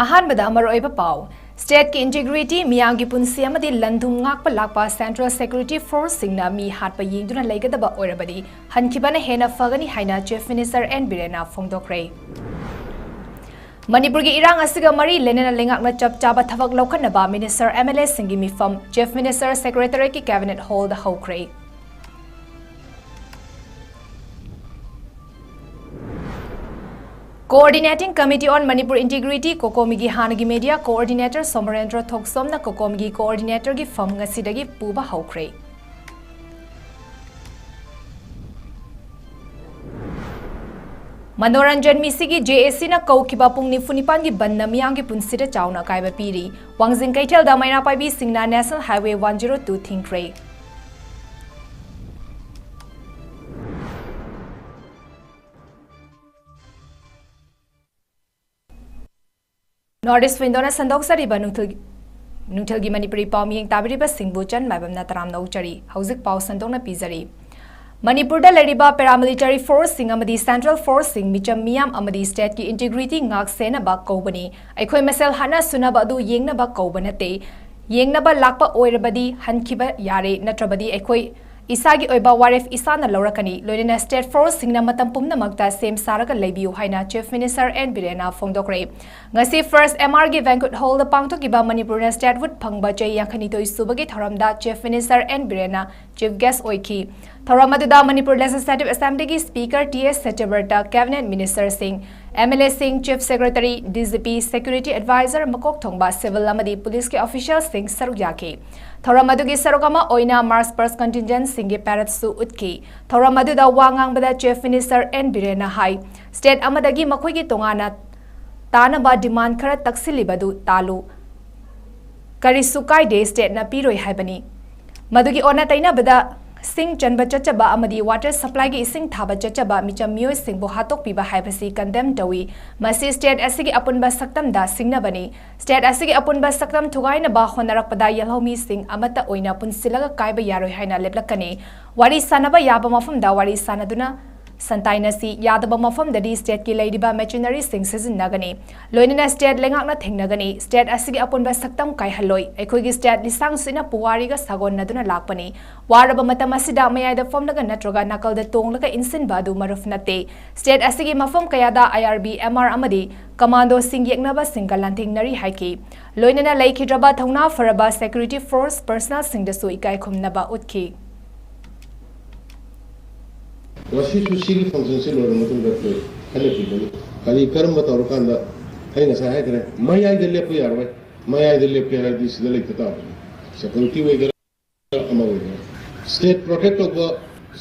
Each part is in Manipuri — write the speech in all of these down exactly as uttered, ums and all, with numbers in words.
ꯑꯍꯥꯟꯕꯗ ꯃꯔꯨꯑꯣꯏꯕ ꯄꯥꯎ꯫ Stateꯀꯤ integrity, ꯃꯤꯌꯥꯝꯒꯤ ꯄꯨꯟꯁꯤ ꯑꯃꯗꯤ ꯂꯟ-ꯊꯨꯝ ꯉꯥꯛꯄ ꯂꯥꯛꯄ Central Security Forceꯁꯤꯡꯅ ꯃꯤ ꯍꯥꯠꯄ ꯌꯦꯡꯗꯨꯅ ꯂꯩꯒꯗꯕ ꯑꯣꯏꯔꯕꯗꯤ ꯍꯟꯈꯤꯕꯅ ꯍꯦꯟꯅ ꯐꯒꯅꯤ ꯍꯥꯏꯅ Chief Minister N ꯕꯤꯔꯦꯟꯅ ꯐꯣꯡꯗꯣꯛꯈ꯭ꯔꯦ꯫ ꯃꯅꯤꯄꯨꯔꯒꯤ ꯏꯔꯥꯡ ꯑꯁꯤꯒ ꯃꯔꯤ ꯂꯩꯅꯅ ꯂꯩꯉꯥꯛꯅ ꯆꯞ ꯆꯥꯕ ꯊꯕꯛ ꯂꯧꯈꯠꯅꯕ Minister, MLAꯁꯤꯡꯒꯤ ꯃꯤꯐꯝ Chief Minister Secretariatꯀꯤ Cabinet Hallꯗ ꯍꯧꯈ꯭ꯔꯦ꯫ Coordinating Committee on Manipur Integrity, COCOMIꯒꯤ ꯍꯥꯟꯅꯒꯤ media coordinator ꯁꯣꯃꯔꯦꯟꯗ꯭ꯔ ꯊꯣꯛꯆꯣꯝꯅ COCOMIꯒꯤ coordinatorꯒꯤ ꯐꯝ ꯉꯁꯤꯗꯒꯤ ꯄꯨꯕ ꯍꯧꯈ꯭ꯔꯦ꯫ ꯃꯅꯣꯔꯟꯖꯟ ꯃꯤꯁꯤꯒꯤ JACꯅ ꯀꯧꯈꯤꯕ ꯄꯨꯡ ꯅꯤꯐꯨ ꯅꯤꯄꯥꯟꯒꯤ ꯕꯟꯗꯅ ꯃꯤꯌꯥꯝꯒꯤ ꯄꯨꯟꯁꯤꯗ ꯆꯥꯎꯅ ꯑꯀꯥꯏꯕ ꯄꯤꯔꯤ꯫ ꯋꯥꯡꯖꯤꯡ ꯀꯩꯊꯦꯜꯗ ꯃꯩꯔꯥ ꯄꯥꯏꯕꯤꯁꯤꯡꯅ National Highway one zero two ꯊꯤꯡꯈ꯭ꯔꯦ꯫ North East Windowꯅ ꯁꯟꯗꯣꯛꯆꯔꯤꯕ ꯅꯨꯡꯊꯤꯜ-, ꯅꯨꯡꯊꯤꯜꯒꯤ ꯃꯅꯤꯄꯨꯔꯤ ꯄꯥꯎ ꯃꯤꯌꯦꯡ ꯇꯥꯕꯤꯔꯤꯕꯁꯤꯡꯕꯨ ꯆꯟ ꯃꯥꯏꯕꯝꯅ ꯇꯔꯥꯝꯅ ꯑꯣꯛꯆꯔꯤ꯫ ꯍꯧꯖꯤꯛ ꯄꯥꯎ ꯁꯟꯗꯣꯛꯅ ꯄꯤꯖꯔꯤ꯫ ꯃꯅꯤꯄꯨꯔꯗ ꯂꯩꯔꯤꯕ paramilitary forceꯁꯤꯡ ꯑꯃꯗꯤ Central Forceꯁꯤꯡ, ꯃꯤꯆꯝ ꯃꯤꯌꯥꯝ ꯑꯃꯗꯤ stateꯀꯤ integrity ꯉꯥꯛ ꯁꯦꯟꯅꯕ ꯀꯧꯕꯅꯤ꯫ ꯑꯩꯈꯣꯏ ꯃꯁꯦꯜ ꯍꯥꯠꯅ ꯁꯨꯅꯕ ꯑꯗꯨ ꯌꯦꯡꯅꯕ ꯀꯧꯕ ꯅꯠꯇꯦ꯫ ꯌꯦꯡꯅꯕ ꯂꯥꯛꯄ ꯑꯣꯏꯔꯕꯗꯤ ꯍꯟꯈꯤꯕ ꯌꯥꯔꯦ, ꯅꯠꯇ꯭ꯔꯕꯗꯤ ꯑꯩꯈꯣꯏ ꯏꯁꯥꯒꯤ ꯑꯣꯏꯕ ꯋꯥꯔꯦꯞ ꯏꯁꯥꯅ ꯂꯧꯔꯛꯀꯅꯤ꯫ ꯂꯣꯏꯅꯅ state forceꯁꯤꯡꯅ ꯃꯇꯝ ꯄꯨꯝꯅꯃꯛꯇ ꯁꯦꯝ ꯁꯥꯔꯒ ꯂꯩꯕꯤꯌꯨ ꯍꯥꯏꯅ Chief Minister N ꯕꯤꯔꯦꯟꯅ ꯐꯣꯡꯗꯣꯛꯈ꯭ꯔꯦ꯫ ꯉꯁꯤ First MRꯒꯤ banquet hallꯗ ꯄꯥꯡꯊꯣꯛꯈꯤꯕ ꯃꯅꯤꯄꯨꯔꯅ statehood ꯐꯪꯕ ꯆꯍꯤ ꯌꯥꯡꯈꯩꯅꯤꯊꯣꯏ ꯁꯨꯕꯒꯤ ꯊꯧꯔꯝꯗ Chief Minister N ꯕꯤꯔꯦꯟꯅ chief guest ꯑꯣꯏꯈꯤ꯫ ꯊꯧꯔꯝ ꯑꯗꯨꯗ ꯃꯅꯤꯄꯨꯔ Legislative Assemblyꯒꯤ Speaker ꯇꯤ ꯑꯦꯁ ꯁꯇ꯭ꯌꯕ꯭ꯔꯇ, Cabinet Ministerꯁꯤꯡ, MLAꯁꯤꯡ, Chief Secretary, DGP, Security Advisor, ꯃꯀꯣꯛ ꯊꯣꯡꯕ civil ꯑꯃꯗꯤ policeꯀꯤ officialꯁꯤꯡ ꯁꯔꯨꯛ ꯌꯥꯈꯤ꯫ ꯊꯧꯔꯝ ꯑꯗꯨꯒꯤ ꯁꯔꯨꯛ ꯑꯃ ꯑꯣꯏꯅ March past contingentꯁꯤꯡꯒꯤ paradeꯁꯨ ꯎꯠꯈꯤ꯫ ꯊꯧꯔꯝ ꯑꯗꯨꯗ ꯋꯥ ꯉꯥꯡꯕꯗ Chief Minister N ꯕꯤꯔꯦꯟꯅ ꯍꯥꯏ, state ꯑꯃꯗꯒꯤ ꯃꯈꯣꯏꯒꯤ ꯇꯣꯉꯥꯟꯅ ꯇꯥꯅꯕ demand ꯈꯔ ꯇꯛꯁꯤꯜꯂꯤꯕꯗꯨ ꯇꯥꯜꯂꯨ꯫ ꯀꯔꯤꯁꯨ ꯀꯥꯏꯗꯦ, stateꯅ ꯄꯤꯔꯣꯏ ꯍꯥꯏꯕꯅꯤ꯫ ꯃꯗꯨꯒꯤ ꯑꯣꯟꯅ ꯇꯩꯅꯕꯗ, ꯁꯤꯡ ꯆꯟꯕ ꯆꯠꯆꯕ ꯑꯃꯗꯤ water supplyꯒꯤ ꯏꯁꯤꯡ ꯊꯥꯕ ꯆꯠꯆꯕ ꯃꯤꯆꯝ ꯃꯤꯑꯣꯏꯁꯤꯡꯕꯨ ꯍꯥꯠꯇꯣꯛꯄꯤꯕ ꯍꯥꯏꯕꯁꯤ condemn ꯇꯧꯏ꯫ ꯃꯁꯤ state ꯑꯁꯤꯒꯤ ꯑꯄꯨꯟꯕ ꯁꯛꯇꯝꯗ ꯁꯤꯡꯅꯕꯅꯤ꯫ State ꯑꯁꯤꯒꯤ ꯑꯄꯨꯟꯕ ꯁꯛꯇꯝ ꯊꯨꯒꯥꯏꯅꯕ ꯍꯣꯠꯅꯔꯛꯄꯗ ꯌꯦꯜꯍꯧꯃꯤꯁꯤꯡ ꯑꯃꯠꯇ ꯑꯣꯏꯅ ꯄꯨꯟꯁꯤꯜꯂꯒ ꯀꯥꯏꯕ ꯌꯥꯔꯣꯏ ꯍꯥꯏꯅ ꯂꯦꯞꯂꯛꯀꯅꯤ꯫ ꯋꯥꯔꯤ ꯁꯥꯅꯕ ꯌꯥꯕ ꯃꯐꯝꯗ ꯋꯥꯔꯤ ꯁꯥꯅꯗꯨꯅ ꯁꯟꯇꯥꯏꯟ ꯑꯁꯤ ꯌꯥꯗꯕ ꯃꯐꯝꯗꯗꯤ ꯁ꯭ꯇꯦꯠꯀꯤ ꯂꯩꯔꯤꯕ ꯃꯦꯆꯤꯅꯔꯤꯁꯤꯡ ꯁꯤꯖꯤꯟꯅꯒꯅꯤ꯫ ꯂꯣꯏꯅꯅ ꯁ꯭ꯇꯦꯠ ꯂꯩꯉꯥꯛꯅ ꯊꯤꯡꯅꯒꯅꯤ꯫ ꯁ꯭ꯇꯦꯠ ꯑꯁꯤꯒꯤ ꯑꯄꯨꯟꯕ ꯁꯛꯇꯝ ꯀꯥꯏꯍꯜꯂꯣꯏ꯫ ꯑꯩꯈꯣꯏꯒꯤ ꯁ꯭ꯇꯦꯠ ꯂꯤꯁꯥꯡ ꯁꯤꯠꯅ ꯄꯨꯋꯥꯔꯤꯒ ꯁꯥꯒꯣꯟꯅꯗꯨꯅ ꯂꯥꯛꯄꯅꯤ꯫ ꯋꯥꯔꯕ ꯃꯇꯝ ꯑꯁꯤꯗ ꯃꯌꯥꯏꯗ ꯐꯝꯂꯒ ꯅꯠꯇ꯭ꯔꯒ ꯅꯥꯀꯜꯗ ꯇꯣꯡꯂꯒ ꯏꯟꯁꯤꯟꯕ ꯑꯗꯨ ꯃꯔꯨꯞ ꯅꯠꯇꯦ꯫ ꯁ꯭ꯇꯦꯠ ꯑꯁꯤꯒꯤ ꯃꯐꯝ ꯀꯌꯥꯗ ꯑꯥꯏ ꯑꯥꯔ ꯕꯤ, ꯑꯦꯝ ꯑꯥꯔ ꯑꯃꯗꯤ ꯀꯃꯥꯟꯗꯣꯁꯤꯡ ꯌꯦꯛꯅꯕꯁꯤꯡꯒ ꯂꯥꯟꯊꯦꯡꯅꯔꯤ ꯍꯥꯏꯈꯤ꯫ ꯂꯣꯏꯅꯅ ꯂꯩꯈꯤꯗ꯭ꯔꯕ ꯊꯧꯅꯥ ꯐꯔꯕ ꯁꯦꯀ꯭ꯌꯨꯔꯤꯇꯤ ꯐꯣꯔꯁ ꯄꯔꯁꯅꯦꯜꯁꯤꯡꯗꯁꯨ ꯏꯀꯥꯏ ꯈꯨꯝꯅꯕ ꯎꯠꯈꯤ꯫ ꯉꯁꯤꯁꯨ ꯁꯤꯒꯤ ꯐꯪꯁꯟꯁꯦ ꯂꯣꯏꯔꯕ ꯃꯇꯨꯡꯗ ꯑꯩꯈꯣꯏ ꯈꯟꯅꯈꯤꯕꯅꯤ꯫ ꯀꯔꯤ, ꯀꯔꯝꯕ ꯇꯧꯔꯀꯥꯟꯗ, ꯑꯩ ꯉꯁꯥꯏ ꯍꯥꯏꯈ꯭ꯔꯦ, ꯃꯌꯥꯏꯗ ꯂꯦꯞꯄ ꯌꯥꯔꯣꯏ꯫ ꯃꯌꯥꯏꯗ ꯂꯦꯞꯀꯦ ꯍꯥꯏꯔꯗꯤ ꯁꯤꯗ ꯂꯩꯇ ꯇꯥꯕꯅꯤ꯫ ꯁꯦꯀ꯭ꯌꯨꯔꯤꯇꯤ ꯑꯣꯏꯒꯦꯔꯥ, ꯑꯃ ꯑꯣꯏꯒꯦꯔꯥ, ꯁ꯭ꯇꯦꯠ ꯄ꯭ꯔꯣꯇꯦꯛ ꯇꯧꯕ,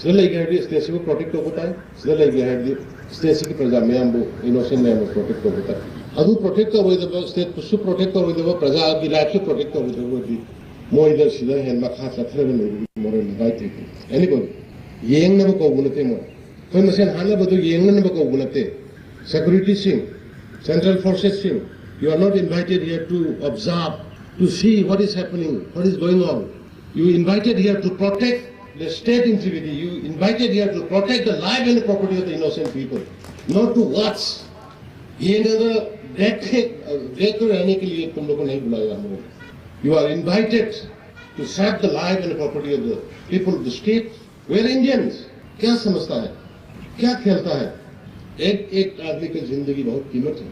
ꯁꯤꯗ ꯂꯩꯒꯦ ꯍꯥꯏꯔꯗꯤ ꯁ꯭ꯇꯦꯠꯁꯤꯕꯨ ꯄ꯭ꯔꯣꯇꯦꯛ ꯇꯧꯕ ꯇꯥꯏ꯫ ꯁꯤꯗ ꯂꯩꯒꯦ ꯍꯥꯏꯔꯗꯤ ꯁ꯭ꯇꯦꯠꯁꯤꯒꯤ ꯄ꯭ꯔꯖꯥ ꯃꯌꯥꯝꯕꯨ, ꯏꯅꯣꯁꯦꯟ ꯃꯌꯥꯝꯕꯨ ꯄ꯭ꯔꯣꯇꯦꯛ ꯇꯧꯕ ꯇꯥꯏ꯫ ꯑꯗꯨ ꯄ꯭ꯔꯣꯇꯦꯛ ꯇꯧꯔꯣꯏꯗꯕ, ꯁ꯭ꯇꯦꯠꯄꯨꯁꯨ ꯄ꯭ꯔꯣꯇꯦꯛ ꯇꯧꯔꯣꯏꯗꯕ, ꯄ꯭ꯔꯖꯥꯒꯤ ꯂꯥꯏꯐꯁꯨ ꯄ꯭ꯔꯣꯇꯦꯛ ꯇꯧꯔꯣꯏꯗꯕ ꯑꯣꯏꯔꯗꯤ ꯃꯣꯏꯗ ꯁꯤꯗ ꯍꯦꯟꯅ ꯃꯈꯥ ꯆꯠꯊꯔꯒ ꯂꯩꯕꯒꯤ ꯃꯣꯔꯦꯜ ꯔꯥꯏꯠ ꯂꯩꯇꯦ꯫ ꯑꯦꯅꯤꯕꯣꯗꯤ ꯌꯦꯡꯅꯕ ꯀꯧꯕ ꯅꯠꯇꯦ ꯃꯣꯏ꯫ ꯑꯩꯈꯣꯏ ꯃꯁꯦꯟ ꯍꯥꯠꯅꯕꯗꯨ ꯌꯦꯡꯅꯅꯕ ꯀꯧꯕ ꯅꯠꯇꯦ꯫ ꯁꯦꯀ꯭ꯌꯨꯔꯤꯇꯤꯁꯤꯡ, central ꯐꯣꯔꯁꯦꯁꯁꯤꯡ, you are not invited here to observe, to see what is happening, what is going on. You invited here to protect the state integrity. You invited here to protect the life and the property of the innocent people, not to watch. ये ना, देख देख रहने के लिए तुम लोग को नहीं बुलाया हम लोग। You are invited to save the life and property of the people of the state. We are Indians. क्या समझता है, क्या खेलता है? एक एक आदमी की जिंदगी बहुत कीमत है।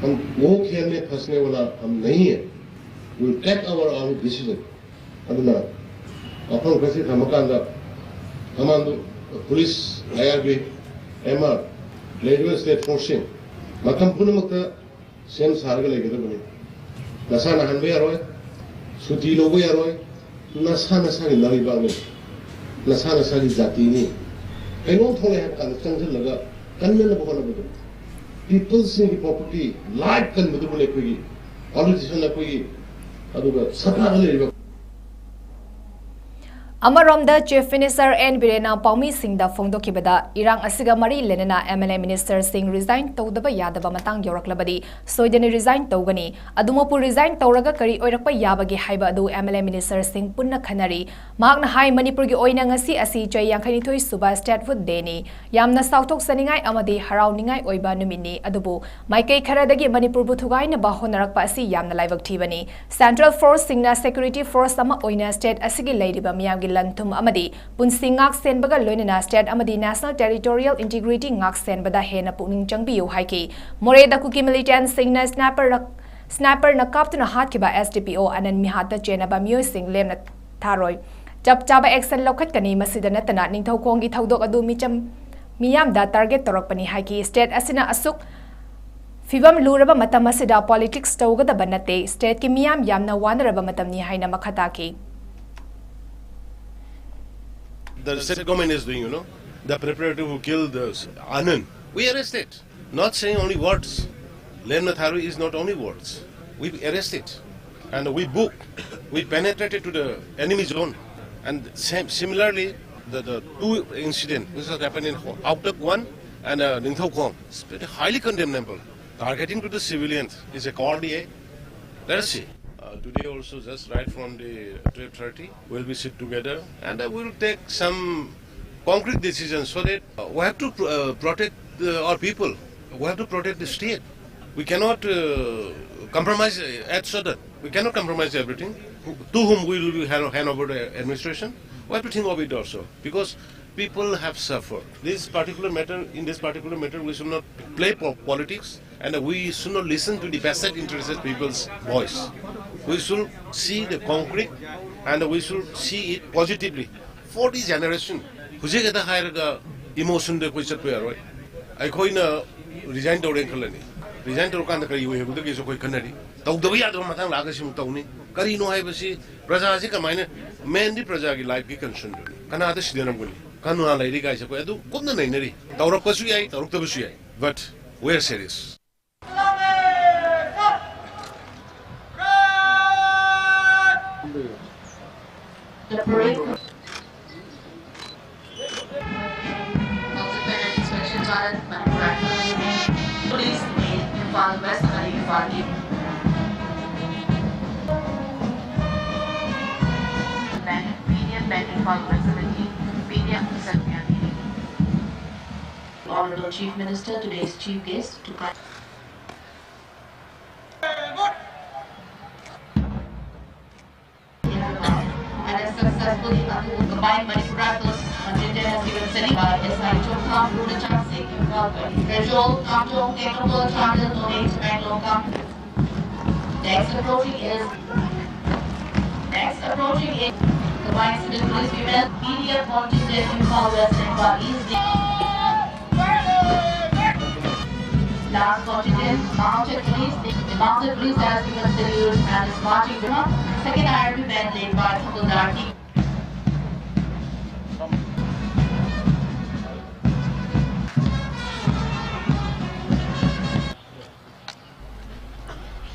हम वो खेल में फंसने वाला हम नहीं है। We take our own decision. ꯑꯗꯨꯅ ꯋꯥꯐꯝ ꯈꯔꯁꯤ ꯊꯝꯃꯀꯥꯟꯗ ꯀꯃꯥꯟꯗꯣ, ꯄꯨꯂꯤꯁ, ꯑꯥꯏ ꯑꯥꯔ ꯕꯤ, ꯑꯦꯝ ꯑꯥꯔ, ꯂꯩꯔꯤꯕ ꯁ꯭ꯇꯦꯠ ꯐꯣꯔꯁꯁꯤꯡ ꯃꯇꯝ ꯄꯨꯝꯅꯃꯛꯇ ꯁꯦꯝ ꯁꯥꯔꯒ ꯂꯩꯒꯗꯕꯅꯤ꯫ ꯅꯁꯥ ꯅꯥꯍꯟꯕ ꯌꯥꯔꯣꯏ, ꯁꯨꯇꯤ ꯂꯧꯕ ꯌꯥꯔꯣꯏ, ꯅꯁꯥ ꯅꯁꯥꯒꯤ ꯂꯩꯕꯥꯛꯅꯤ, ꯅꯁꯥ ꯅꯁꯥꯒꯤ ꯖꯥꯇꯤꯅꯤ꯫ ꯀꯩꯅꯣꯝ ꯊꯣꯛꯂꯛꯑꯦ ꯍꯥꯏꯕ ꯀꯥꯟꯗ ꯆꯪꯁꯤꯜꯂꯒ ꯀꯟꯅꯅꯕ ꯍꯣꯠꯅꯕꯗꯣ꯫ ꯄꯤꯄꯜꯁꯤꯡꯒꯤ ꯄ꯭ꯔꯣꯄꯔꯇꯤ, ꯂꯥꯏꯐ ꯀꯟꯕꯗꯨꯕꯨ ꯑꯩꯈꯣꯏꯒꯤ ꯄꯣꯂꯤꯇꯤꯁꯤꯌꯟ ꯑꯩꯈꯣꯏꯒꯤ, ꯑꯗꯨꯒ ꯁꯔꯀꯥꯔꯗ ꯂꯩꯔꯤꯕ ꯑꯃꯔꯣꯝꯗ, Chief Minister N ꯕꯤꯔꯦꯟꯅ ꯄꯥꯎꯃꯤꯁꯤꯡꯗ ꯐꯣꯡꯗꯣꯛꯈꯤꯕꯗ, ꯏꯔꯥꯡ ꯑꯁꯤꯒ ꯃꯔꯤ ꯂꯩꯅꯅ M L A ministerꯁꯤꯡ resign ꯇꯧꯗꯕ ꯌꯥꯗꯕ ꯃꯇꯥꯡ ꯌꯧꯔꯛꯂꯕꯗꯤ ꯁꯣꯏꯗꯅ resign ꯇꯧꯒꯅꯤ꯫ ꯑꯗꯨꯃꯛꯄꯨ resign ꯇꯧꯔꯒ ꯀꯔꯤ ꯑꯣꯏꯔꯛꯄ ꯌꯥꯕꯒꯦ ꯍꯥꯏꯕ ꯑꯗꯨ M L A ministerꯁꯤꯡ ꯄꯨꯟꯅ ꯈꯟꯅꯔꯤ꯫ ꯃꯍꯥꯛꯅ ꯍꯥꯏ, ꯃꯅꯤꯄꯨꯔꯒꯤ ꯑꯣꯏꯅ ꯉꯁꯤ ꯑꯁꯤ ꯆꯍꯤ ꯌꯥꯡꯈꯩꯅꯤꯊꯣꯏ ꯁꯨꯕ Statehood Dayꯅꯤ꯫ ꯌꯥꯝꯅ ꯆꯥꯎꯊꯣꯛꯆꯅꯤꯡꯉꯥꯏ ꯑꯃꯗꯤ ꯍꯔꯥꯎꯅꯤꯡꯉꯥꯏ ꯑꯣꯏꯕ ꯅꯨꯃꯤꯠꯅꯤ, ꯑꯗꯨꯕꯨ ꯃꯥꯏꯀꯩ ꯈꯔꯗꯒꯤ ꯃꯅꯤꯄꯨꯔꯕꯨ ꯊꯨꯒꯥꯏꯅꯕ ꯍꯣꯠꯅꯔꯛꯄ ꯑꯁꯤ ꯌꯥꯝꯅ ꯂꯥꯏꯕꯛ ꯊꯤꯕꯅꯤ꯫ Central Forceꯁꯤꯡꯅ security force ꯑꯃ ꯑꯣꯏꯅ state ꯑꯁꯤꯒꯤ ꯂꯩꯔꯤꯕ ꯃꯤꯌꯥꯝꯒꯤ ꯂꯟ ꯊꯨꯝ ꯑꯃꯗꯤ ꯄꯨꯟꯁꯤ ꯉꯥꯛ ꯁꯦꯟꯕꯒ ꯂꯣꯏꯅꯅ state ꯑꯃꯗꯤ national territorial integrity ꯉꯥꯛ ꯁꯦꯟꯕꯗ ꯍꯦꯟꯅ ꯄꯨꯛꯅꯤꯡ ꯆꯪꯕꯤꯌꯨ ꯍꯥꯏꯈꯤ꯫ ꯃꯣꯔꯦꯗ ꯀꯨꯀꯤ militantꯁꯤꯡꯅ sniperꯔꯛ-, sniperꯅ ꯀꯥꯞꯇꯨꯅ ꯍꯥꯠꯈꯤꯕ S D P O ꯑꯅꯟ ꯃꯤꯍꯥꯠꯇ ꯆꯦꯟꯅꯕ ꯃꯤꯑꯣꯏꯁꯤꯡ ꯂꯦꯝꯅ ꯊꯥꯔꯣꯏ꯫ ꯆꯞ ꯆꯥꯕ action ꯂꯧꯈꯠꯀꯅꯤ꯫ ꯃꯁꯤꯗ ꯅꯠꯇꯅ ꯅꯤꯡꯊꯧꯈꯣꯡꯒꯤ ꯊꯧꯗꯣꯛ ꯑꯗꯨ ꯃꯤꯆꯝ ꯃꯤꯌꯥꯝꯗ target ꯇꯧꯔꯛꯄꯅꯤ ꯍꯥꯏꯈꯤ꯫ State ꯑꯁꯤꯅ ꯑꯁꯨꯛ ꯐꯤꯕꯝ ꯂꯨꯔꯕ ꯃꯇꯝ ꯑꯁꯤꯗ politics ꯇꯧꯒꯗꯕ ꯅꯠꯇꯦ꯫ Stateꯀꯤ ꯃꯤꯌꯥꯝ ꯌꯥꯝꯅ ꯋꯥꯅꯔꯕ ꯃꯇꯝꯅꯤ ꯍꯥꯏꯅ ꯃꯈꯥ ꯇꯥꯈꯤ꯫ The state government is doing, you know, the preparative who killed the Anand. We arrested. Not saying only words. Lemna Tharui is not only words. We arrested and we book. We penetrated to the enemy zone. And same, similarly, the, the two incidents, this has happened in Ho-, Haokdak one and uh, Ningthaokhong. It's very highly condemnable. Targeting to the civilians is a cowardly act. Let us see. Uh, today also, just right from the twelve thirty, we'll be sit together and uh, we'll take some concrete decisions so that uh, we have to pr- uh, protect uh, our people. We have to protect the state. We cannot uh, compromise uh, at sudden. We cannot compromise everything. Who, to whom we will be hand, hand over the administration? We have to think of it also because people have suffered. This particular matter, in this particular matter, we should not play po- politics and we should not listen to the vested interested people's voice. We should see the concrete and we should see it positively. Forty generation, ꯍꯧꯖꯤꯛ ꯍꯦꯛꯇ ꯍꯥꯏꯔꯒ emotionꯗ ꯑꯩꯈꯣꯏ ꯆꯠꯄ ꯌꯥꯔꯣꯏ꯫ ꯑꯩꯈꯣꯏꯅ resign ꯇꯧꯔꯦꯅ ꯈꯜꯂꯅꯤ꯫ Resign ꯇꯧꯔꯀꯥꯟꯗ ꯀꯔꯤ ꯑꯣꯏ ꯍꯥꯏꯕꯗꯨꯒꯤꯁꯨ ꯑꯩꯈꯣꯏ ꯈꯟꯅꯔꯤ꯫ ꯇꯧꯗꯕ ꯌꯥꯗꯕ ꯃꯇꯥꯡ ꯂꯥꯛꯑꯒ ꯁꯤꯃꯨꯛ ꯇꯧꯅꯤ꯫ ꯀꯔꯤꯅꯣ ꯍꯥꯏꯕꯁꯤ ꯄ꯭ꯔꯖꯥꯁꯤ ꯀꯃꯥꯏꯅ, mainly ꯄ꯭ꯔꯖꯥꯒꯤ lifeꯀꯤ concernꯗꯨꯅꯤ꯫ ꯀꯅꯥꯗ ꯁꯤꯟꯅꯔꯝꯒꯅꯤ? ꯀꯅꯥ ꯂꯩꯔꯤꯒ ꯍꯥꯏꯁꯦ ꯑꯩꯈꯣꯏ ꯑꯗꯨ ꯀꯨꯞꯅ ꯅꯩꯅꯔꯤ꯫ ꯇꯧꯔꯛꯄꯁꯨ ꯌꯥꯏ, ꯇꯧꯔꯛꯇꯕꯁꯨ ꯌꯥꯏ꯫ But we are serious. The parade Police, Imphal West, Imphal East. Bank, P D M Bank, Imphal West, P D M. Honorable Chief Minister, today's chief guest, to And a successfully combined Manipur Rifles contingent has given Sani by S I Chokha, Purachang Singh, Imphal, Rajol, Kamjong, Tengnoupal, Chandel, Noney, Tamenglong, Kam. Next approaching is, next approaching is the Vice Civil Police Female P D F contingent, Imphal West, Imphal East. Last contingent, mounted police, the mounted police has given salute and is marching with second I R B band led by Thakuldar T.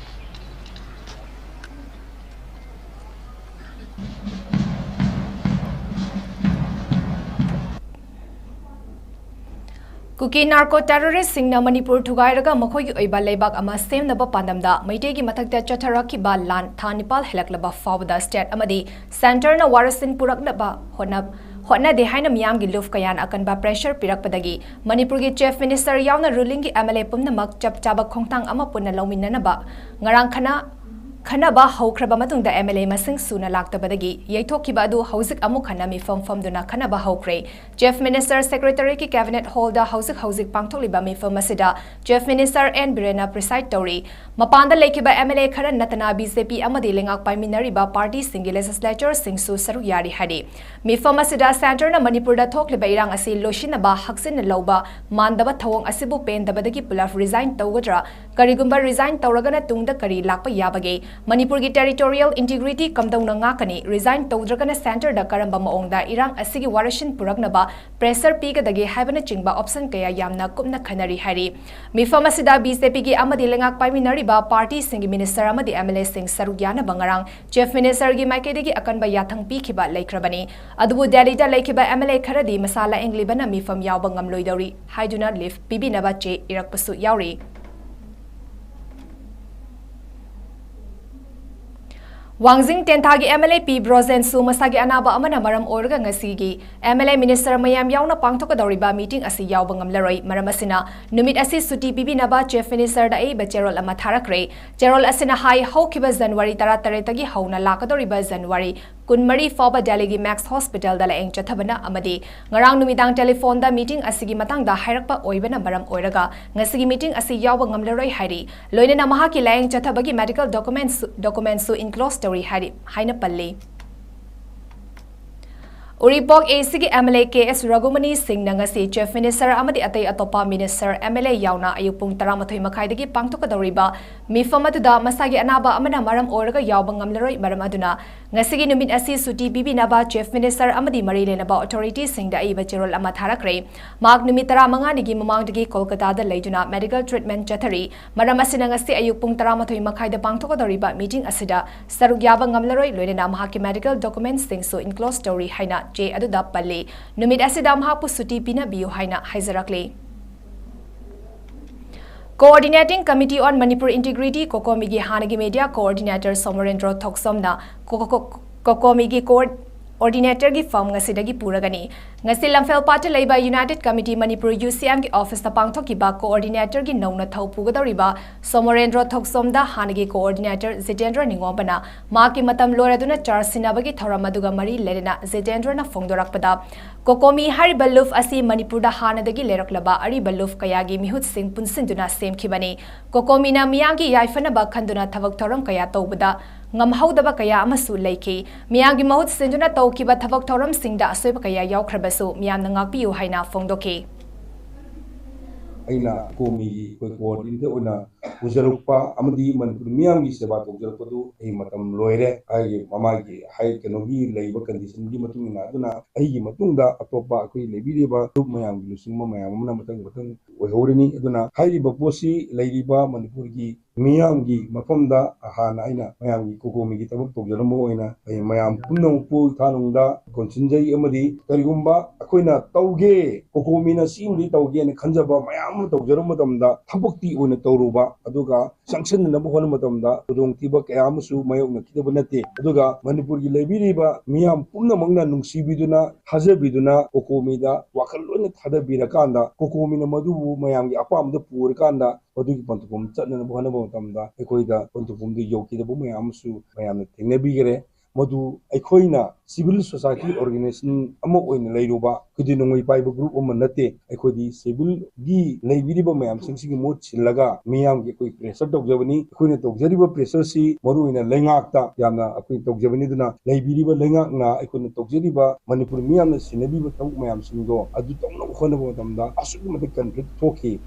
Kuki narco ꯇꯦꯔꯣꯔꯤꯁꯁꯤꯡꯅ Manipur ꯊꯨꯒꯥꯏꯔꯒ ꯃꯈꯣꯏꯒꯤ ꯑꯣꯏꯕ ꯂꯩꯕꯥꯛ ꯑꯃ ꯁꯦꯝꯅꯕ ꯄꯥꯟꯗꯝꯗ ꯃꯩꯇꯩꯒꯤ ꯃꯊꯛꯇ ꯆꯠꯊꯔꯛꯈꯤꯕ ꯂꯥꯟ ꯊꯥ ꯅꯤꯄꯥꯜ ꯍꯦꯜꯂꯛꯂꯕ ꯐꯥꯎꯕꯗ ꯁ꯭ꯇꯦꯠ ꯑꯃꯗꯤ ꯁꯦꯟꯇꯔꯅ ꯋꯥꯔꯣꯏꯁꯤꯟ ꯄꯨꯔꯛꯅꯕ ꯍꯣꯠꯅ-, ꯍꯣꯠꯅꯗꯦ ꯍꯥꯏꯅ ꯃꯤꯌꯥꯝꯒꯤ ꯂꯨꯞ ꯀꯌꯥꯅ ꯑꯀꯟꯕ ꯄ꯭ꯔꯦꯁꯔ ꯄꯤꯔꯛꯄꯗꯒꯤ ꯃꯅꯤꯄꯨꯔꯒꯤ ꯆꯤꯐ ꯃꯤꯅꯤꯁꯇꯔ ꯌꯥꯎꯅ ꯔꯨꯂꯤꯡꯒꯤ ꯑꯦꯝ ꯑꯦꯜ ꯑꯦ ꯄꯨꯝꯅꯃꯛ ꯆꯞ ꯆꯥꯕ ꯈꯣꯡꯊꯥꯡ ꯑꯃ ꯄꯨꯟꯅ ꯂꯧꯃꯤꯟꯅꯅꯕ ꯉꯔꯥꯡ ꯈꯟꯅ-, ꯈꯟꯅꯕ ꯍꯧꯈ꯭ꯔꯕ ꯃꯇꯨꯡꯗ ꯑꯦꯝ ꯑꯦꯜ ꯑꯦ ꯃꯁꯤꯡ ꯁꯨꯅ ꯂꯥꯛꯇꯕꯗꯒꯤ ꯌꯩꯊꯣꯛꯈꯤꯕ ꯑꯗꯨ ꯍꯧꯖꯤꯛ ꯑꯃꯨꯛ ꯍꯟꯅ ꯃꯤꯐꯝ ꯐꯝꯗꯨꯅ ꯈꯟꯅꯕ ꯍꯧꯈ꯭ꯔꯦ꯫ ꯆꯤꯐ ꯃꯤꯅꯤꯁꯇꯔ ꯁꯦꯀ꯭ꯔꯦꯇꯔꯤꯒꯤ ꯀꯦꯕꯤꯅꯦꯠ ꯍꯣꯜꯗ ꯍꯧꯖꯤꯛ ꯍꯧꯖꯤꯛ ꯄꯥꯡꯊꯣꯛꯂꯤꯕ ꯃꯤꯐꯝ ꯑꯁꯤꯗ ꯆꯤꯐ ꯃꯤꯅꯤꯁꯇꯔ ꯑꯦꯟ ꯕꯤꯔꯦꯟꯅ ꯄ꯭ꯔꯤꯁꯥꯏꯗ ꯇꯧꯔꯤ꯫ ꯃꯄꯥꯟꯗ ꯂꯩꯈꯤꯕ ꯑꯦꯝ ꯑꯦꯜ ꯑꯦ ꯈꯔ ꯅꯠꯇꯅ ꯕꯤ ꯖꯦ ꯄꯤ ꯑꯃꯗꯤ ꯂꯩꯉꯥꯛ ꯄꯥꯏꯃꯤꯟꯅꯔꯤꯕ ꯄꯥꯔꯇꯤꯁꯤꯡꯒꯤ ꯂꯦꯖꯤꯁꯂꯦꯆꯔꯁꯤꯡꯁꯨ ꯁꯔꯨꯛ ꯌꯥꯔꯤ ꯍꯥꯏꯔꯤ꯫ ꯃꯤꯐꯝ ꯑꯁꯤꯗ ꯁꯦꯟꯇꯔꯅ ꯃꯅꯤꯄꯨꯔꯗ ꯊꯣꯛꯂꯤꯕ ꯏꯔꯥꯡ ꯑꯁꯤ ꯂꯣꯏꯁꯤꯟꯅꯕ ꯍꯛꯆꯤꯟꯅ ꯂꯧꯕ ꯃꯥꯟꯗꯕ ꯊꯧꯑꯣꯡ ꯑꯁꯤꯕꯨ ꯄꯦꯟꯗꯕꯗꯒꯤ ꯄꯨꯂꯞ ꯔꯤꯖꯥꯏꯟ ꯇꯧꯒꯗ꯭ꯔꯥ ꯀꯔꯤꯒꯨꯝꯕ resign ꯇꯧꯔꯒꯅ ꯇꯨꯡꯗ ꯀꯔꯤ ꯂꯥꯛꯄ ꯌꯥꯕꯒꯦ? ꯃꯅꯤꯄꯨꯔꯒꯤ territorial integrity ꯀꯝꯗꯧꯅ ꯉꯥꯛꯀꯅꯤ? Resign ꯇꯧꯗ꯭ꯔꯒꯅ centreꯗ ꯀꯔꯝꯕ ꯃꯑꯣꯡꯗ ꯏꯔꯥꯡ ꯑꯁꯤꯒꯤ ꯋꯥꯔꯣꯏꯁꯤꯟ ꯄꯨꯔꯛꯅꯕ pressure ꯄꯤꯒꯗꯒꯦ ꯍꯥꯏꯕꯅꯆꯤꯡꯕ option ꯀꯌꯥ ꯌꯥꯝꯅ ꯀꯨꯞꯅ ꯈꯟꯅꯔꯤ ꯍꯥꯏꯔꯤ꯫ ꯃꯤꯐꯝ ꯑꯁꯤꯗ BJPꯒꯤ ꯑꯃꯗꯤ ꯂꯩꯉꯥꯛ ꯄꯥꯏꯃꯤꯟꯅꯔꯤꯕ partyꯁꯤꯡꯒꯤ minister ꯑꯃꯗꯤ MLAꯁꯤꯡ ꯁꯔꯨꯛ ꯌꯥꯅꯕ ꯉꯔꯥꯡ Chief Ministerꯒꯤ ꯃꯥꯏꯀꯩꯗꯒꯤ ꯑꯀꯟꯕ ꯌꯥꯊꯪ ꯄꯤꯈꯤꯕ ꯂꯩꯈ꯭ꯔꯕꯅꯤ꯫ ꯑꯗꯨꯕꯨ ꯗꯦꯜꯂꯤꯗ ꯂꯩꯈꯤꯕ MLA ꯈꯔꯗꯤ ꯃꯁꯥ ꯂꯥꯌꯦꯡꯂꯤꯕꯅ ꯃꯤꯐꯝ ꯌꯥꯎꯕ ꯉꯝꯂꯣꯏꯗꯧꯔꯤ ꯍꯥꯏꯗꯨꯅ leave ꯄꯤꯕꯤꯅꯕ ꯆꯦ ꯏꯔꯛꯄꯁꯨ ꯌꯥꯎꯔꯤ꯫ ꯋꯥꯡꯖꯤꯡ ꯇꯦꯟꯊꯥꯒꯤ MLA ꯄꯤ ꯕ꯭ꯔꯣꯖꯦꯟꯁꯨ ꯃꯁꯥꯒꯤ ꯑꯅꯥꯕ ꯑꯃꯅ ꯃꯔꯝ ꯑꯣꯏꯔꯒ ꯉꯁꯤꯒꯤ MLA minister ꯃꯌꯥꯝ ꯌꯥꯎꯅ ꯄꯥꯡꯊꯣꯛꯀꯗꯧꯔꯤꯕ meeting ꯑꯁꯤ ꯌꯥꯎꯕ ꯉꯝꯂꯔꯣꯏ꯫ ꯃꯔꯝ ꯑꯁꯤꯅ ꯅꯨꯃꯤꯠ ꯑꯁꯤ ꯁꯨꯇꯤ ꯄꯤꯕꯤꯅꯕ Chief Ministerꯗ ꯑꯏꯕ ꯆꯦꯔꯣꯜ ꯑꯃ ꯊꯥꯔꯛꯈ꯭ꯔꯦ꯫ ꯆꯦꯔꯣꯜ ꯑꯁꯤꯅ ꯍꯥꯏ, ꯍꯧꯈꯤꯕ January ꯇꯔꯥꯇꯔꯦꯠꯇꯒꯤ ꯍꯧꯅ ꯂꯥꯛꯀꯗꯧꯔꯤꯕ January ꯀꯨꯟꯃꯔꯤ ꯐꯥꯎꯕ ꯗꯦꯜꯂꯤꯒꯤ Max Hospitalꯗ ꯂꯥꯌꯦꯡ ꯆꯠꯊꯕꯅ ꯑꯃꯗꯤ ꯉꯔꯥꯡ ꯅꯨꯃꯤꯗꯥꯡ telephoneꯗ meeting ꯑꯁꯤꯒꯤ ꯃꯇꯥꯡꯗ ꯍꯥꯏꯔꯛꯄ ꯑꯣꯏꯕꯅ ꯃꯔꯝ ꯑꯣꯏꯔꯒ ꯉꯁꯤꯒꯤ meeting ꯑꯁꯤ ꯌꯥꯎꯕ ꯉꯝꯂꯔꯣꯏ ꯍꯥꯏꯔꯤ꯫ ꯂꯣꯏꯅꯅ ꯃꯍꯥꯛꯀꯤ ꯂꯥꯌꯦꯡ ꯆꯠꯊꯕꯒꯤ medical documents, documentsꯁꯨ enclose ꯇꯧꯔꯤ ꯍꯥꯏꯔꯤ ꯍꯥꯏꯅ ꯄꯜꯂꯤ꯫ ꯎꯔꯤꯄꯣꯛ ACꯒꯤ MLA ꯀꯦ ꯑꯦꯁ ꯔꯘꯨꯃꯅꯤ ꯁꯤꯡꯅ ꯉꯁꯤ Chief Minister ꯑꯃꯗꯤ ꯑꯇꯩ ꯑꯇꯣꯞꯄ minister, MLA ꯌꯥꯎꯅ ꯑꯌꯨꯛ ꯄꯨꯡ ꯇꯔꯥꯃꯥꯊꯣꯏ ꯃꯈꯥꯏꯗꯒꯤ ꯄꯥꯡꯊꯣꯛꯀꯗꯧꯔꯤꯕ ꯃꯤꯐꯝ ꯑꯗꯨꯗ ꯃꯁꯥꯒꯤ ꯑꯅꯥꯕ ꯑꯃꯅ ꯃꯔꯝ ꯑꯣꯏꯔꯒ ꯌꯥꯎꯕ ꯉꯝꯂꯔꯣꯏ꯫ ꯃꯔꯝ ꯑꯗꯨꯅ ꯉꯁꯤꯒꯤ ꯅꯨꯃꯤꯠ ꯑꯁꯤ ꯁꯨꯇꯤ ꯄꯤꯕꯤꯅꯕ Chief Minister ꯑꯃꯗꯤ ꯃꯔꯤ ꯂꯩꯅꯕ authorityꯁꯤꯡꯗ ꯑꯏꯕ ꯆꯦꯔꯣꯜ ꯑꯃ ꯊꯥꯔꯛꯈ꯭ꯔꯦ꯫ ꯃꯍꯥꯛ ꯅꯨꯃꯤꯠ ꯇꯔꯥꯃꯉꯥꯅꯤꯒꯤ ꯃꯃꯥꯡꯗꯒꯤ ꯀꯣꯜꯀꯇꯥꯗ ꯂꯩꯗꯨꯅ medical treatment ꯆꯠꯊꯔꯤ꯫ ꯃꯔꯝ ꯑꯁꯤꯅ ꯉꯁꯤ ꯑꯌꯨꯛ ꯄꯨꯡ ꯇꯔꯥꯃꯥꯊꯣꯏ ꯃꯈꯥꯏꯗ ꯄꯥꯡꯊꯣꯛꯀꯗꯧꯔꯤꯕ meeting ꯑꯁꯤꯗ ꯁꯔꯨꯛ ꯌꯥꯕ ꯉꯝꯂꯔꯣꯏ, ꯂꯣꯏꯅꯅ ꯃꯍꯥꯛꯀꯤ medical documentsꯁꯤꯡꯁꯨ enclose ꯇꯧꯔꯤ ꯍꯥꯏꯅ ꯆꯦ ꯑꯗꯨꯗ ꯄꯜꯂꯤ꯫ ꯅꯨꯃꯤꯠ ꯑꯁꯤꯗ ꯃꯍꯥꯛꯄꯨ ꯁꯨꯇꯤ ꯄꯤꯅꯕꯤꯌꯨ ꯍꯥꯏꯅ ꯍꯥꯏꯖꯔꯛꯂꯤ꯫ Coordinating Committee on Manipur Integrity, COCOMIꯒꯤ ꯍꯥꯟꯅꯒꯤ media coordinator ꯁꯣꯃꯣꯔꯦꯟꯗ꯭ꯔꯣ ꯊꯣꯛꯆꯣꯝꯅ ꯀꯣ-, ꯀꯣ-, ꯀꯣ-, COCOMIꯒꯤ coordinatorꯒꯤ ꯐꯝ ꯉꯁꯤꯗꯒꯤ ꯄꯨꯔꯒꯅꯤ꯫ ꯉꯁꯤ ꯂꯝꯐꯦꯜꯄꯥꯠꯇ ꯂꯩꯕ United Committee Manipur, UCMꯒꯤ officeꯇ ꯄꯥꯡꯊꯣꯛꯈꯤꯕ coordinatorꯒꯤ ꯅꯧꯅ ꯊꯧ ꯄꯨꯒꯗꯧꯔꯤꯕ ꯁꯣꯃꯣꯔꯦꯟꯗ꯭ꯔꯣ ꯊꯣꯛꯆꯣꯝꯗ ꯍꯥꯟꯅꯒꯤ coordinator ꯖꯤꯇꯦꯟꯗ꯭ꯔ ꯅꯤꯉꯣꯝꯕꯅ ꯃꯍꯥꯛꯀꯤ ꯃꯇꯝ ꯂꯣꯏꯔꯗꯨꯅ charge ꯁꯤꯟꯅꯕꯒꯤ ꯊꯧꯔꯝ ꯑꯗꯨꯒ ꯃꯔꯤ ꯂꯩꯅꯅ ꯖꯤꯇꯦꯟꯗ꯭ꯔꯅ ꯐꯣꯡꯗꯣꯔꯛꯄꯗ, COCOMI ꯍꯥꯏꯔꯤꯕ ꯂꯨꯞ ꯑꯁꯤ ꯃꯅꯤꯄꯨꯔꯗ ꯍꯥꯟꯅꯗꯒꯤ ꯂꯩꯔꯛꯂꯕ ꯑꯔꯤꯕ ꯂꯨꯞ ꯀꯌꯥꯒꯤ ꯃꯤꯍꯨꯠꯁꯤꯡ ꯄꯨꯟꯁꯤꯟꯗꯨꯅ ꯁꯦꯝꯈꯤꯕꯅꯤ꯫ COCOMIꯅ ꯃꯤꯌꯥꯝꯒꯤ ꯌꯥꯏꯐꯅꯕ ꯈꯟꯗꯨꯅ ꯊꯕꯛ ꯊꯧꯔꯝ ꯀꯌꯥ ꯇꯧꯕꯗ ꯉꯝꯍꯧꯗꯕ ꯀꯌꯥ ꯑꯃꯁꯨ ꯂꯩꯈꯤ꯫ ꯃꯤꯌꯥꯝꯒꯤ ꯃꯍꯨꯠ ꯁꯤꯟꯗꯨꯅ ꯇꯧꯈꯤꯕ ꯊꯕꯛ ꯊꯧꯔꯝꯁꯤꯡꯗ ꯑꯁꯣꯏꯕ ꯀꯌꯥ ꯌꯥꯎꯈ꯭ꯔꯕꯁꯨ ꯃꯤꯌꯥꯝꯅ ꯉꯥꯛꯄꯤꯌꯨ ꯍꯥꯏꯅ ꯐꯣꯡꯗꯣꯛꯈꯤ꯫ ꯑꯩꯅ COCOMIꯒꯤ ꯑꯩꯈꯣꯏ coordinator ꯑꯣꯏꯅ ꯄꯨꯖꯔꯛꯄ ꯑꯃꯗꯤ ꯃꯅꯤꯄꯨꯔ ꯃꯤꯌꯥꯝꯒꯤ ꯁꯦꯕꯥ ꯇꯧꯖꯔꯛꯄꯗꯨ ꯑꯩ ꯃꯇꯝ ꯂꯣꯏꯔꯦ꯫ ꯑꯩꯒꯤ ꯃꯃꯥꯒꯤ ꯍꯥꯏ ꯀꯩꯅꯣꯒꯤ ꯂꯩꯕ condition ꯒꯤ ꯃꯇꯨꯡ ꯏꯟꯅ ꯑꯗꯨꯅ ꯑꯩꯒꯤ ꯃꯇꯨꯡꯗ ꯑꯇꯣꯞꯄ ꯑꯩꯈꯣꯏ ꯂꯩꯕꯤꯔꯤꯕ group ꯃꯌꯥꯝꯒꯤ ꯂꯨꯆꯤꯡꯕ ꯃꯌꯥꯝ ꯑꯃꯅ ꯃꯊꯪ ꯃꯊꯪ ꯑꯣꯏꯍꯧꯔꯅꯤ꯫ ꯑꯗꯨꯅ ꯍꯥꯏꯔꯤꯕ ꯄꯣꯠꯁꯤ ꯂꯩꯔꯤꯕ ꯃꯅꯤꯄꯨꯔꯒꯤ ꯃꯤꯌꯥꯝꯒꯤ ꯃꯐꯝꯗ ꯍꯥꯟꯅ ꯑꯩꯅ ꯃꯌꯥꯝꯒꯤ COCOMI ꯒꯤ ꯊꯕꯛ ꯇꯧꯖꯔꯝꯕ ꯑꯣꯏꯅ ꯑꯩ ꯃꯌꯥꯝ ꯄꯨꯝꯅꯃꯛꯄꯨ ꯏꯊꯥꯅꯨꯡꯗ ꯀꯣꯟꯁꯤꯟꯖꯩ꯫ ꯑꯃꯗꯤ ꯀꯔꯤꯒꯨꯝꯕ ꯑꯩꯈꯣꯏꯅ ꯇꯧꯒꯦ, COCOMI ꯅ ꯁꯤꯃꯗꯤ ꯇꯧꯒꯦꯅ ꯈꯟꯖꯕ ꯃꯌꯥꯝ ꯑꯃ ꯇꯧꯖꯔꯝꯕ ꯃꯇꯝꯗ ꯊꯕꯛꯇꯤ ꯑꯣꯏꯅ ꯇꯧꯔꯨꯕ, ꯑꯗꯨꯒ ꯆꯪꯁꯤꯟꯅꯅꯕ ꯍꯣꯠꯅꯕ ꯃꯇꯝꯗ ꯈꯨꯗꯣꯡꯊꯤꯕ ꯀꯌꯥ ꯑꯃꯁꯨ ꯃꯥꯌꯣꯛꯅꯈꯤꯗꯕ ꯅꯠꯇꯦ꯫ ꯑꯗꯨꯒ ꯃꯅꯤꯄꯨꯔꯒꯤ ꯂꯩꯕꯤꯔꯤꯕ ꯃꯤꯌꯥꯝ ꯄꯨꯝꯅꯃꯛꯅ ꯅꯨꯡꯁꯤꯕꯤꯗꯨꯅ, ꯊꯥꯖꯕꯤꯗꯨꯅ COCOMI ꯗ ꯋꯥꯈꯜ ꯂꯣꯏꯅ ꯊꯥꯗꯕꯤꯔꯀꯥꯟꯗ, COCOMI ꯅ ꯃꯗꯨꯕꯨ ꯃꯌꯥꯝꯒꯤ ꯑꯄꯥꯝꯕꯗ ꯄꯨꯔꯀꯥꯟꯗ, ꯃꯗꯨꯒꯤ ꯄꯟꯊꯨꯡꯐꯝ ꯆꯠꯅꯅꯕ ꯍꯣꯠꯅꯕ ꯃꯇꯝꯗ ꯑꯩꯈꯣꯏꯗ ꯄꯟꯊꯨꯡꯐꯝꯗꯨ ꯌꯧꯈꯤꯗꯕ ꯃꯌꯥꯝ ꯑꯃꯁꯨ ꯃꯌꯥꯝꯅ ꯊꯦꯡꯅꯕꯤꯈꯔꯦ꯫ ꯃꯗꯨ ꯑꯩꯈꯣꯏꯅ civil society organization ꯑꯃ ꯑꯣꯏꯅ ꯂꯩꯔꯨꯕ, ꯑꯩꯈꯣꯏꯗꯤ ꯅꯣꯡꯃꯩ ꯄꯥꯏꯕ group ꯑꯃ ꯅꯠꯇꯦ꯫ ꯑꯩꯈꯣꯏꯗꯤ civil ꯒꯤ ꯂꯩꯕꯤꯔꯤꯕ ꯃꯌꯥꯝꯁꯤꯡꯁꯤꯒꯤ ꯃꯍꯨꯠ ꯁꯤꯜꯂꯒ ꯃꯤꯌꯥꯝꯒꯤ ꯑꯩꯈꯣꯏ pressure ꯇꯧꯖꯕꯅꯤ꯫ ꯑꯩꯈꯣꯏꯅ ꯇꯧꯖꯔꯤꯕ pressure ꯁꯤ ꯃꯔꯨꯑꯣꯏꯅ ꯂꯩꯉꯥꯛꯇ ꯌꯥꯝꯅ ꯑꯩꯈꯣꯏ ꯇꯧꯖꯕꯅꯤ꯫ ꯑꯗꯨꯅ ꯂꯩꯕꯤꯔꯤꯕ ꯂꯩꯉꯥꯛꯅ ꯑꯩꯈꯣꯏꯅ ꯇꯧꯖꯔꯤꯕ ꯃꯅꯤꯄꯨꯔ ꯃꯤꯌꯥꯝꯅ ꯁꯤꯟꯅꯕꯤꯕ ꯊꯕꯛ ꯃꯌꯥꯝꯁꯤꯡꯗꯣ ꯑꯗꯨ ꯇꯧꯅꯕ ꯍꯣꯠꯅꯕ ꯃꯇꯝꯗ ꯑꯁꯨꯛꯀꯤ ꯃꯇꯤꯛ conflict ꯊꯣꯛꯈꯤ꯫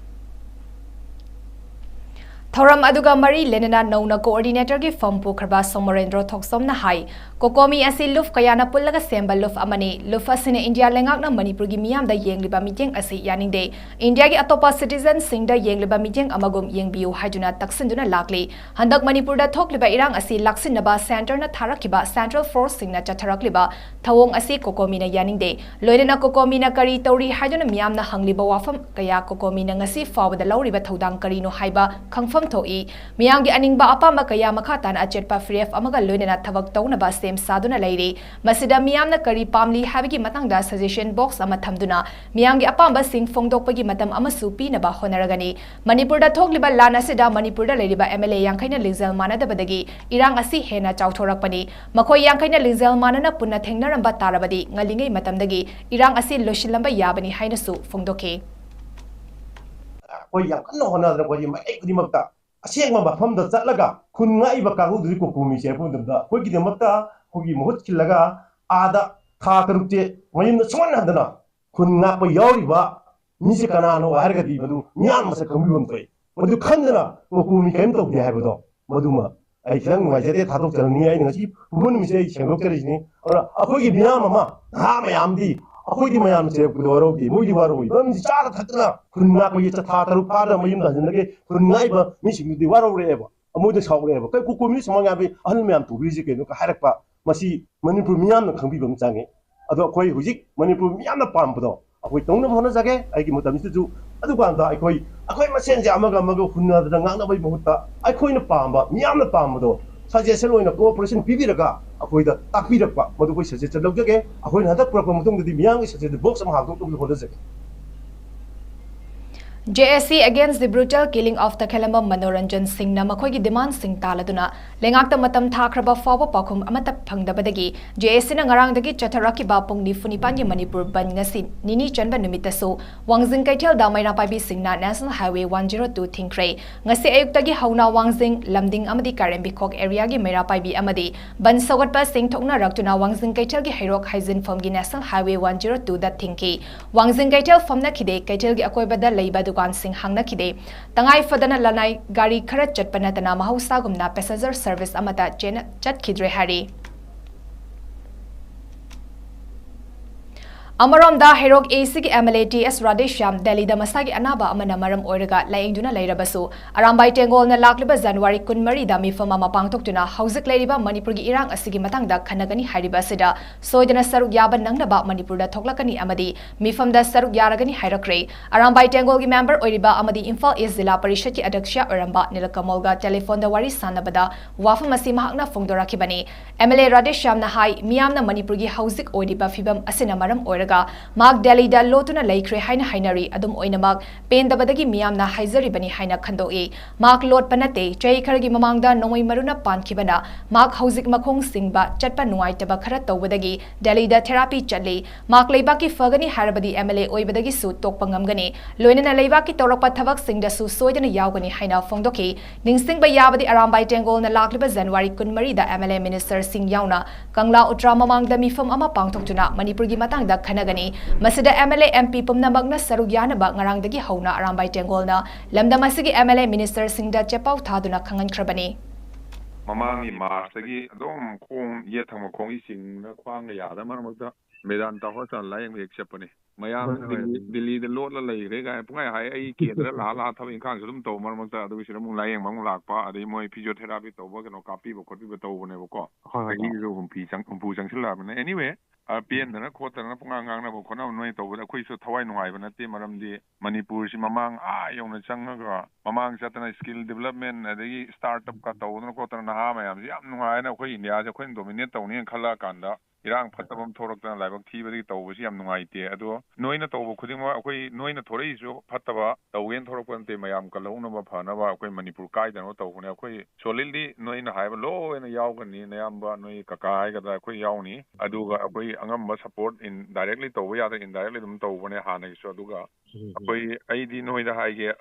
ꯊꯧꯔꯝ ꯑꯗꯨꯒ ꯃꯔꯤ ꯂꯩꯅꯅ ꯅꯧꯅ coordinator ꯒꯤ ꯐꯝ ꯄꯨꯈ꯭ꯔꯕ ꯁꯣꯃꯣꯔꯦꯟꯗ꯭ꯔꯣ ꯊꯣꯛꯆꯣꯝꯅ ꯍꯥꯏ, COCOMI ꯑꯁꯤ ꯂꯨꯞ ꯀꯌꯥꯅ ꯄꯨꯜꯂꯒ ꯁꯦꯝꯕ ꯂꯨꯞ ꯑꯃꯅꯤ꯫ ꯂꯨꯞ ꯑꯁꯤꯅ ꯏꯟꯗꯤꯌꯥ ꯂꯩꯉꯥꯛꯅ ꯃꯅꯤꯄꯨꯔꯒꯤ ꯃꯤꯌꯥꯝꯗ ꯌꯦꯡꯂꯤꯕ ꯃꯤꯠꯌꯦꯡ ꯑꯁꯤ ꯌꯥꯅꯤꯡꯗꯦ꯫ ꯏꯟꯗꯤꯌꯥꯒꯤ ꯑꯇꯣꯞꯄ citizen ꯁꯤꯡꯗ ꯌꯦꯡꯂꯤꯕ ꯃꯤꯠꯌꯦꯡ ꯑꯃꯒꯨꯝ ꯌꯦꯡꯕꯤꯌꯨ ꯍꯥꯏꯗꯨꯅ ꯇꯛꯁꯤꯟꯗꯨꯅ ꯂꯥꯛꯂꯤ꯫ ꯍꯟꯗꯛ ꯃꯅꯤꯄꯨꯔꯗ ꯊꯣꯛꯂꯤꯕ ꯏꯔꯥꯡ ꯑꯁꯤ ꯂꯥꯛꯁꯤꯟꯅꯕ centre ꯅ ꯊꯥꯔꯛꯈꯤꯕ central force ꯁꯤꯡꯅ ꯆꯠꯊꯔꯛꯂꯤꯕ ꯊꯧꯑꯣꯡ ꯑꯁꯤ COCOMI ꯅ ꯌꯥꯅꯤꯡꯗꯦ꯫ ꯂꯣꯏꯅꯅ COCOMI ꯅ ꯀꯔꯤ ꯇꯧꯔꯤ ꯍꯥꯏꯗꯨꯅ ꯃꯤꯌꯥꯝꯅ ꯍꯪꯂꯤꯕ ꯋꯥꯐꯝ ꯀꯌꯥ COCOMI ꯅ ꯉꯁꯤ ꯐꯥꯎꯕꯗ ꯂꯧꯔꯤꯕ ꯊꯧꯗꯥꯡ ꯀꯔꯤꯅꯣ ꯍꯥꯏꯕ ꯈꯪꯐꯝ ꯊꯣꯛꯏ꯫ ꯃꯤꯌꯥꯝꯒꯤ ꯑꯅꯤꯡꯕ ꯑꯄꯥꯝꯕ ꯀꯌꯥ ꯃꯈꯥ ꯇꯥꯅ ꯑꯆꯦꯠꯄ ꯐꯤꯔꯦꯞ ꯑꯃꯒ ꯂꯣꯏꯅꯅ ꯊꯕꯛ ꯇꯧꯅꯕ ꯁꯦꯝ ꯁꯥꯗꯨꯅ ꯂꯩꯔꯤ꯫ ꯃꯁꯤꯗ ꯃꯤꯌꯥꯝꯅ ꯀꯔꯤ ꯄꯥꯝꯂꯤ ꯍꯥꯏꯕꯒꯤ ꯃꯇꯥꯡꯗ suggestion box ꯑꯃ ꯊꯝꯗꯨꯅ ꯃꯤꯌꯥꯝꯒꯤ ꯑꯄꯥꯝꯕꯁꯤꯡ ꯐꯣꯡꯗꯣꯛꯄꯒꯤ ꯃꯇꯝ ꯑꯃꯁꯨ ꯄꯤꯅꯕ ꯍꯣꯠꯅꯔꯒꯅꯤ꯫ ꯃꯅꯤꯄꯨꯔꯗ ꯊꯣꯛꯂꯤꯕ ꯂꯥꯟ ꯑꯁꯤꯗ ꯃꯅꯤꯄꯨꯔꯗ ꯂꯩꯔꯤꯕ MLA ꯌꯥꯡꯈꯩꯅ ꯂꯤꯡꯖꯦꯜ ꯃꯥꯟꯅꯗꯕꯗꯒꯤ ꯏꯔꯥꯡ ꯑꯁꯤ ꯍꯦꯟꯅ ꯆꯥꯎꯊꯣꯔꯛꯄꯅꯤ꯫ ꯃꯈꯣꯏ ꯌꯥꯡꯈꯩꯅ ꯂꯤꯡꯖꯦꯜ ꯃꯥꯟꯅꯅ ꯄꯨꯟꯅ ꯊꯦꯡꯅꯔꯝꯕ ꯇꯥꯔꯕꯗꯤ ꯉꯜꯂꯤꯉꯩ ꯃꯇꯝꯗꯒꯤ ꯏꯔꯥꯡ ꯑꯁꯤ ꯂꯣꯏꯁꯤꯜꯂꯝꯕ ꯌꯥꯕꯅꯤ ꯍꯥꯏꯅꯁꯨ ꯐꯣꯡꯗꯣꯛꯈꯤ꯫ ꯑꯩꯈꯣꯏ ꯌꯥꯝ ꯀꯟꯅ ꯍꯣꯠꯅꯗꯅ ꯑꯩꯈꯣꯏꯒꯤ ꯃꯥꯏꯀꯩ ꯈꯨꯗꯤꯡꯃꯛꯇ ꯑꯁꯦꯡꯕ ꯃꯐꯝꯗ ꯆꯠꯂꯒ ꯈꯨꯟ ꯉꯥꯛꯏꯕ ꯀꯥꯡꯕꯨꯗꯨꯗꯤ COCOMI ꯁꯦ ꯍꯥꯏꯔꯛꯄ ꯃꯇꯝꯗ ꯑꯩꯈꯣꯏꯒꯤꯗꯃꯛꯇ ꯑꯩꯈꯣꯏꯒꯤ ꯃꯍꯨꯠ ꯁꯤꯜꯂꯒ ꯑꯥꯗ ꯊꯥ ꯇꯔꯨꯛꯁꯦ ꯃꯌꯨꯝꯗ ꯁꯨꯡꯍꯟ ꯍꯟꯗꯅ ꯈꯨꯟ ꯉꯥꯛꯄ ꯌꯥꯎꯔꯤꯕ ꯃꯤꯁꯦ ꯀꯅꯥꯅꯣ ꯍꯥꯏꯔꯒꯗꯤ ꯃꯗꯨ ꯃꯤꯌꯥꯝ ꯃꯁꯛ ꯈꯪꯕꯤꯕ ꯑꯃ ꯊꯣꯛꯏ꯫ ꯃꯗꯨ ꯈꯪꯗꯅ ꯃꯀꯨ ꯃꯤ ꯀꯔꯤꯝ ꯇꯧꯗꯦ ꯍꯥꯏꯕꯗꯣ, ꯃꯗꯨꯃ ꯑꯩ ꯈꯤꯇꯪ ꯅꯨꯡꯉꯥꯏꯖꯗꯦ, ꯊꯥꯗꯣꯛꯆꯔꯝꯅꯤ꯫ ꯑꯩꯅ ꯉꯁꯤ ꯐꯨꯕ ꯅꯨꯃꯤꯠꯁꯦ ꯑꯩ ꯁꯦꯡꯗꯣꯛꯆꯔꯤꯁꯤꯅꯤ꯫ ꯑꯗꯨꯅ ꯑꯩꯈꯣꯏꯒꯤ ꯃꯤꯌꯥꯝ ꯑꯃ, ꯅꯍꯥ ꯃꯌꯥꯝꯗꯤ, ꯑꯩꯈꯣꯏꯗꯤ ꯃꯌꯥꯝ ꯆꯩꯔꯛꯄꯗ ꯋꯥꯔꯧꯗꯦ, ꯃꯣꯏꯗꯤ ꯋꯥꯔꯧꯏ꯫ ꯃꯔꯝꯗꯤ ꯆꯥꯗ ꯊꯛꯇꯅ ꯈꯨꯟ ꯉꯥꯛꯄꯒꯤ ꯆꯊꯥ ꯇꯔꯨꯛ ꯐꯥꯗꯅ ꯃꯌꯨꯝꯗ ꯍꯟꯖꯤꯟꯅꯒꯦ ꯈꯨꯟ ꯉꯥꯛꯏꯕ ꯃꯤꯁꯤꯡꯗꯨꯗꯤ ꯋꯥꯔꯧꯔꯛꯑꯦꯕ꯫ ꯃꯣꯏꯗ ꯁꯥꯎꯔꯛꯑꯦꯕ꯫ ꯀꯩ ꯀꯨꯀꯨ ꯃꯤ ꯁꯨꯃꯥꯡ ꯌꯥꯕꯤ ꯑꯍꯜ ꯃꯌꯥꯝ ꯄꯨꯕꯤꯔꯤꯁꯦ ꯀꯩꯅꯣ ꯍꯥꯏꯔꯛꯄ, ꯃꯁꯤ ꯃꯅꯤꯄꯨꯔ ꯃꯤꯌꯥꯝꯅ ꯈꯪꯕꯤꯕ ꯑꯃ ꯆꯪꯉꯤ꯫ ꯑꯗꯣ ꯑꯩꯈꯣꯏ ꯍꯧꯖꯤꯛ ꯃꯅꯤꯄꯨꯔ ꯃꯤꯌꯥꯝꯅ ꯄꯥꯝꯕꯗꯣ ꯑꯩꯈꯣꯏ ꯇꯧꯅꯕ ꯍꯣꯠꯅꯖꯒꯦ꯫ ꯑꯩꯒꯤ ꯃꯇꯝꯁꯤꯗꯁꯨ ꯑꯗꯨꯀꯥꯟꯗ ꯑꯩꯈꯣꯏ, ꯑꯩꯈꯣꯏ ꯃꯁꯦꯟꯁꯦ ꯑꯃꯒ ꯑꯃꯒ ꯍꯨꯟꯅꯗꯅ ꯉꯥꯡꯅꯕꯒꯤ ꯃꯍꯨꯠꯇ ꯑꯩꯈꯣꯏꯅ ꯄꯥꯝꯕ, ꯃꯤꯌꯥꯝꯅ ꯄꯥꯝꯕꯗꯣ suggestion ꯑꯣꯏꯅ cooperation ꯄꯤꯕꯤꯔꯒ ꯑꯩꯈꯣꯏꯗ ꯇꯥꯛꯄꯤꯔꯛꯄ, ꯃꯗꯨ ꯑꯩꯈꯣꯏ suggestion ꯂꯧꯖꯒꯦ꯫ ꯑꯩꯈꯣꯏꯅ ꯍꯟꯗꯛ ꯄꯨꯔꯛꯄ ꯃꯇꯨꯡꯗꯗꯤ ꯃꯤꯌꯥꯝꯒꯤ suggestion box ꯑꯃ ꯍꯥꯡꯗꯣꯛꯅꯕ ꯍꯣꯠꯅꯖꯒꯦ꯫ J A C against the brutal killing of ꯇꯈꯦꯂꯝꯕꯝ Manoranjan ꯁꯤꯡꯅ ꯃꯈꯣꯏꯒꯤ ꯗꯤꯃꯥꯟꯁꯤꯡ ꯇꯥꯜꯂꯗꯨꯅ ꯂꯩꯉꯥꯛꯇ ꯃꯇꯝ ꯊꯥꯈ꯭ꯔꯕ ꯐꯥꯎꯕ ꯄꯥꯎꯈꯨꯝ ꯑꯃꯠꯇ ꯐꯪꯗꯕꯗꯒꯤ J A Cꯅ ꯉꯔꯥꯡꯗꯒꯤ ꯆꯠꯊꯔꯛꯈꯤꯕ ꯄꯨꯡ ꯅꯤꯐꯨ ꯅꯤꯄꯥꯟꯒꯤ ꯃꯅꯤꯄꯨꯔ ꯕꯟ ꯉꯁꯤ ꯅꯤꯅꯤ ꯆꯟꯕ ꯅꯨꯃꯤꯠꯇꯁꯨ ꯋꯥꯡꯖꯤꯡ ꯀꯩꯊꯦꯜꯗ ꯃꯩꯔꯥ ꯄꯥꯏꯕꯤꯁꯤꯡꯅ National Highway one zero two ꯊꯤꯡꯈ꯭ꯔꯦ꯫ ꯉꯁꯤ ꯑꯌꯨꯛꯇꯒꯤ ꯍꯧꯅ ꯋꯥꯡꯖꯤꯡ, ꯂꯝꯗꯤꯡ ꯑꯃꯗꯤ ꯀꯥꯏꯔꯦꯝꯕꯤꯈꯣꯛ areaꯒꯤ ꯃꯩꯔꯥ ꯄꯥꯏꯕꯤ ꯑꯃꯗꯤ ꯕꯟ ꯁꯧꯒꯠꯄꯁꯤꯡ ꯊꯣꯛꯅꯔꯛꯇꯨꯅ ꯋꯥꯡꯖꯤꯡ ꯀꯩꯊꯦꯜꯒꯤ ꯍꯩꯔꯣꯛ ꯍꯩꯖꯤꯟꯐꯝꯒꯤ National Highway one zero twoꯗ ꯊꯤꯡꯈꯤ꯫ ꯋꯥꯡꯖꯤꯡ ꯀꯩꯊꯦꯜ ꯐꯝꯅꯈꯤꯗꯦ, ꯀꯩꯊꯦꯜꯒꯤ ꯑꯀꯣꯏꯕꯗ ꯂꯩꯕ ꯗꯨꯀꯥꯟꯁꯤꯡ ꯍꯥꯡꯅꯈꯤꯗꯦ꯫ ꯇꯉꯥꯏ ꯐꯗꯅ ꯂꯅꯥꯏ ꯒꯥꯔꯤ ꯈꯔ ꯆꯠꯄ ꯅꯠꯇꯅ ꯃꯍꯧꯁꯥꯒꯨꯝꯅ passenger service ꯑꯃꯠꯇ ꯆꯦꯟ-, ꯆꯠꯈꯤꯗ꯭ꯔꯦ ꯍꯥꯏꯔꯤ꯫ ꯑꯃꯔꯣꯝꯗ ꯍꯩꯔꯣꯛ ACꯒꯤ MLA T S ꯔꯥꯙꯦꯁ꯭ꯌꯥꯝ ꯗꯦꯜꯂꯤꯗ ꯃꯁꯥꯒꯤ ꯑꯅꯥꯕ ꯑꯃꯅ ꯃꯔꯝ ꯑꯣꯏꯔꯒ ꯂꯥꯌꯦꯡꯗꯨꯅ ꯂꯩꯔꯕꯁꯨ, ꯑꯔꯥꯝꯕꯥꯏ ꯇꯦꯡꯒꯣꯜꯅ ꯂꯥꯛꯂꯤꯕ January ꯀꯨꯟꯃꯔꯤꯗ ꯃꯤꯐꯝ ꯑꯃ ꯄꯥꯡꯊꯣꯛꯇꯨꯅ ꯍꯧꯖꯤꯛ ꯂꯩꯔꯤꯕ ꯃꯅꯤꯄꯨꯔꯒꯤ ꯏꯔꯥꯡ ꯑꯁꯤꯒꯤ ꯃꯇꯥꯡꯗ ꯈꯟꯅꯒꯅꯤ ꯍꯥꯏꯔꯤꯕ ꯑꯁꯤꯗ ꯁꯣꯏꯗꯅ ꯁꯔꯨꯛ ꯌꯥꯕ ꯅꯪꯅꯕ ꯃꯅꯤꯄꯨꯔꯗ ꯊꯣꯛꯂꯛꯀꯅꯤ ꯑꯃꯗꯤ ꯃꯤꯐꯝꯗ ꯁꯔꯨꯛ ꯌꯥꯔꯒꯅꯤ ꯍꯥꯏꯔꯛꯈ꯭ꯔꯦ꯫ ꯑꯔꯥꯝꯕꯥꯏ ꯇꯦꯡꯒꯣꯜꯒꯤ member ꯑꯣꯏꯔꯤꯕ ꯑꯃꯗꯤ ꯏꯝꯐꯥꯜ East ꯖꯤꯂꯥ ꯄꯔꯤꯁꯠꯀꯤ ꯑꯗ꯭ꯌꯛꯁ ꯑꯣꯏꯔꯝꯕ ꯅꯤꯂꯀꯃꯜꯒ telephone ꯗ ꯋꯥꯔꯤ ꯁꯥꯟꯅꯕꯗ ꯋꯥꯐꯝ ꯑꯁꯤ ꯃꯍꯥꯛꯅ ꯐꯣꯡꯗꯣꯔꯛꯈꯤꯕꯅꯤ꯫ MLA ꯔꯥꯙꯦꯁ꯭ꯌꯥꯝꯅ ꯍꯥꯏ, ꯃꯤꯌꯥꯝꯅ ꯃꯅꯤꯄꯨꯔꯒꯤ ꯍꯧꯖꯤꯛ ꯑꯣꯏꯔꯤꯕ ꯐꯤꯕꯝ ꯑꯁꯤꯅ ꯃꯔꯝ ꯑꯣꯏꯔꯒ ꯃꯍꯥꯛ ꯗꯦꯜꯂꯤꯗ ꯂꯣꯠꯇꯨꯅ ꯂꯩꯈ꯭ꯔꯦ ꯍꯥꯏꯅ ꯍꯥꯏꯅꯔꯤ꯫ ꯑꯗꯨꯝ ꯑꯣꯏꯅꯃꯛ, ꯄꯦꯟꯗꯕꯗꯒꯤ ꯃꯤꯌꯥꯝꯅ ꯍꯥꯏꯖꯔꯤꯕꯅꯤ ꯍꯥꯏꯅ ꯈꯟꯗꯣꯛꯏ꯫ ꯃꯍꯥꯛ ꯂꯣꯠꯄ ꯅꯠꯇꯦ꯫ ꯆꯍꯤ ꯈꯔꯒꯤ ꯃꯃꯥꯡꯗ ꯅꯣꯡꯃꯩ ꯃꯔꯨꯅ ꯄꯥꯟꯈꯤꯕꯅ ꯃꯍꯥꯛ ꯍꯧꯖꯤꯛ ꯃꯈꯣꯡ ꯁꯤꯡꯕ, ꯆꯠꯄ ꯅꯨꯡꯉꯥꯏꯇꯕ ꯈꯔ ꯇꯧꯕꯗꯒꯤ ꯗꯦꯜꯂꯤꯗ therapy ꯆꯠꯂꯤ꯫ ꯃꯍꯥꯛ ꯂꯩꯕꯥꯛꯀꯤ ꯐꯒꯅꯤ ꯍꯥꯏꯔꯕꯗꯤ MLA ꯑꯣꯏꯕꯗꯒꯤꯁꯨ ꯇꯣꯛꯄ ꯉꯝꯒꯅꯤ꯫ ꯂꯣꯏꯅꯅ ꯂꯩꯕꯥꯛꯀꯤ ꯇꯧꯔꯛꯄ ꯊꯕꯛꯁꯤꯡꯗꯁꯨ ꯁꯣꯏꯗꯅ ꯌꯥꯎꯒꯅꯤ ꯍꯥꯏꯅ ꯐꯣꯡꯗꯣꯛꯈꯤ꯫ ꯅꯤꯡꯁꯤꯡꯕ ꯌꯥꯕꯗꯤ, ꯑꯔꯥꯝꯕꯥꯏ ꯇꯦꯡꯒꯣꯜꯅ ꯂꯥꯛꯂꯤꯕ January ꯀꯨꯟꯃꯔꯤꯗ MLA minister ꯁꯤꯡ ꯌꯥꯎꯅ ꯀꯪꯂꯥ ꯎꯇ꯭ꯔꯥ ꯃꯃꯥꯡꯗ ꯃꯤꯐꯝ ꯑꯃ ꯄꯥꯡꯊꯣꯛꯇꯨꯅ ꯃꯅꯤꯄꯨꯔꯒꯤ ꯃꯇꯥꯡꯗ ꯈꯟꯅ ꯅꯒꯅꯤ꯫ ꯃꯁꯤꯗ MLA, MP ꯄꯨꯝꯅꯃꯛꯅ ꯁꯔꯨꯛ ꯌꯥꯅꯕ ꯉꯔꯥꯡꯗꯒꯤ ꯍꯧꯅ ꯑꯔꯥꯝꯕꯥꯏ ꯇꯦꯡꯒꯣꯜꯅ ꯂꯝꯗꯝ ꯑꯁꯤꯒꯤ MLA, minister ꯁꯤꯡꯗ ꯆꯦꯄꯥꯎ ꯊꯥꯗꯨꯅ ꯈꯪꯍꯟꯈ꯭ꯔꯕꯅꯤ꯫ ꯃꯃꯥꯡꯒꯤ ꯃꯥꯔꯁꯇꯒꯤ ꯑꯗꯨꯝ ꯈꯣꯡ ꯌꯦꯠ ꯊꯪꯕ ꯈꯣꯡꯒꯤ ꯆꯤꯡꯅ ꯈ꯭ꯋꯥꯡꯒ ꯌꯥꯗ ꯃꯔꯛ ꯃꯔꯛꯇ ꯃꯦꯗꯥꯟꯇꯥ ꯍꯣꯁꯄꯤꯇꯥꯜ ꯂꯥꯏꯌꯦꯡꯕ ꯍꯦꯛ ꯆꯠꯄꯅꯦ꯫ ꯃꯌꯥꯝ ꯍꯣꯏ, ꯍꯣꯏ꯫ ꯗꯤꯜꯂꯤ, ꯗꯤꯜꯂꯤꯗ ꯂꯣꯠꯂ ꯂꯩꯈ꯭ꯔꯦ ꯀꯥꯏꯅ ꯄꯨꯡꯍꯥꯏ ꯍꯥꯏ꯫ ꯑꯩ ꯀꯦꯟꯗ꯭ꯔ ꯂꯥꯛꯑ ꯂꯥꯛꯑ ꯊꯕꯛ ꯏꯪꯈꯥꯡꯁꯨ ꯑꯗꯨꯝ ꯇꯧ, ꯃꯔꯛ ꯃꯔꯛꯇ꯫ ꯑꯗꯨꯒꯤ ꯁꯤꯗ ꯑꯃꯨꯛ ꯂꯥꯏꯌꯦꯡꯕ ꯑꯃꯨꯛ ꯂꯥꯛꯄ, ꯑꯗꯩ ꯃꯣꯏ physiotherapy ꯇꯧꯕ, ꯀꯩꯅꯣ ꯀꯥꯞꯄꯤꯕ ꯈꯣꯠꯄꯤꯕ ꯇꯧꯕꯅꯦꯕꯀꯣ꯫ ꯍꯣꯏ, ꯍꯣꯏ, ꯇꯥꯃꯣ꯫ ꯆꯍꯤꯁꯨ ꯍꯨꯝꯐꯨ ꯆꯪ-, ꯍꯨꯝꯐꯨ ꯆꯪꯁꯤꯜꯂꯛꯑꯕꯅꯤꯅ꯫ Anyway, ꯑ, ꯄꯦꯟꯗꯅ ꯈꯣꯠꯇꯅ ꯄꯨꯡꯉꯥꯡ ꯉꯥꯡꯅꯕ ꯈꯣꯠꯅꯕ ꯅꯣꯏ ꯇꯧꯕꯗ ꯑꯩꯈꯣꯏꯁꯨ ꯊꯋꯥꯏ ꯅꯨꯡꯉꯥꯏꯕ ꯅꯠꯇꯦ꯫ ꯃꯔꯝꯗꯤ ꯃꯅꯤꯄꯨꯔꯁꯤ ꯃꯃꯥꯡ ꯑꯥ ꯌꯧꯅ ꯆꯪꯉꯒ, ꯃꯃꯥꯡ ꯆꯠꯇꯅ skill development ꯑꯗꯒꯤ startup ꯀ ꯇꯧꯗꯅ ꯈꯣꯠꯇꯅ ꯅꯍꯥ ꯃꯌꯥꯝꯁꯤ ꯌꯥꯝ ꯅꯨꯡꯉꯥꯏꯅ ꯑꯩꯈꯣꯏ ꯏꯟꯗꯤꯌꯥꯁꯦ ꯑꯩꯈꯣꯏꯅ dominate ꯇꯧꯅꯤꯅ ꯈꯜꯂ ꯀꯥꯟꯗ ꯏꯔꯥꯡ ꯐꯠꯇꯕ ꯑꯃ ꯊꯣꯛꯂꯛꯇꯅ ꯂꯥꯏꯕꯛ ꯊꯤꯕꯗꯒꯤ ꯇꯧꯕꯁꯤ ꯌꯥꯝ ꯅꯨꯡꯉꯥꯏꯇꯦ꯫ ꯑꯗꯣ ꯅꯣꯏꯅ ꯇꯧꯕ ꯈꯨꯗꯤꯡꯃꯛ, ꯑꯩꯈꯣꯏ ꯅꯣꯏꯅ ꯊꯣꯔꯛꯏꯁꯨ ꯐꯠꯇꯕ ꯇꯧꯒꯦꯅ ꯊꯣꯔꯛꯄ ꯅꯠꯇꯦ, ꯃꯌꯥꯝ ꯀꯜꯍꯧꯅꯕ ꯐꯅꯕ ꯑꯩꯈꯣꯏ ꯃꯅꯤꯄꯨꯔ ꯀꯥꯏꯗꯅꯕ ꯇꯧꯕꯅꯦ꯫ ꯑꯩꯈꯣꯏ solidly ꯅꯣꯏꯅ ꯍꯥꯏꯕ ꯂꯣꯏꯅ ꯌꯥꯎꯒꯅꯤ, ꯅꯌꯥꯝꯕ ꯅꯣꯏ ꯀꯀꯥ ꯍꯥꯏꯒꯗ꯭ꯔꯥ, ꯑꯩꯈꯣꯏ ꯌꯥꯎꯅꯤ꯫ ꯑꯗꯨꯒ ꯑꯩꯈꯣꯏ ꯑꯉꯝꯕ support indirectly ꯇꯧꯕ ꯌꯥꯗ꯭ꯔꯥ, indirectly ꯑꯗꯨꯝ ꯇꯧꯕꯅꯦ ꯍꯥꯟꯅꯒꯤꯁꯨ꯫ ꯑꯗꯨꯒ ꯑꯩꯈꯣꯏ, ꯑꯩꯗꯤ ꯅꯣꯏꯗ ꯍꯥꯏꯒꯦ,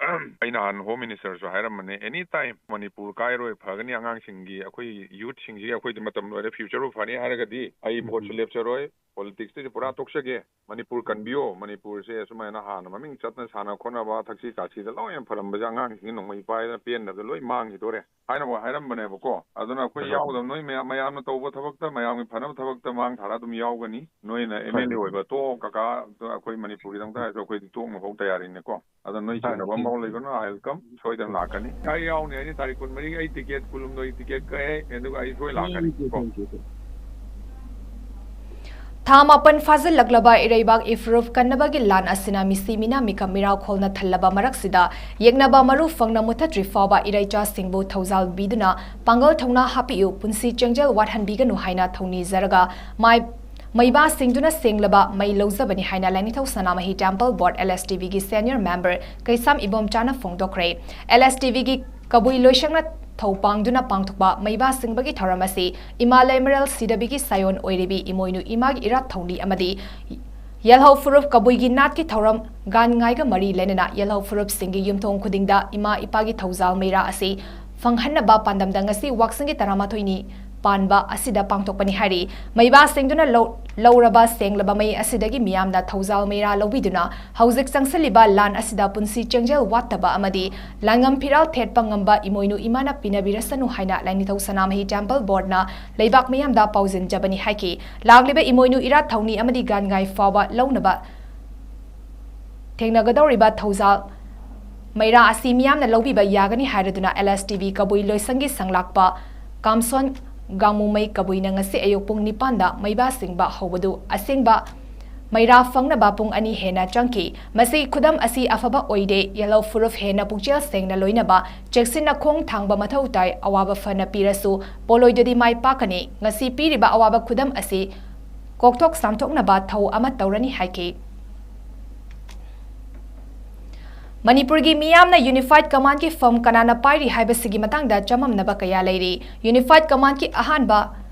ꯑꯩ ꯅꯍꯥꯟ home minister ꯁꯨ ꯍꯥꯏꯔꯝꯕꯅꯦ, any time ꯃꯅꯤꯄꯨꯔ ꯀꯥꯏꯔꯣꯏ, ꯐꯒꯅꯤ, ꯑꯉꯥꯡꯁꯤꯡꯒꯤ, ꯑꯩꯈꯣꯏ youth ꯁꯤꯡꯁꯤꯒꯤ ꯑꯩꯈꯣꯏꯗꯤ ꯃꯇꯝ ꯂꯣꯏꯔꯦ, future ꯕꯨ ꯐꯅꯤ ꯍꯥꯏꯔꯒꯗꯤ ꯑꯩ vote ꯁꯨ ꯂꯦꯞꯆꯔꯣꯏ, politics ꯇꯩꯁꯨ ꯄꯨꯔꯥ ꯇꯣꯛꯆꯒꯦ꯫ ꯃꯅꯤꯄꯨꯔ ꯀꯟꯕꯤꯌꯣ, ꯃꯅꯤꯄꯨꯔꯁꯦ ꯑꯁꯨꯃꯥꯏꯅ ꯍꯥꯟꯅ ꯃꯃꯤꯡ ꯆꯠꯅ ꯁꯥꯟꯅ ꯈꯣꯠꯅꯕ, ꯊꯛꯁꯤ ꯈꯥꯁꯤꯗ ꯂꯣꯏꯅ ꯐꯔꯝꯕꯁꯦ ꯑꯉꯥꯡꯁꯤꯡꯒꯤ ꯅꯣꯡꯃꯩ ꯄꯥꯏꯗꯅ ꯄꯦꯟꯗꯕꯗ ꯂꯣꯏ ꯃꯥꯡꯈꯤꯗꯣꯔꯦ ꯍꯥꯏꯅꯕ ꯍꯥꯏꯔꯝꯕꯅꯦꯕꯀꯣ꯫ ꯑꯗꯨꯅ ꯑꯩꯈꯣꯏ ꯌꯥꯎꯗꯕ, ꯅꯣꯏ ꯃꯌꯥꯝ, ꯃꯌꯥꯝꯅ ꯇꯧꯕ ꯊꯕꯛꯇ, ꯃꯌꯥꯝꯒꯤ ꯐꯅꯕ ꯊꯕꯛꯇ ꯃꯥꯡ ꯊꯥꯔ ꯑꯗꯨꯝ ꯌꯥꯎꯒꯅꯤ꯫ ꯅꯣꯏꯅ MLA ꯑꯣꯏꯕ ꯇꯣꯛ, ꯀꯀꯥ, ꯑꯩꯈꯣꯏ ꯃꯅꯤꯄꯨꯔꯒꯤꯗꯃꯛꯇ ꯍꯥꯏꯔꯁꯨ ꯑꯩꯈꯣꯏꯗꯤ ꯇꯣꯛꯅꯕ ꯍꯣꯠ ꯇꯌꯥꯔꯤꯅꯤꯀꯣ꯫ ꯑꯗꯣ ꯅꯣꯏ ꯆꯤꯡꯅꯕ ꯑꯃꯐꯥꯎ ꯂꯩꯒꯅꯨ, I will come, ꯁꯣꯏꯗꯅ ꯂꯥꯛꯀꯅꯤ꯫ ꯑꯩ ꯌꯥꯎꯅꯤ, ꯑꯩꯗꯤ ꯇꯥꯔꯤꯛ ꯀꯨꯟꯃꯔꯤꯒꯤ ꯑꯩ ticket, ꯀꯨꯟꯍꯨꯝꯗꯣꯏ ticket ꯀꯛꯑꯦ, ꯑꯗꯨꯒ ꯑꯩ ꯁꯣꯏ ꯂꯥꯛꯀꯅꯤ ꯀꯣ꯫ ꯊꯥ ꯃꯥꯄꯟ ꯐꯥꯖꯤꯜꯂꯛꯂꯕ ꯏꯔꯩꯕꯥꯛ ꯏꯐꯨꯔꯨꯞ ꯀꯟꯅꯕꯒꯤ ꯂꯥꯟ ꯑꯁꯤꯅ ꯃꯤꯁꯤ ꯃꯤꯅꯥ, ꯃꯤꯈꯝ ꯃꯤꯔꯥꯎꯈꯣꯜꯅ ꯊꯜꯂꯕ ꯃꯔꯛꯁꯤꯗ, ꯌꯦꯛꯅꯕ ꯃꯔꯨ ꯐꯪꯅ ꯃꯨꯊꯠꯇ꯭ꯔꯤ ꯐꯥꯎꯕ ꯏꯔꯩꯆꯥꯁꯤꯡꯕꯨ ꯊꯧꯖꯥꯜ ꯄꯤꯗꯨꯅ ꯄꯥꯡꯒꯜ ꯊꯧꯅꯥ ꯍꯥꯞꯄꯤꯌꯨ, ꯄꯨꯟꯁꯤ ꯆꯦꯡꯖꯦꯜ ꯋꯥꯠꯍꯟꯕꯤꯒꯅꯨ ꯍꯥꯏꯅ ꯊꯧꯅꯤꯖꯔꯒ ꯃꯥꯏ ꯃꯩꯕꯥꯁꯤꯡꯗꯨꯅ ꯁꯦꯡꯂꯕ ꯃꯩ ꯂꯧꯖꯕꯅꯤ ꯍꯥꯏꯅ ꯂꯥꯏꯅꯤꯡꯊꯧ ꯁꯅꯥꯃꯍꯤ Temple Board, LSTB ꯒꯤ senior member ꯀꯩꯁꯥꯝ ꯏꯕꯣꯝꯆꯥꯅ ꯐꯣꯡꯗꯣꯛꯈ꯭ꯔꯦ꯫ LSTB ꯒꯤ ꯀꯕꯨꯏ ꯂꯣꯏꯁꯪꯅ ꯊꯧ ꯄꯥꯡꯗꯨꯅ ꯄꯥꯡꯊꯣꯛꯄ ꯃꯩꯕꯥ ꯁꯤꯡꯕꯒꯤ ꯊꯧꯔꯝ ꯑꯁꯤ ꯏꯃꯥ ꯂꯩꯃꯔꯦꯜ ꯁꯤꯗꯕꯤꯒꯤ ꯁꯥꯏꯑꯣꯟ ꯑꯣꯏꯔꯤꯕꯤ ꯏꯃꯣꯏꯅꯨ ꯏꯃꯥꯒꯤ ꯏꯔꯥꯠ ꯊꯧꯅꯤ ꯑꯃꯗꯤ ꯌꯦꯜꯍꯧ ꯐꯨꯔꯨꯞ ꯀꯕꯨꯏꯒꯤ ꯅꯥꯠꯀꯤ ꯊꯧꯔꯝ ꯒꯥꯟ ꯉꯥꯏꯒ ꯃꯔꯤ ꯂꯩꯅꯅ ꯌꯦꯜꯍꯧ ꯐꯨꯔꯨꯞꯁꯤꯡꯒꯤ ꯌꯨꯝꯊꯣꯡ ꯈꯨꯗꯤꯡꯗ ꯏꯃꯥ ꯏꯄꯥꯒꯤ ꯊꯧꯖꯥꯜ ꯃꯩꯔꯥ ꯑꯁꯤ ꯐꯪꯍꯟꯅꯕ ꯄꯥꯟꯗꯝꯗ ꯉꯁꯤ ꯋꯥꯛꯆꯤꯡꯒꯤ ꯇꯔꯥꯃꯥꯊꯣꯏꯅꯤ ꯄꯥꯟꯕ ꯑꯁꯤꯗ ꯄꯥꯡꯊꯣꯛꯄꯅꯤ ꯍꯥꯏꯔꯤ꯫ ꯃꯩꯕꯥꯁꯤꯡꯗꯨꯅ ꯂꯧ-, ꯂꯧꯔꯕ ꯁꯦꯡꯂꯕ ꯃꯩ ꯑꯁꯤꯗꯒꯤ ꯃꯤꯌꯥꯝꯅ ꯊꯧꯖꯥꯜ ꯃꯩꯔꯥ ꯂꯧꯕꯤꯗꯨꯅ ꯍꯧꯖꯤꯛ ꯆꯪꯁꯤꯜꯂꯤꯕ ꯂꯥꯟ ꯑꯁꯤꯗ ꯄꯨꯟꯁꯤ ꯆꯦꯡꯖꯦꯜ ꯋꯥꯠꯇꯕ ꯑꯃꯗꯤ ꯂꯥꯟꯉꯝ ꯐꯤꯔꯥꯜ ꯊꯦꯠꯄ ꯉꯝꯕ ꯏꯃꯣꯏꯅꯨ ꯏꯃꯥꯅ ꯄꯤꯅꯕꯤꯔꯁꯅꯨ ꯍꯥꯏꯅ ꯂꯥꯏꯅꯤꯡꯊꯧ ꯁꯅꯥꯃꯍꯤ ꯇꯦꯝꯄꯜ ꯕꯣꯔꯗꯅ ꯂꯩꯕꯥꯛ ꯃꯤꯌꯥꯝꯗ ꯄꯥꯎꯖꯦꯟꯖꯕꯅꯤ ꯍꯥꯏꯈꯤ꯫ ꯂꯥꯛꯂꯤꯕ ꯏꯃꯣꯏꯅꯨ ꯏꯔꯥꯠ ꯊꯧꯅꯤ ꯑꯃꯗꯤ ꯒꯥꯟꯉꯥꯏ ꯐꯥꯎꯕ ꯂꯧꯅꯕ ꯊꯦꯡꯅꯒꯗꯧꯔꯤꯕ ꯊꯧꯖꯥꯜ ꯃꯩꯔꯥ ꯑꯁꯤ ꯃꯤꯌꯥꯝꯅ ꯂꯧꯕꯤꯕ ꯌꯥꯒꯅꯤ ꯍꯥꯏꯔꯗꯨꯅ LSTV ꯀꯕꯨꯏ ꯂꯣꯏꯁꯪꯒꯤ ꯁꯪꯂꯥꯛꯄ ꯀꯥꯝꯁꯣꯟ ꯒꯥꯡꯃꯨꯃꯩ ꯀꯕꯨꯏꯅ ꯉꯁꯤ ꯑꯌꯨꯛ ꯄꯨꯡ ꯅꯤꯄꯥꯟꯗ ꯃꯩꯕꯥ ꯁꯤꯡꯕ ꯍꯧꯕꯗꯨ ꯑꯁꯦꯡꯕ ꯃꯩꯔꯥ ꯐꯪꯅꯕ ꯄꯨꯡ ꯑꯅꯤ ꯍꯦꯟꯅ ꯆꯪꯈꯤ꯫ ꯃꯁꯤ ꯈꯨꯗꯝ ꯑꯁꯤ ꯑꯐꯕ ꯑꯣꯏꯗꯦ, ꯌꯦꯜꯍꯧ ꯐꯨꯔꯨꯞ ꯍꯦꯟꯅ ꯄꯨꯛꯆꯦꯜ ꯁꯦꯡꯅ ꯂꯣꯏꯅꯕ ꯆꯦꯛꯁꯤꯟꯅ ꯈꯣꯡ ꯊꯥꯡꯕ ꯃꯊꯧ ꯇꯥꯏ꯫ ꯑꯋꯥꯕ ꯐꯅ ꯄꯤꯔꯁꯨ ꯄꯣꯂꯣꯏꯗꯨꯗꯤ ꯃꯥꯏ ꯄꯥꯛꯀꯅꯤ꯫ ꯉꯁꯤ ꯄꯤꯔꯤꯕ ꯑꯋꯥꯕ ꯈꯨꯗꯝ ꯑꯁꯤ ꯀꯣꯛꯊꯣꯛ ꯁꯥꯝꯊꯣꯛꯅꯕ ꯊꯧ ꯑꯃ ꯇꯧꯔꯅꯤ ꯍꯥꯏꯈꯤ꯫ ꯃꯅꯤꯄꯨꯔꯒꯤ ꯃꯤꯌꯥꯝꯅ ꯌꯨꯅꯤꯐꯥꯏꯗ ꯀꯃꯥꯟꯗꯀꯤ ꯐꯝ ꯀꯅꯥꯅ ꯄꯥꯏꯔꯤ ꯍꯥꯏꯕꯁꯤꯒꯤ ꯃꯇꯥꯡꯗ ꯆꯃꯝꯅꯕ ꯀꯌꯥ ꯂꯩꯔꯤ꯫ ꯌꯨꯅꯤꯐꯥꯏꯗ ꯀꯃꯥꯟꯗꯀꯤ ꯑꯍꯥꯟꯕ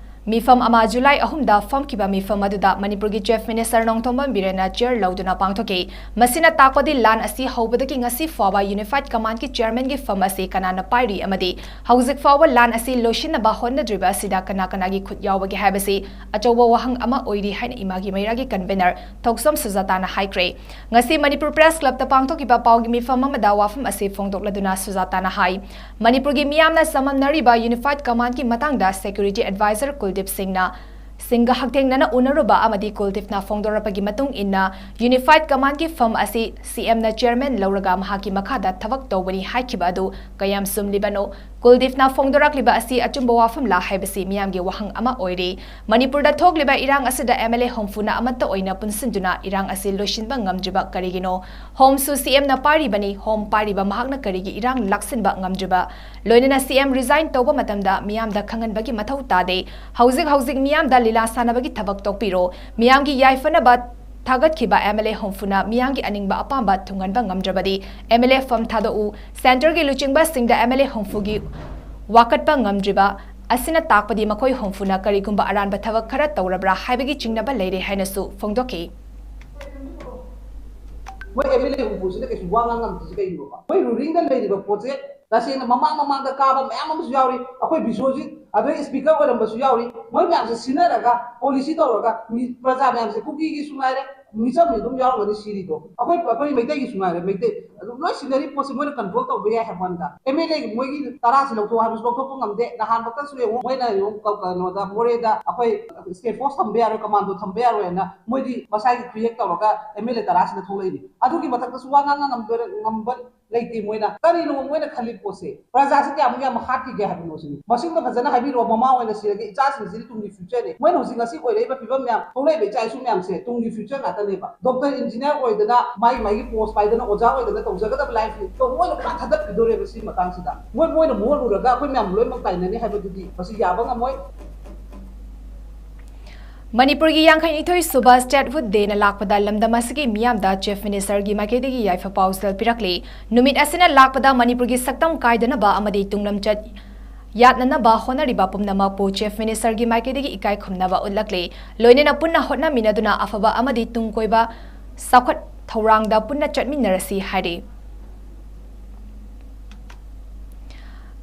ꯃꯤꯐꯝ ꯑꯃ ꯖꯨꯂꯥꯏ ꯑꯍꯨꯝꯗ ꯐꯝꯈꯤꯕ ꯃꯤꯐꯝ ꯑꯗꯨꯗ ꯃꯅꯤꯄꯨꯔꯒꯤ ꯆꯤꯐ ꯃꯤꯅꯤꯁꯇꯔ ꯅꯣꯡꯊꯣꯝꯕꯝ ꯕꯤꯔꯦꯟꯅ ꯆꯤꯌꯔ ꯂꯧꯗꯨꯅ ꯄꯥꯡꯊꯣꯛꯈꯤ꯫ ꯃꯁꯤꯅ ꯇꯥꯛꯄꯗꯤ ꯂꯥꯟ ꯑꯁꯤ ꯍꯧꯕꯗꯒꯤ ꯉꯁꯤ ꯐꯥꯎꯕ ꯌꯨꯅꯤꯐꯥꯏꯗ ꯀꯃꯥꯟꯗꯀꯤ ꯆꯤꯌꯔꯃꯦꯟꯒꯤ ꯐꯝ ꯑꯁꯤ ꯀꯅꯥꯅ ꯄꯥꯏꯔꯤ ꯑꯃꯗꯤ ꯍꯧꯖꯤꯛ ꯐꯥꯎꯕ ꯂꯥꯟ ꯑꯁꯤ ꯂꯣꯏꯁꯤꯟꯅꯕ ꯍꯣꯠꯅꯗ꯭ꯔꯤꯕ ꯑꯁꯤꯗ ꯀꯅꯥ ꯀꯅꯥꯒꯤ ꯈꯨꯠ ꯌꯥꯎꯕꯒꯦ ꯍꯥꯏꯕꯁꯤ ꯑꯆꯧꯕ ꯋꯥꯍꯪ ꯑꯃ ꯑꯣꯏꯔꯤ ꯍꯥꯏꯅ ꯏꯃꯥꯒꯤ ꯃꯩꯔꯥꯒꯤ ꯀꯟꯚꯦꯅꯔ ꯊꯣꯛꯆꯣꯝ ꯁꯨꯖꯥꯇꯥꯅ ꯍꯥꯏꯈ꯭ꯔꯦ꯫ ꯉꯁꯤ ꯃꯅꯤꯄꯨꯔ ꯄ꯭ꯔꯦꯁ ꯀ꯭ꯂꯕꯇ ꯄꯥꯡꯊꯣꯛꯈꯤꯕ ꯄꯥꯎꯒꯤ ꯃꯤꯐꯝ ꯑꯃꯗ ꯋꯥꯐꯝ ꯑꯁꯤ ꯐꯣꯡꯗꯣꯛꯂꯗꯨꯅ ꯁꯨꯖꯥꯇꯥꯅ ꯍꯥꯏ, ꯃꯅꯤꯄꯨꯔꯒꯤ ꯃꯤꯌꯥꯝꯅ ꯆꯃꯝꯅꯔꯤꯕ ꯌꯨꯅꯤꯐꯥꯏꯗ ꯀꯃꯥꯟꯗꯀꯤ ꯃꯇꯥꯡꯗ ꯁꯦꯀ꯭ꯌꯨꯔꯤꯇꯤ ꯑꯦꯗꯚꯥꯏꯖꯔ ꯀꯨꯜꯗꯤꯞ ꯁꯤꯡꯅ, ꯁꯤꯡꯒ ꯍꯛꯊꯦꯡꯅꯅ ꯎꯅꯔꯨꯕ ꯑꯃꯗꯤ ꯀꯨꯜꯗꯤꯞꯅ ꯐꯣꯡꯗꯣꯔꯛꯄꯒꯤ ꯃꯇꯨꯡ ꯏꯟꯅ ꯌꯨꯅꯤꯐꯥꯏꯗ ꯀꯃꯥꯟꯗꯀꯤ ꯐꯝ ꯑꯁꯤ CMꯅ ꯆꯤꯌꯔꯃꯦꯟ ꯂꯧꯔꯒ ꯃꯍꯥꯛꯀꯤ ꯃꯈꯥꯗ ꯊꯕꯛ ꯇꯧꯕꯅꯤ ꯍꯥꯏꯈꯤꯕ ꯑꯗꯨ ꯀꯌꯥꯝ ꯆꯨꯝꯂꯤꯕꯅꯣ? ꯀꯨꯜꯗꯤꯞꯅ ꯐꯣꯡꯗꯣꯔꯛꯂꯤꯕ ꯑꯁꯤ ꯑꯆꯨꯝꯕ ꯋꯥꯐꯝꯂꯥ ꯍꯥꯏꯕꯁꯤ ꯃꯤꯌꯥꯝꯒꯤ ꯋꯥꯍꯪ ꯑꯃ ꯑꯣꯏꯔꯤ꯫ ꯃꯅꯤꯄꯨꯔꯗ ꯊꯣꯛꯂꯤꯕ ꯏꯔꯥꯡ ꯑꯁꯤꯗ MLA ꯍꯨꯝꯐꯨꯅ ꯑꯃꯠꯇ ꯑꯣꯏꯅ ꯄꯨꯟꯁꯤꯟꯗꯨꯅ ꯏꯔꯥꯡ ꯑꯁꯤ ꯂꯣꯏꯁꯤꯟꯕ ꯉꯝꯗ꯭ꯔꯤꯕ ꯀꯔꯤꯒꯤꯅꯣ? ꯍꯣꯝꯁꯨ CMꯅ ꯄꯥꯏꯔꯤꯕꯅꯤ, ꯍꯣꯝ ꯄꯥꯏꯔꯤꯕ ꯃꯍꯥꯛꯅ ꯀꯔꯤꯒꯤ ꯏꯔꯥꯡ ꯂꯥꯛꯁꯤꯟꯕ ꯉꯝꯗ꯭ꯔꯤꯕ? ꯂꯣꯏꯅꯅ CM resign ꯇꯧꯕ ꯃꯇꯝꯗ ꯃꯤꯌꯥꯝꯗ ꯈꯪꯍꯟꯕꯒꯤ ꯃꯊꯧ ꯇꯥꯗꯦ꯫ ꯍꯧꯖꯤꯛ ꯍꯧꯖꯤꯛ ꯃꯤꯌꯥꯝꯗ ꯂꯤꯂꯥ ꯁꯥꯟꯅꯕꯒꯤ ꯊꯕꯛ ꯇꯣꯛꯄꯤꯔꯣ꯫ ꯃꯤꯌꯥꯝꯒꯤ ꯌꯥꯏꯐꯅꯕ ꯊꯥꯒꯠꯈꯤꯕ MLA ꯍꯨꯝꯐꯨꯅ ꯃꯤꯌꯥꯝꯒꯤ ꯑꯅꯤꯡꯕ ꯑꯄꯥꯝꯕ ꯊꯨꯡꯍꯟꯕ ꯉꯝꯗ꯭ꯔꯕꯗꯤ MLA ꯐꯝ ꯊꯥꯗꯣꯛꯎ꯫ ꯁꯦꯟꯇꯔꯒꯤ ꯂꯨꯆꯤꯡꯕꯁꯤꯡꯗ MLA ꯍꯨꯝꯐꯨꯒꯤ ꯋꯥꯀꯠꯄ ꯉꯝꯗ꯭ꯔꯤꯕ ꯑꯁꯤꯅ ꯇꯥꯛꯄꯗꯤ ꯃꯈꯣꯏ ꯍꯨꯝꯐꯨꯅ ꯀꯔꯤꯒꯨꯝꯕ ꯑꯔꯥꯟꯕ ꯊꯕꯛ ꯈꯔ ꯇꯧꯔꯕ꯭ꯔꯥ ꯍꯥꯏꯕꯒꯤ ꯆꯤꯡꯅꯕ ꯂꯩꯔꯦ ꯍꯥꯏꯅꯁꯨ ꯐꯣꯡꯗꯣꯛꯈꯤ꯫ ꯃꯣꯏ MLA ꯍꯨꯝꯐꯨꯁꯤꯅ ꯀꯩꯁꯨ ꯋꯥ ꯉꯥꯡ ꯉꯝꯗ꯭ꯔꯤꯁꯦ ꯀꯩꯒꯤꯅꯣꯕ? ꯃꯣꯏ ruling ꯗ ꯂꯩꯔꯤꯕ ꯄꯣꯠꯁꯦ ꯇꯁꯦꯡꯅ ꯃꯃꯥꯡ ꯃꯃꯥꯡꯗ ꯀꯥꯕ ꯃꯌꯥꯝ ꯑꯃꯁꯨ ꯌꯥꯎꯔꯤ꯫ ꯑꯩꯈꯣꯏ ꯕꯤꯁꯣꯖꯤꯠ ꯑꯗꯩ ꯁ꯭ꯄꯤꯀꯔ ꯑꯣꯏꯔꯝꯕꯁꯨ ꯌꯥꯎꯔꯤ꯫ ꯃꯣꯏ ꯃꯌꯥꯝꯁꯦ ꯁꯤꯟꯅꯔꯒ ꯄꯣꯂꯤꯁꯤ ꯇꯧꯔꯒ ꯃꯤ, ꯄ꯭ꯔꯖꯥ ꯃꯌꯥꯝꯁꯦ, ꯀꯨꯀꯤꯒꯤꯁꯨ ꯉꯥꯏꯔꯦ, ꯃꯤꯆꯝ ꯑꯗꯨꯝ ꯌꯥꯎꯔꯝꯒꯅꯤ ꯁꯤꯔꯤꯗꯣ꯫ ꯑꯩꯈꯣꯏ, ꯑꯩꯈꯣꯏ ꯃꯩꯇꯩꯒꯤꯁꯨ ꯉꯥꯏꯔꯦ, ꯃꯩꯇꯩ ꯑꯗꯨꯝ ꯂꯣꯏ ꯁꯤꯟꯅꯔꯤ ꯄꯣꯠꯁꯦ ꯃꯣꯏꯅ ꯀꯟꯇ꯭ꯔꯣꯜ ꯇꯧꯕ ꯌꯥꯏ ꯍꯥꯏꯕ ꯋꯥꯅꯤꯗ꯫ ꯑꯦꯝ ꯑꯦꯜ ꯑꯦꯒꯤ ꯃꯣꯏꯒꯤ ꯇꯔꯥꯁꯤ ꯂꯧꯊꯣꯛꯑꯣ ꯍꯥꯏꯕꯁꯨ ꯂꯧꯊꯣꯛꯄ ꯉꯝꯗꯦ꯫ ꯅꯍꯥꯟꯃꯛꯇꯁꯨ ꯌꯦꯡꯉꯨ, ꯃꯣꯏꯅ ꯌꯦꯡꯉꯨ, ꯀ-, ꯀꯩꯅꯣꯗ, ꯃꯣꯔꯦꯗ ꯑꯩꯈꯣꯏ ꯁ꯭ꯇꯦꯠ ꯐꯣꯔꯁ ꯊꯝꯕ ꯌꯥꯔꯣꯏ, ꯀꯃꯥꯟꯗꯣ ꯊꯝꯕ ꯌꯥꯔꯣꯏꯅ ꯃꯣꯏꯗꯤ ꯃꯁꯥꯒꯤ ꯀ꯭ꯔꯤꯌꯦꯠ ꯇꯧꯔꯒ ꯑꯦꯝ ꯑꯦꯜ ꯑꯦ ꯇꯔꯥꯁꯤꯅ ꯊꯣꯛꯂꯛꯏꯅꯤ꯫ ꯑꯗꯨꯒꯤ ꯃꯊꯛꯇꯁꯨ ꯋꯥ ꯉꯥꯡ ꯉꯝꯗꯣꯏꯔ-, ꯉꯝꯕ ꯂꯩꯇꯦ ꯃꯣꯏꯅ꯫ ꯀꯔꯤꯅꯣ ꯃꯣꯏꯅ ꯈꯜꯂꯤ ꯄꯣꯠꯁꯦ? ꯄ꯭ꯔꯖꯥꯁꯦ ꯀꯌꯥꯃꯨꯛ ꯌꯥꯝ ꯍꯥꯠꯈꯤꯒꯦ ꯍꯥꯏꯕꯅꯣ ꯁꯤꯅꯤ꯫ ꯃꯁꯤꯡꯗꯣ ꯐꯖꯅ ꯍꯥꯏꯕꯤꯔꯛꯑꯣ꯫ ꯃꯃꯥ ꯑꯣꯏꯅ ꯁꯤꯔꯒꯦ, ꯏꯆꯥꯁꯤꯡꯁꯤꯗꯤ ꯇꯨꯡꯒꯤ ꯐ꯭ꯌꯨꯆꯔꯅꯤ꯫ ꯃꯣꯏꯅ ꯍꯧꯖꯤꯛ ꯉꯁꯤ ꯑꯣꯏꯔꯛꯏꯕ ꯐꯤꯕꯝ ꯃꯌꯥꯝ, ꯊꯣꯛꯂꯛꯏꯕ ꯏꯆꯥ ꯏꯁꯨ ꯃꯌꯥꯝꯁꯦ ꯇꯨꯡꯒꯤ ꯐ꯭ꯌꯨꯆꯔ ꯉꯥꯛꯇꯅꯦꯕ꯫ ꯗꯣꯛꯇꯔ, ꯏꯟꯖꯤꯅꯤꯌꯥꯔ ꯑꯣꯏꯗꯅ, ꯃꯥꯒꯤ, ꯃꯥꯒꯤ ꯄꯣꯁ ꯄꯥꯏꯗꯅ, ꯑꯣꯖꯥ ꯑꯣꯏꯗꯅ ꯇꯧꯖꯒꯗꯕ ꯂꯥꯏꯐꯁꯤꯡꯗꯣ ꯃꯣꯏꯅ ꯄꯨꯔꯥ ꯊꯥꯗꯠꯄꯤꯗꯣꯔꯦꯕ ꯁꯤ ꯃꯇꯥꯡꯁꯤꯗ꯫ ꯃꯣꯏ, ꯃꯣꯏꯅ ꯃꯣꯠꯂꯨꯔꯒ ꯑꯩꯈꯣꯏ ꯃꯌꯥꯝ ꯂꯣꯏꯅꯃꯛ ꯇꯥꯏꯅꯅꯤ ꯍꯥꯏꯕꯗꯨꯗꯤ ꯃꯁꯤ ꯌꯥꯕ ꯉꯝꯃꯣꯏ꯫ ꯃꯅꯤꯄꯨꯔꯒꯤ ꯌꯥꯡꯈꯩꯅꯤꯊꯣꯏ ꯁꯨꯕ Statehood Dayꯅ ꯂꯥꯛꯄꯗ ꯂꯝꯗꯝ ꯑꯁꯤꯒꯤ ꯃꯤꯌꯥꯝꯗ Chief Ministerꯒꯤ ꯃꯥꯏꯀꯩꯗꯒꯤ ꯌꯥꯏꯐ ꯄꯥꯎꯖꯦꯜ ꯄꯤꯔꯛꯂꯤ꯫ ꯅꯨꯃꯤꯠ ꯑꯁꯤꯅ ꯂꯥꯛꯄꯗ ꯃꯅꯤꯄꯨꯔꯒꯤ ꯁꯛꯇꯝ ꯀꯥꯏꯗꯅꯕ ꯑꯃꯗꯤ ꯇꯨꯡꯂꯝꯆꯠ ꯌꯥꯠꯅꯅꯕ ꯍꯣꯠꯅꯔꯤꯕ ꯄꯨꯝꯅꯃꯛꯄꯨ Chief Ministerꯒꯤ ꯃꯥꯏꯀꯩꯗꯒꯤ ꯏꯀꯥꯏ ꯈꯨꯝꯅꯕ ꯎꯠꯂꯛꯂꯤ꯫ ꯂꯣꯏꯅꯅ ꯄꯨꯟꯅ ꯍꯣꯠꯅꯃꯤꯟꯅꯗꯨꯅ ꯑꯐꯕ ꯑꯃꯗꯤ ꯇꯨꯡ ꯀꯣꯏꯕ ꯆꯥꯎꯈꯠ ꯊꯧꯔꯥꯡꯗ ꯄꯨꯟꯅ ꯆꯠꯃꯤꯟꯅꯔꯁꯤ ꯍꯥꯏꯔꯤ꯫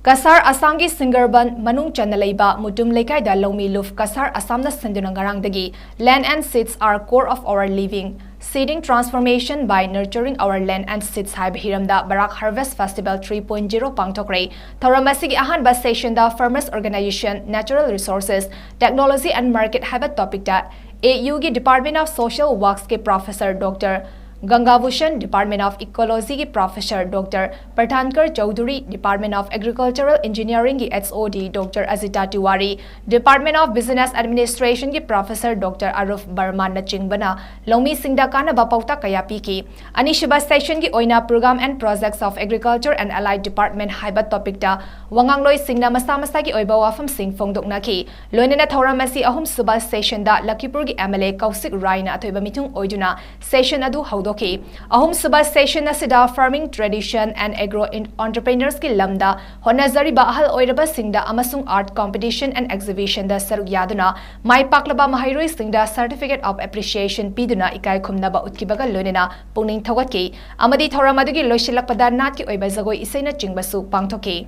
ꯀꯁꯥꯔ ꯑꯁꯥꯝꯒꯤ ꯁꯤꯡꯒꯔꯕꯟ ꯃꯅꯨꯡ ꯆꯟꯅ ꯂꯩꯕ ꯃꯨꯇꯨꯝ ꯂꯩꯀꯥꯏꯗ ꯂꯧꯃꯤ ꯂꯨꯞ ꯀꯁꯥꯔ ꯑꯁꯥꯝꯅ ꯁꯤꯟꯗꯨꯅ ꯉꯔꯥꯡꯗꯒꯤ Land and seeds are core of our living, seeding transformation by nurturing our land and seeds ꯍꯥꯏꯕ ꯍꯤꯔꯝꯗ Barak Harvest Festival three point zero ꯄꯥꯡꯊꯣꯛꯈ꯭ꯔꯦ꯫ ꯊꯧꯔꯝ ꯑꯁꯤꯒꯤ ꯑꯍꯥꯟꯕ sessionꯗ farmers organization, natural resources, technology and market ꯍꯥꯏꯕ topicꯇ AUꯒꯤ Department of Social Worksꯀꯤ Professor Doctor ꯒꯪꯒꯥꯚꯨꯁꯟ, Department of Ecologyꯒꯤ Professor Doctor ꯄ꯭ꯔꯙꯥꯟꯀꯔ Chaudhuri, Department of Agricultural Engineeringꯒꯤ HOD Doctor Ajita Tiwari, Department of Business Administrationꯒꯤ Professor Doctor Arup Vermaꯅꯆꯤꯡꯕꯅ ꯂꯧꯃꯤꯁꯤꯡꯗ ꯀꯥꯟꯅꯕ ꯄꯥꯎꯇꯥꯛ ꯀꯌꯥ ꯄꯤꯈꯤ꯫ ꯑꯅꯤꯁꯨꯕ sessionꯒꯤ ꯑꯣꯏꯅ Program and Projects of Agriculture and Allied Department ꯍꯥꯏꯕ topicꯇ ꯋꯥꯉꯥꯡꯂꯣꯏꯁꯤꯡꯅ ꯃꯁꯥ ꯃꯁꯥꯒꯤ ꯑꯣꯏꯕ ꯋꯥꯐꯝꯁꯤꯡ ꯐꯣꯡꯗꯣꯛꯅꯈꯤ꯫ ꯂꯣꯏꯅꯅ ꯊꯧꯔꯝ ꯑꯁꯤ ꯑꯍꯨꯝꯁꯨꯕ sessionꯗ ꯂꯈꯤꯄꯨꯔꯒꯤ MLA ꯀꯧꯁꯤꯛ ꯔꯥꯏꯅ ꯑꯊꯣꯏꯕ ꯃꯤꯊꯨꯡ ꯑꯣꯏꯗꯨꯅ session ꯑꯗꯨ ꯍꯧꯗꯣꯛꯈꯤ꯫ ꯑꯍꯨꯝꯁꯨꯕ session ꯑꯁꯤꯗ farming tradition and agro entrepreneursꯀꯤ lamꯗ ꯍꯣꯠꯅꯖꯔꯤꯕ ꯑꯍꯜ ꯑꯣꯏꯔꯕꯁꯤꯡꯗ ꯑꯃꯁꯨꯡ art competition and exhibitionꯗ ꯁꯔꯨꯛ ꯌꯥꯗꯨꯅ ꯃꯥꯏ ꯄꯥꯛꯂꯕ ꯃꯍꯩꯔꯣꯏꯁꯤꯡꯗ Certificate of Appreciation ꯄꯤꯗꯨꯅ ꯏꯀꯥꯏ ꯈꯨꯝꯅꯕ ꯎꯠꯈꯤꯕꯒ ꯂꯣꯏꯅꯅ ꯄꯨꯛꯅꯤꯡ ꯊꯧꯒꯠꯈꯤ꯫ ꯑꯃꯗꯤ ꯊꯧꯔꯝ ꯑꯗꯨꯒꯤ ꯂꯣꯏꯁꯤꯜꯂꯛꯄꯗ ꯅꯥꯠꯀꯤ ꯑꯣꯏꯕ ꯖꯒꯣꯏ ꯏꯁꯩꯅꯆꯤꯡꯕꯁꯨ ꯄꯥꯡꯊꯣꯛꯈꯤ꯫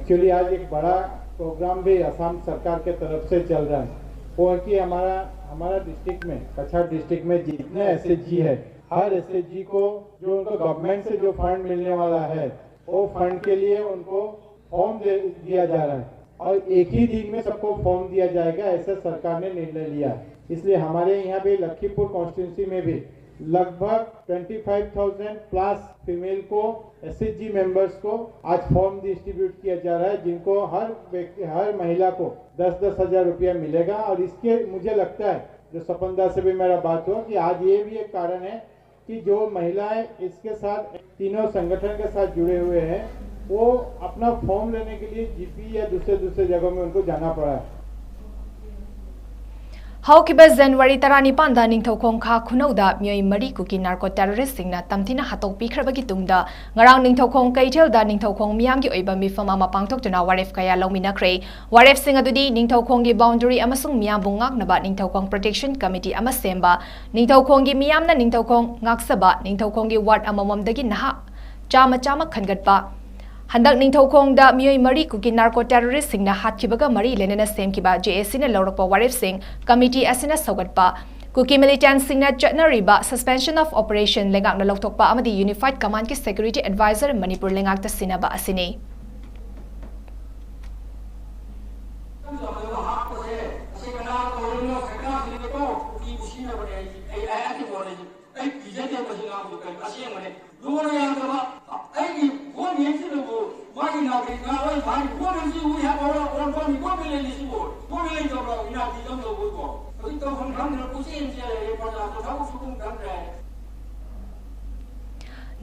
एक्चुअली आज एक बड़ा प्रोग्राम भी असम सरकार के तरफ से चल रहा है। वो है कि हमारा हमारा डिस्ट्रिक्ट में, कछार डिस्ट्रिक्ट में जितने एसएचजी है, हर एसएचजी को जो उनको गवर्नमेंट से जो फंड मिलने वाला है, वो फंड के लिए उनको फॉर्म दे दिया जा रहा है और एक ही दिन में सबको फॉर्म दिया जाएगा, ऐसा सरकार ने निर्णय लिया। इसलिए हमारे यहाँ पे लखीमपुर कॉन्स्टिट्यूंसी में भी लगभग twenty five thousand plus female को, एसएचजी मेंबर्स को आज फॉर्म डिस्ट्रीब्यूट किया जा रहा है, जिनको हर व्यक्ति, हर महिला को दस दस हजार रुपया मिलेगा। और इसके मुझे लगता है, जो सपन दा से भी मेरा बात हुआ, कि आज ये भी एक कारण है कि जो महिलाएं इसके साथ, तीनों संगठन के साथ जुड़े हुए हैं, वो अपना फॉर्म लेने के लिए जीपी या दूसरे दूसरे जगहों में उनको जाना पड़ा है। ꯍꯧꯈꯤꯕ ꯖꯅꯋꯥꯔꯤ ꯇꯔꯥꯅꯤꯄꯥꯟꯗ ꯅꯤꯡꯊꯧꯈꯣꯡ ꯈꯥ ꯈꯨꯅꯧꯗ ꯃꯤꯑꯣꯏ ꯃꯔꯤ ꯀꯨꯀꯤ ꯅꯥꯔꯀꯣ ꯇꯦꯔꯣꯔꯤꯁ꯭ꯠꯁꯤꯡꯅ ꯇꯝꯊꯤꯅ ꯍꯥꯠꯇꯣꯛꯄꯤꯈ꯭ꯔꯕꯒꯤ ꯇꯨꯡꯗ, ꯉꯔꯥꯡ ꯅꯤꯡꯊꯧꯈꯣꯡ ꯀꯩꯊꯦꯜꯗ ꯅꯤꯡꯊꯧꯈꯣꯡ ꯃꯤꯌꯥꯝꯒꯤ ꯑꯣꯏꯕ ꯃꯤꯐꯝ ꯑꯃ ꯄꯥꯡꯊꯣꯛꯇꯨꯅ ꯋꯥꯔꯦꯞ ꯀꯌꯥ ꯂꯧꯃꯤꯟꯅꯈ꯭ꯔꯦ꯫ ꯋꯥꯔꯦꯞꯁꯤꯡ ꯑꯗꯨꯗꯤ ꯅꯤꯡꯊꯧꯈꯣꯡꯒꯤ ꯕꯥꯎꯟꯗꯔꯤ ꯑꯃꯁꯨꯡ ꯃꯤꯌꯥꯝꯕꯨ ꯉꯥꯛꯅꯕ ꯅꯤꯡꯊꯧꯈꯣꯡ ꯄ꯭ꯔꯣꯇꯦꯛꯁꯟ ꯀꯃꯤꯇꯤ ꯑꯃ ꯁꯦꯝꯕ, ꯅꯤꯡꯊꯧꯈꯣꯡꯒꯤ ꯃꯤꯌꯥꯝꯅ ꯅꯤꯡꯊꯧꯈꯣꯡ ꯉꯥꯛꯆꯕ, ꯅꯤꯡꯊꯧꯈꯣꯡꯒꯤ ꯋꯥꯔꯗ ꯑꯃꯃꯝꯗꯒꯤ ꯅꯍꯥ ꯆꯥꯝꯃ ꯆꯥꯝꯃ ꯈꯟꯒꯠꯄ, ꯍꯟꯗꯛ ꯅꯤꯡꯊꯧꯈꯣꯡꯗ ꯃꯤꯑꯣꯏ ꯃꯔꯤ ꯀꯨꯀꯤ ꯅꯥꯔꯀꯣ ꯇꯦꯔꯣꯔꯤꯁ꯭ꯠꯁꯤꯡꯅ ꯍꯥꯠꯈꯤꯕꯒ ꯃꯔꯤ ꯂꯩꯅꯅ ꯁꯦꯝꯈꯤꯕ ꯖꯦꯑꯦꯁꯤꯅ ꯂꯧꯔꯛꯄ ꯋꯥꯔꯦꯞꯁꯤꯡ ꯀꯃꯤꯇꯤ ꯑꯁꯤꯅ ꯁꯧꯒꯠꯄ, ꯀꯨꯀꯤ ꯃꯤꯂꯤꯇꯦꯟꯠꯁꯤꯡꯅ ꯆꯠꯅꯔꯤꯕ Suspension of Operation ꯂꯩꯉꯥꯛꯅ ꯂꯧꯊꯣꯛꯄ ꯑꯃꯗꯤ ꯌꯨꯅꯤꯐꯥꯏꯗ ꯀꯃꯥꯟꯗꯀꯤ ꯁꯦꯀ꯭ꯌꯨꯔꯤꯇꯤ ꯑꯦꯗꯚꯥꯏꯖꯔ ꯃꯅꯤꯄꯨꯔ ꯂꯩꯉꯥꯛꯇ ꯁꯤꯟꯅꯕ ꯑꯁꯤꯅꯤ꯫ ꯑꯩ ꯀꯤꯖꯗꯦ ꯃꯁꯤ ꯉꯥꯡꯕꯗꯨ ꯀꯔꯤ ꯑꯁꯦꯡꯕꯅꯦ꯫ ꯂꯣꯟꯅ ꯌꯥꯗꯕ ꯑꯩꯒꯤ ꯒꯣꯔꯃꯦꯟꯁꯤꯅꯕꯨ ꯃꯥꯒꯤ ꯅꯥꯒꯔꯤꯛ ꯉꯥꯛꯑꯣꯏ ꯍꯥꯏꯔꯤ꯫ ꯒꯣꯔꯃꯦꯟꯁꯤ we have our own government, government ꯂꯩꯔꯤꯁꯤꯕꯨ꯫ Government ꯂꯩꯇꯕ꯭ꯔꯣ ꯏꯅꯥꯛꯇꯤ ꯅꯪ ꯇꯧꯕꯀꯣ? ꯍꯧꯖꯤꯛ ꯇꯧꯐꯝ ꯈꯪꯗꯅ ꯀꯣꯏꯆꯦꯟ ꯆꯦꯜꯂꯦ꯫ ꯄ꯭ꯔꯖꯥꯁꯨ ꯊꯕꯛ ꯁꯨꯐꯝ ꯈꯪꯗ꯭ꯔꯦ꯫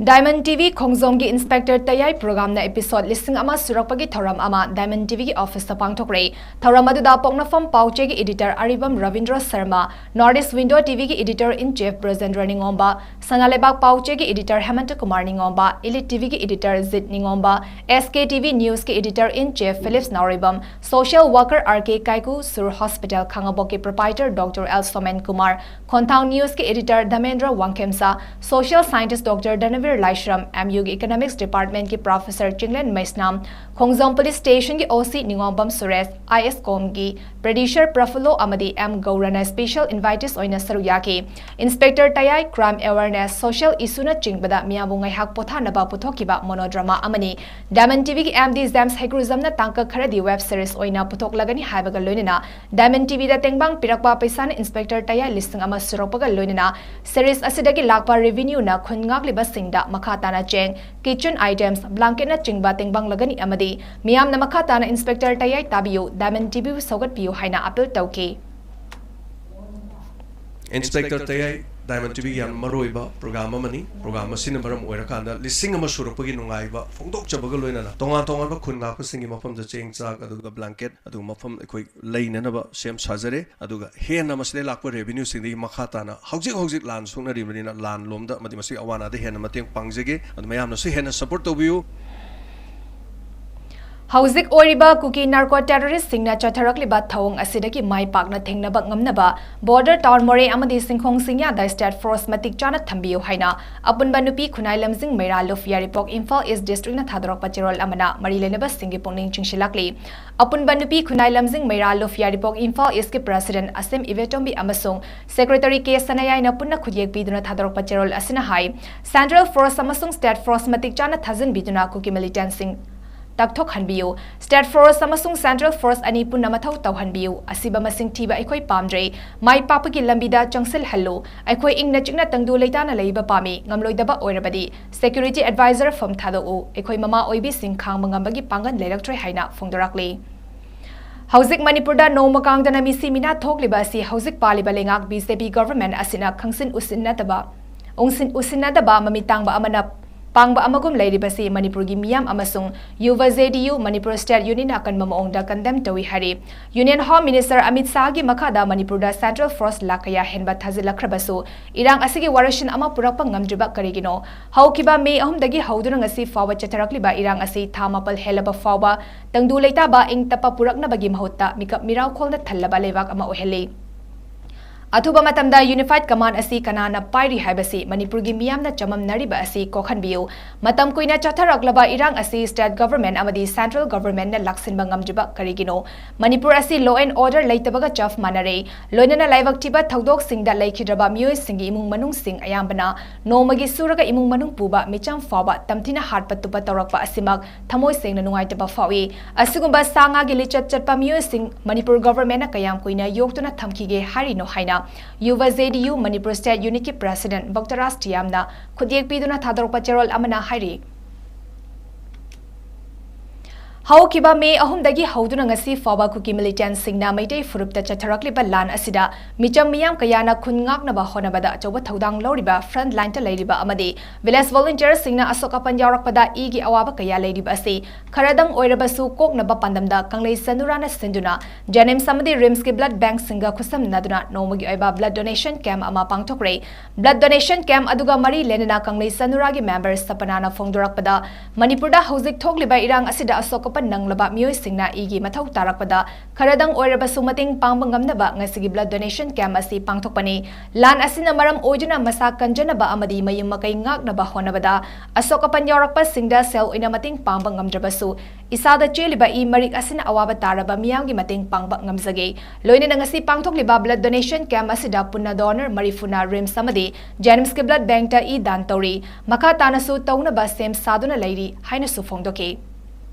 Diamond TV ꯈꯣꯡꯖꯣꯝꯒꯤ ꯏꯟꯁꯄꯦꯛꯇꯔ ꯇꯌꯥꯏ ꯄ꯭ꯔꯣꯒ꯭ꯔꯥꯝꯅ ꯑꯦꯄꯤꯁꯣꯗ ꯂꯤꯁꯤꯡ ꯑꯃ ꯁꯨꯔꯛꯄꯒꯤ ꯊꯧꯔꯝ ꯑꯃ Diamond TVꯒꯤ ꯑꯣꯐꯤꯁꯇ ꯄꯥꯡꯊꯣꯛꯈ꯭ꯔꯦ꯫ ꯊꯧꯔꯝ ꯑꯗꯨꯗ ꯄꯣꯛꯅꯐꯝ ꯄꯥꯎꯆꯦꯒꯤ editor Aribam Rabindra Sharma, North East Window TVꯒꯤ editor in chief Brajendra Ningomba, Sana Leibak ꯄꯥꯎꯆꯦꯒꯤ ꯏꯗꯤꯇꯔ ꯍꯦꯃꯟꯇ ꯀꯨꯃꯥꯔ ꯅꯤꯉꯣꯝꯕ, ꯏꯂꯤꯠ TVꯒꯤ editor Jeet Ningomba, SK TV Newsꯀꯤ editor in chief Philips Naorembam, social worker R K Kaiku, ꯁꯨꯔ ꯍꯣꯁꯄꯤꯇꯥꯜ ꯈꯥꯉꯕꯣꯛꯀꯤ proprietor doctor L Somen Kumar, Khonthang Newsꯀꯤ editor Dhamendra Wangkhemsha, social scientist doctor Dhanabir Laishram, M U ꯒꯤ Economics Department ꯀꯤ Professor ꯆꯤꯡꯂꯦꯟ ꯃꯩꯁꯅꯥꯝ, ꯈꯣꯡꯖꯣꯝ Police Station ꯒꯤ O C ꯅꯤꯉꯣꯝꯕꯝ ꯁꯨꯔꯦꯁ, I S Com ꯒꯤ Producer Prafullo ꯑꯃꯗꯤ M ꯒꯧꯔꯅ special invitees ꯑꯣꯏꯅ ꯁꯔꯨꯛ ꯌꯥꯈꯤ꯫ Inspector ꯇꯌꯥꯏ crime awareness, social issue ꯅꯆꯤꯡꯕꯗ ꯃꯤꯌꯥꯝꯕꯨ ꯉꯥꯏꯍꯥꯛ ꯄꯣꯊꯥꯅꯕ ꯄꯨꯊꯣꯛꯈꯤꯕ monodrama ꯑꯃꯅꯤ꯫ Diamond T V ꯒꯤ M D James ꯍꯩꯒ꯭ꯔꯨꯖꯝꯅ ꯇꯥꯡꯀꯛ ꯈꯔꯗꯤ web series ꯑꯣꯏꯅ ꯄꯨꯊꯣꯛꯂꯒꯅꯤ ꯍꯥꯏꯕꯒ ꯂꯣꯏꯅꯅ Diamond T V ꯗ ꯇꯦꯡꯕꯥꯡ ꯄꯤꯔꯛꯄ ꯄꯩꯁꯥꯅ Inspector ꯇꯌꯥꯏ ꯂꯤꯁꯤꯡ ꯑꯃ ꯁꯨꯔꯛꯄꯒ ꯂꯣꯏꯅꯅ series ꯑꯁꯤꯗꯒꯤ ꯂꯥꯛꯄ revenue ꯅ ꯈꯨꯟ ꯉꯥꯛꯂꯤꯕꯁꯤꯡꯗ ꯃꯈꯥ ꯇꯥꯅ ꯆꯦꯡ, kitchen items, blanket ꯅꯆꯤꯡꯕ ꯇꯦꯡꯕꯥꯡꯂꯒꯅꯤ ꯑꯃꯗꯤ ꯃꯤꯌꯥꯝꯅ ꯃꯈꯥ ꯇꯥꯅ Inspector ꯇꯌꯥꯏ ꯇꯥꯕꯤꯌꯨ, Diamond T V ꯕꯨ ꯁꯧꯒꯠꯄꯤꯌꯨ ꯍꯥꯏꯅ appeal ꯇꯧꯈꯤ꯫ Inspector ꯇꯌꯥꯏ, Diamond T V ꯒꯤ ꯌꯥꯝꯅ ꯃꯔꯨꯑꯣꯏꯕ program ꯑꯃꯅꯤ꯫ Program ꯑꯁꯤꯅ ꯃꯔꯝ ꯑꯣꯏꯔꯀꯥꯟꯗ ꯂꯤꯁꯤꯡ ꯑꯃ ꯁꯨꯔꯛꯄꯒꯤ ꯅꯨꯡꯉꯥꯏꯕ ꯐꯣꯡꯗꯣꯛꯆꯕꯒ ꯂꯣꯏꯅꯅ ꯇꯣꯉꯥꯟ ꯇꯣꯉꯥꯟꯕ ꯈꯨꯟ ꯉꯥꯛꯄꯁꯤꯡꯒꯤ ꯃꯐꯝꯗ ꯆꯦꯡ ꯆꯥꯛ ꯑꯗꯨꯒ blanket ꯑꯗꯨꯒ ꯃꯐꯝ ꯑꯩꯈꯣꯏ ꯂꯩꯅꯅꯕ ꯁꯦꯝ ꯁꯥꯖꯔꯦ꯫ ꯑꯗꯨꯒ ꯍꯦꯟꯅ ꯃꯁꯤꯗꯩ ꯂꯥꯛꯄ revenue ꯁꯤꯡꯗꯒꯤ ꯃꯈꯥ ꯇꯥꯅ ꯍꯧꯖꯤꯛ ꯍꯧꯖꯤꯛ ꯂꯥꯟ ꯁꯣꯛꯅꯔꯤꯕꯅꯤꯅ ꯂꯥꯟ ꯂꯣꯝꯗ ꯑꯃꯗꯤ ꯃꯁꯤꯒꯤ ꯑꯋꯥ ꯑꯅꯥꯗ ꯍꯦꯟꯅ ꯃꯇꯦꯡ ꯄꯥꯡꯖꯒꯦ꯫ ꯑꯗꯨ ꯃꯌꯥꯝꯅꯁꯨ ꯍꯦꯟꯅ support ꯇꯧꯕꯤꯌꯨ꯫ ꯍꯧꯖꯤꯛ ꯑꯣꯏꯔꯤꯕ ꯀꯨꯀꯤ narco terrorist ꯁꯤꯡꯅ ꯆꯠꯊꯔꯛꯂꯤꯕ ꯊꯧꯑꯣꯡ ꯑꯁꯤꯗꯒꯤ ꯃꯥꯏ ꯄꯥꯛꯅ ꯊꯦꯡꯅꯕ ꯉꯝꯅꯕ border town ꯃꯣꯔꯦ ꯑꯃꯗꯤ ꯁꯤꯡꯈꯣꯡ ꯁꯤꯡꯌꯥꯗ state force ꯃꯇꯤꯛ ꯆꯥꯅ ꯊꯝꯕꯤꯌꯨ ꯍꯥꯏꯅ ꯑꯄꯨꯟꯕ ꯅꯨꯄꯤ ꯈꯨꯟꯅꯥꯏ ꯂꯝꯖꯤꯡ ꯃꯩꯔꯥ ꯂꯨꯞ ꯌꯥꯏꯔꯤꯄꯣꯛ Imphal East district ꯅ ꯊꯥꯗꯣꯔꯛꯄ ꯆꯦꯔꯣꯜ ꯑꯃꯅ ꯃꯔꯤ ꯂꯩꯅꯕꯁꯤꯡꯒꯤ ꯄꯨꯛꯅꯤꯡ ꯆꯤꯡꯁꯤꯜꯂꯛꯂꯤ꯫ ꯑꯄꯨꯟꯕ ꯅꯨꯄꯤ ꯈꯨꯟꯅꯥꯏ ꯂꯝꯖꯤꯡ ꯃꯩꯔꯥ ꯂꯨꯞ ꯌꯥꯏꯔꯤꯄꯣꯛ Imphal East ꯀꯤ President ꯑꯁꯦꯝ ꯏꯕꯦꯇꯣꯝꯕꯤ ꯑꯃꯁꯨꯡ Secretary ꯀꯦ ꯁꯅꯥꯌꯥꯏꯅ ꯄꯨꯟꯅ ꯈꯨꯠꯌꯦꯛ ꯄꯤꯗꯨꯅ ꯊꯥꯗꯣꯔꯛꯄ ꯆꯦꯔꯣꯜ ꯑꯁꯤꯅ ꯍꯥꯏ, Central Force ꯑꯃꯁꯨꯡ State Force ꯃꯇꯤꯛ ꯆꯥꯅ ꯊꯥꯖꯤꯟꯕꯤꯗꯨꯅ ꯀꯨꯀꯤ militant ꯁꯤꯡ ꯇꯛꯊꯣꯛꯍꯟꯕꯤꯌꯨ꯫ State Force ꯑꯃꯁꯨꯡ Central Force ꯑꯅꯤ ꯄꯨꯟꯅ ꯃꯊꯧ ꯇꯧꯍꯟꯕꯤꯌꯨ꯫ ꯑꯁꯤꯕ ꯃꯁꯤꯡ ꯊꯤꯕ ꯑꯩꯈꯣꯏ ꯄꯥꯝꯗ꯭ꯔꯦ꯫ ꯃꯥꯏ ꯄꯥꯛꯄꯒꯤ ꯂꯝꯕꯤꯗ ꯆꯪꯁꯤꯜꯍꯜꯂꯨ꯫ ꯑꯩꯈꯣꯏ ꯏꯪꯅ ꯆꯤꯛꯅ ꯇꯪꯗꯨ ꯂꯩꯇꯥꯅ ꯂꯩꯕ ꯄꯥꯝꯃꯤ꯫ ꯉꯝꯂꯣꯏꯗꯕ ꯑꯣꯏꯔꯕꯗꯤ Security Advisor ꯐꯝ ꯊꯥꯗꯣꯛꯎ꯫ ꯑꯩꯈꯣꯏ ꯃꯃꯥ ꯑꯣꯏꯕꯤꯁꯤꯡ ꯈꯥꯡꯕ ꯉꯝꯕꯒꯤ ꯄꯥꯡꯒꯜ ꯂꯩꯔꯛꯇ꯭ꯔꯦ ꯍꯥꯏꯅ ꯐꯣꯡꯗꯣꯔꯛꯂꯤ꯫ ꯍꯧꯖꯤꯛ ꯃꯅꯤꯄꯨꯔꯗ ꯅꯣꯡꯃ ꯀꯥꯡꯗꯅ ꯃꯤꯁꯤ ꯃꯤꯅꯥ ꯊꯣꯛꯂꯤꯕ ꯑꯁꯤ ꯍꯧꯖꯤꯛ ꯄꯥꯜꯂꯤꯕ ꯂꯩꯉꯥꯛ B J P government ꯑꯁꯤꯅ ꯈꯪꯁꯤꯟ ꯎꯁꯤꯟꯅꯗꯕ, ꯎꯡꯁꯤꯟ ꯎꯁꯤꯟꯅꯗꯕ ꯃꯃꯤꯠ ꯇꯥꯡꯕ ꯑꯃꯅ ꯄꯥꯡꯕ ꯑꯃꯒꯨꯝ ꯂꯩꯔꯤꯕꯁꯤ ꯃꯅꯤꯄꯨꯔꯒꯤ ꯃꯤꯌꯥꯝ ꯑꯃꯁꯨꯡ ꯌꯨꯕ J D U, Manipur State Union ꯅ ꯑꯀꯟꯕ ꯃꯑꯣꯡꯗ condemn ꯇꯧꯏ ꯍꯥꯏꯔꯤ꯫ Union Home Minister ꯑꯃꯤꯠ ꯁꯥꯍꯒꯤ ꯃꯈꯥꯗ ꯃꯅꯤꯄꯨꯔꯗ Central Force ꯂꯥꯈ ꯀꯌꯥ ꯍꯦꯟꯕ ꯊꯥꯖꯤꯜꯂꯛꯈ꯭ꯔꯕꯁꯨ ꯏꯔꯥꯡ ꯑꯁꯤꯒꯤ ꯋꯥꯔꯣꯏꯁꯤꯟ ꯑꯃ ꯄꯨꯔꯛꯄ ꯉꯝꯗ꯭ꯔꯤꯕ ꯀꯔꯤꯒꯤꯅꯣ? ꯍꯧꯈꯤꯕ May ꯑꯍꯨꯝꯗꯒꯤ ꯍꯧꯗꯨꯅ ꯉꯁꯤ ꯐꯥꯎꯕ ꯆꯠꯊꯔꯛꯂꯤꯕ ꯏꯔꯥꯡ ꯑꯁꯤ ꯊꯥ ꯃꯥꯄꯜ ꯍꯦꯜꯂꯕ ꯐꯥꯎꯕ ꯇꯪꯗꯨ ꯂꯩꯇꯥꯕ ꯏꯪ ꯇꯞꯄ ꯄꯨꯔꯛꯅꯕꯒꯤ ꯃꯍꯨꯠꯇ ꯃꯤꯀꯞ ꯃꯤꯔꯥꯎꯈꯣꯜꯅ ꯊꯜꯂꯕ ꯂꯩꯕꯥꯛ ꯑꯃ ꯑꯣꯏꯍꯜꯂꯤ꯫ ꯑꯊꯨꯕ ꯃꯇꯝꯗ Unified Command ꯑꯁꯤ ꯀꯅꯥꯅ ꯄꯥꯏꯔꯤ ꯍꯥꯏꯕꯁꯤ ꯃꯅꯤꯄꯨꯔꯒꯤ ꯃꯤꯌꯥꯝꯅ ꯆꯃꯝꯅꯔꯤꯕ ꯑꯁꯤ ꯀꯣꯛꯍꯟꯕꯤꯌꯨ꯫ ꯃꯇꯝ ꯀꯨꯏꯅ ꯆꯠꯊꯔꯛꯂꯕ ꯏꯔꯥꯡ ꯑꯁꯤ state government ꯑꯃꯗꯤ central governmentꯅ ꯂꯥꯛꯁꯤꯟꯕ ꯉꯝꯗ꯭ꯔꯤꯕ ꯀꯔꯤꯒꯤꯅꯣ? ꯃꯅꯤꯄꯨꯔ ꯑꯁꯤ law and order ꯂꯩꯇꯕꯒ ꯆꯞ ꯃꯥꯟꯅꯔꯦ꯫ ꯂꯣꯏꯅꯅ ꯂꯥꯏꯕꯛ ꯊꯤꯕ ꯊꯧꯗꯣꯛꯁꯤꯡꯗ ꯂꯩꯈꯤꯗ꯭ꯔꯕ ꯃꯤꯑꯣꯏꯁꯤꯡꯒꯤ ꯏꯃꯨꯡ ꯃꯅꯨꯡꯁꯤꯡ ꯑꯌꯥꯝꯕꯅ ꯅꯣꯡꯃꯒꯤ ꯁꯨꯔꯒ ꯏꯃꯨꯡ ꯃꯅꯨꯡ ꯄꯨꯕ ꯃꯤꯆꯝ ꯐꯥꯎꯕ ꯇꯝꯊꯤꯅ ꯍꯥꯠꯄ ꯇꯨꯞꯄ ꯇꯧꯔꯛꯄ ꯑꯁꯤꯃꯛ ꯊꯃꯣꯏ ꯁꯦꯡꯅ ꯅꯨꯡꯉꯥꯏꯇꯕ ꯐꯥꯎꯏ꯫ ꯑꯁꯤꯒꯨꯝꯕ ꯁꯥ ꯉꯥꯒꯤ ꯂꯤꯆꯠ ꯆꯠꯄ ꯃꯤꯑꯣꯏꯁꯤꯡ ꯃꯅꯤꯄꯨꯔ governmentꯅ ꯀꯌꯥꯝ ꯀꯨꯏꯅ ꯌꯣꯛꯇꯨꯅ ꯊꯝꯈꯤꯒꯦ ꯍꯥꯏꯔꯤꯅꯣ ꯍꯥꯏꯅ ꯌꯨꯕ JDU ꯃꯅꯤꯄꯨꯔ state unitꯀꯤ president ꯚꯛꯇꯔꯥꯖ ꯇꯤꯌꯥꯝꯅ ꯈꯨꯠꯌꯦꯛ ꯄꯤꯗꯨꯅ ꯊꯥꯗꯣꯔꯛꯄ ꯆꯦꯔꯣꯜ ꯑꯃꯅ ꯍꯥꯏꯔꯤ꯫ ꯍꯧꯈꯤꯕ ꯃꯦ ꯑꯍꯨꯝꯗꯒꯤ ꯍꯧꯗꯨꯅ ꯉꯁꯤ ꯐꯥꯎꯕ ꯀꯨꯀꯤ militantꯁꯤꯡꯅ ꯃꯩꯇꯩ ꯐꯨꯔꯨꯞꯇ ꯆꯠꯊꯔꯛꯂꯤꯕ ꯂꯥꯟ ꯑꯁꯤꯗ ꯃꯤꯆꯝ ꯃꯤꯌꯥꯝ ꯀꯌꯥꯅ ꯈꯨꯟ ꯉꯥꯛꯅꯕ ꯍꯣꯠꯅꯕꯗ ꯑꯆꯧꯕ ꯊꯧꯗꯥꯡ ꯂꯧꯔꯤꯕ front lineꯇ ꯂꯩꯔꯤꯕ ꯑꯃꯗꯤ village volunteerꯁꯤꯡꯅ ꯑꯁꯣꯛ ꯑꯄꯟ ꯌꯥꯎꯔꯛꯄꯗ ꯏꯒꯤ ꯑꯋꯥꯕ ꯀꯌꯥ ꯂꯩꯔꯤꯕ ꯑꯁꯤ ꯈꯔꯗꯪ ꯑꯣꯏꯔꯕꯁꯨ ꯀꯣꯛꯅꯕ ꯄꯥꯟꯗꯝꯗ ꯀꯪꯂꯩ ꯆꯅꯨꯔꯥꯅ ꯁꯤꯟꯗꯨꯅ JNIMS ꯑꯃꯗꯤ RIMSꯀꯤ blood bankꯁꯤꯡꯒ ꯈꯨꯠꯁꯝꯅꯗꯨꯅ ꯅꯣꯡꯃꯒꯤ ꯑꯣꯏꯕ blood donation camp ꯑꯃ ꯄꯥꯡꯊꯣꯛꯈ꯭ꯔꯦ꯫ Blood donation camp ꯑꯗꯨꯒ ꯃꯔꯤ ꯂꯩꯅꯅ ꯀꯪꯂꯩ ꯆꯅꯨꯔꯥꯒꯤ member ꯁꯄꯅꯥꯅ ꯐꯣꯡꯗꯣꯔꯛꯄꯗ, ꯃꯅꯤꯄꯨꯔꯗ ꯍꯧꯖꯤꯛ ꯊꯣꯛꯂꯤꯕ ꯏꯔꯥꯡ ꯑꯁꯤꯗ ꯑꯁꯣꯛ ꯑꯄꯟ ꯅꯪꯂꯕ ꯃꯤꯑꯣꯏꯁꯤꯡꯅ ꯏꯒꯤ ꯃꯊꯧ ꯇꯥꯔꯛꯄꯗ ꯈꯔꯗꯪ ꯑꯣꯏꯔꯕꯁꯨ ꯃꯇꯦꯡ ꯄꯥꯡꯕ ꯉꯝꯅꯕ ꯉꯁꯤꯒꯤ blood donation camp ꯑꯁꯤ ꯄꯥꯡꯊꯣꯛꯄꯅꯤ꯫ ꯂꯥꯟ ꯑꯁꯤꯅ ꯃꯔꯝ ꯑꯣꯏꯗꯨꯅ ꯃꯁꯥ ꯀꯟꯖꯅꯕ ꯑꯃꯗꯤ ꯃꯌꯨꯝ ꯃꯀꯩ ꯉꯥꯛꯅꯕ ꯍꯣꯠꯅꯕꯗ ꯑꯁꯣꯛ ꯑꯄꯟ ꯌꯥꯎꯔꯛꯄꯁꯤꯡꯗ ꯁꯦꯜ ꯑꯣꯏꯅ ꯃꯇꯦꯡ ꯄꯥꯡꯕ ꯉꯝꯗ꯭ꯔꯕꯁꯨ, ꯏꯁꯥꯗ ꯆꯦꯜꯂꯤꯕ ꯏ ꯃꯔꯤꯛ ꯑꯁꯤꯅ ꯑꯋꯥꯕ ꯇꯥꯔꯕ ꯃꯤꯌꯥꯝꯒꯤ ꯃꯇꯦꯡ ꯄꯥꯡꯕ ꯉꯝꯖꯒꯦ꯫ ꯂꯣꯏꯅꯅ ꯉꯁꯤ ꯄꯥꯡꯊꯣꯛꯂꯤꯕ blood donation camp ꯑꯁꯤꯗ ꯄꯨꯟꯅ donor ꯃꯔꯤꯐꯨꯅ RIMS ꯑꯃꯗꯤ JNIMSꯀꯤ blood bankꯇ ꯏ ꯗꯥꯟ ꯇꯧꯔꯤ꯫ ꯃꯈꯥ ꯇꯥꯅꯁꯨ ꯇꯧꯅꯕ ꯁꯦꯝ ꯁꯥꯗꯨꯅ ꯂꯩꯔꯤ ꯍꯥꯏꯅꯁꯨ ꯐꯣꯡꯗꯣꯛꯈꯤ꯫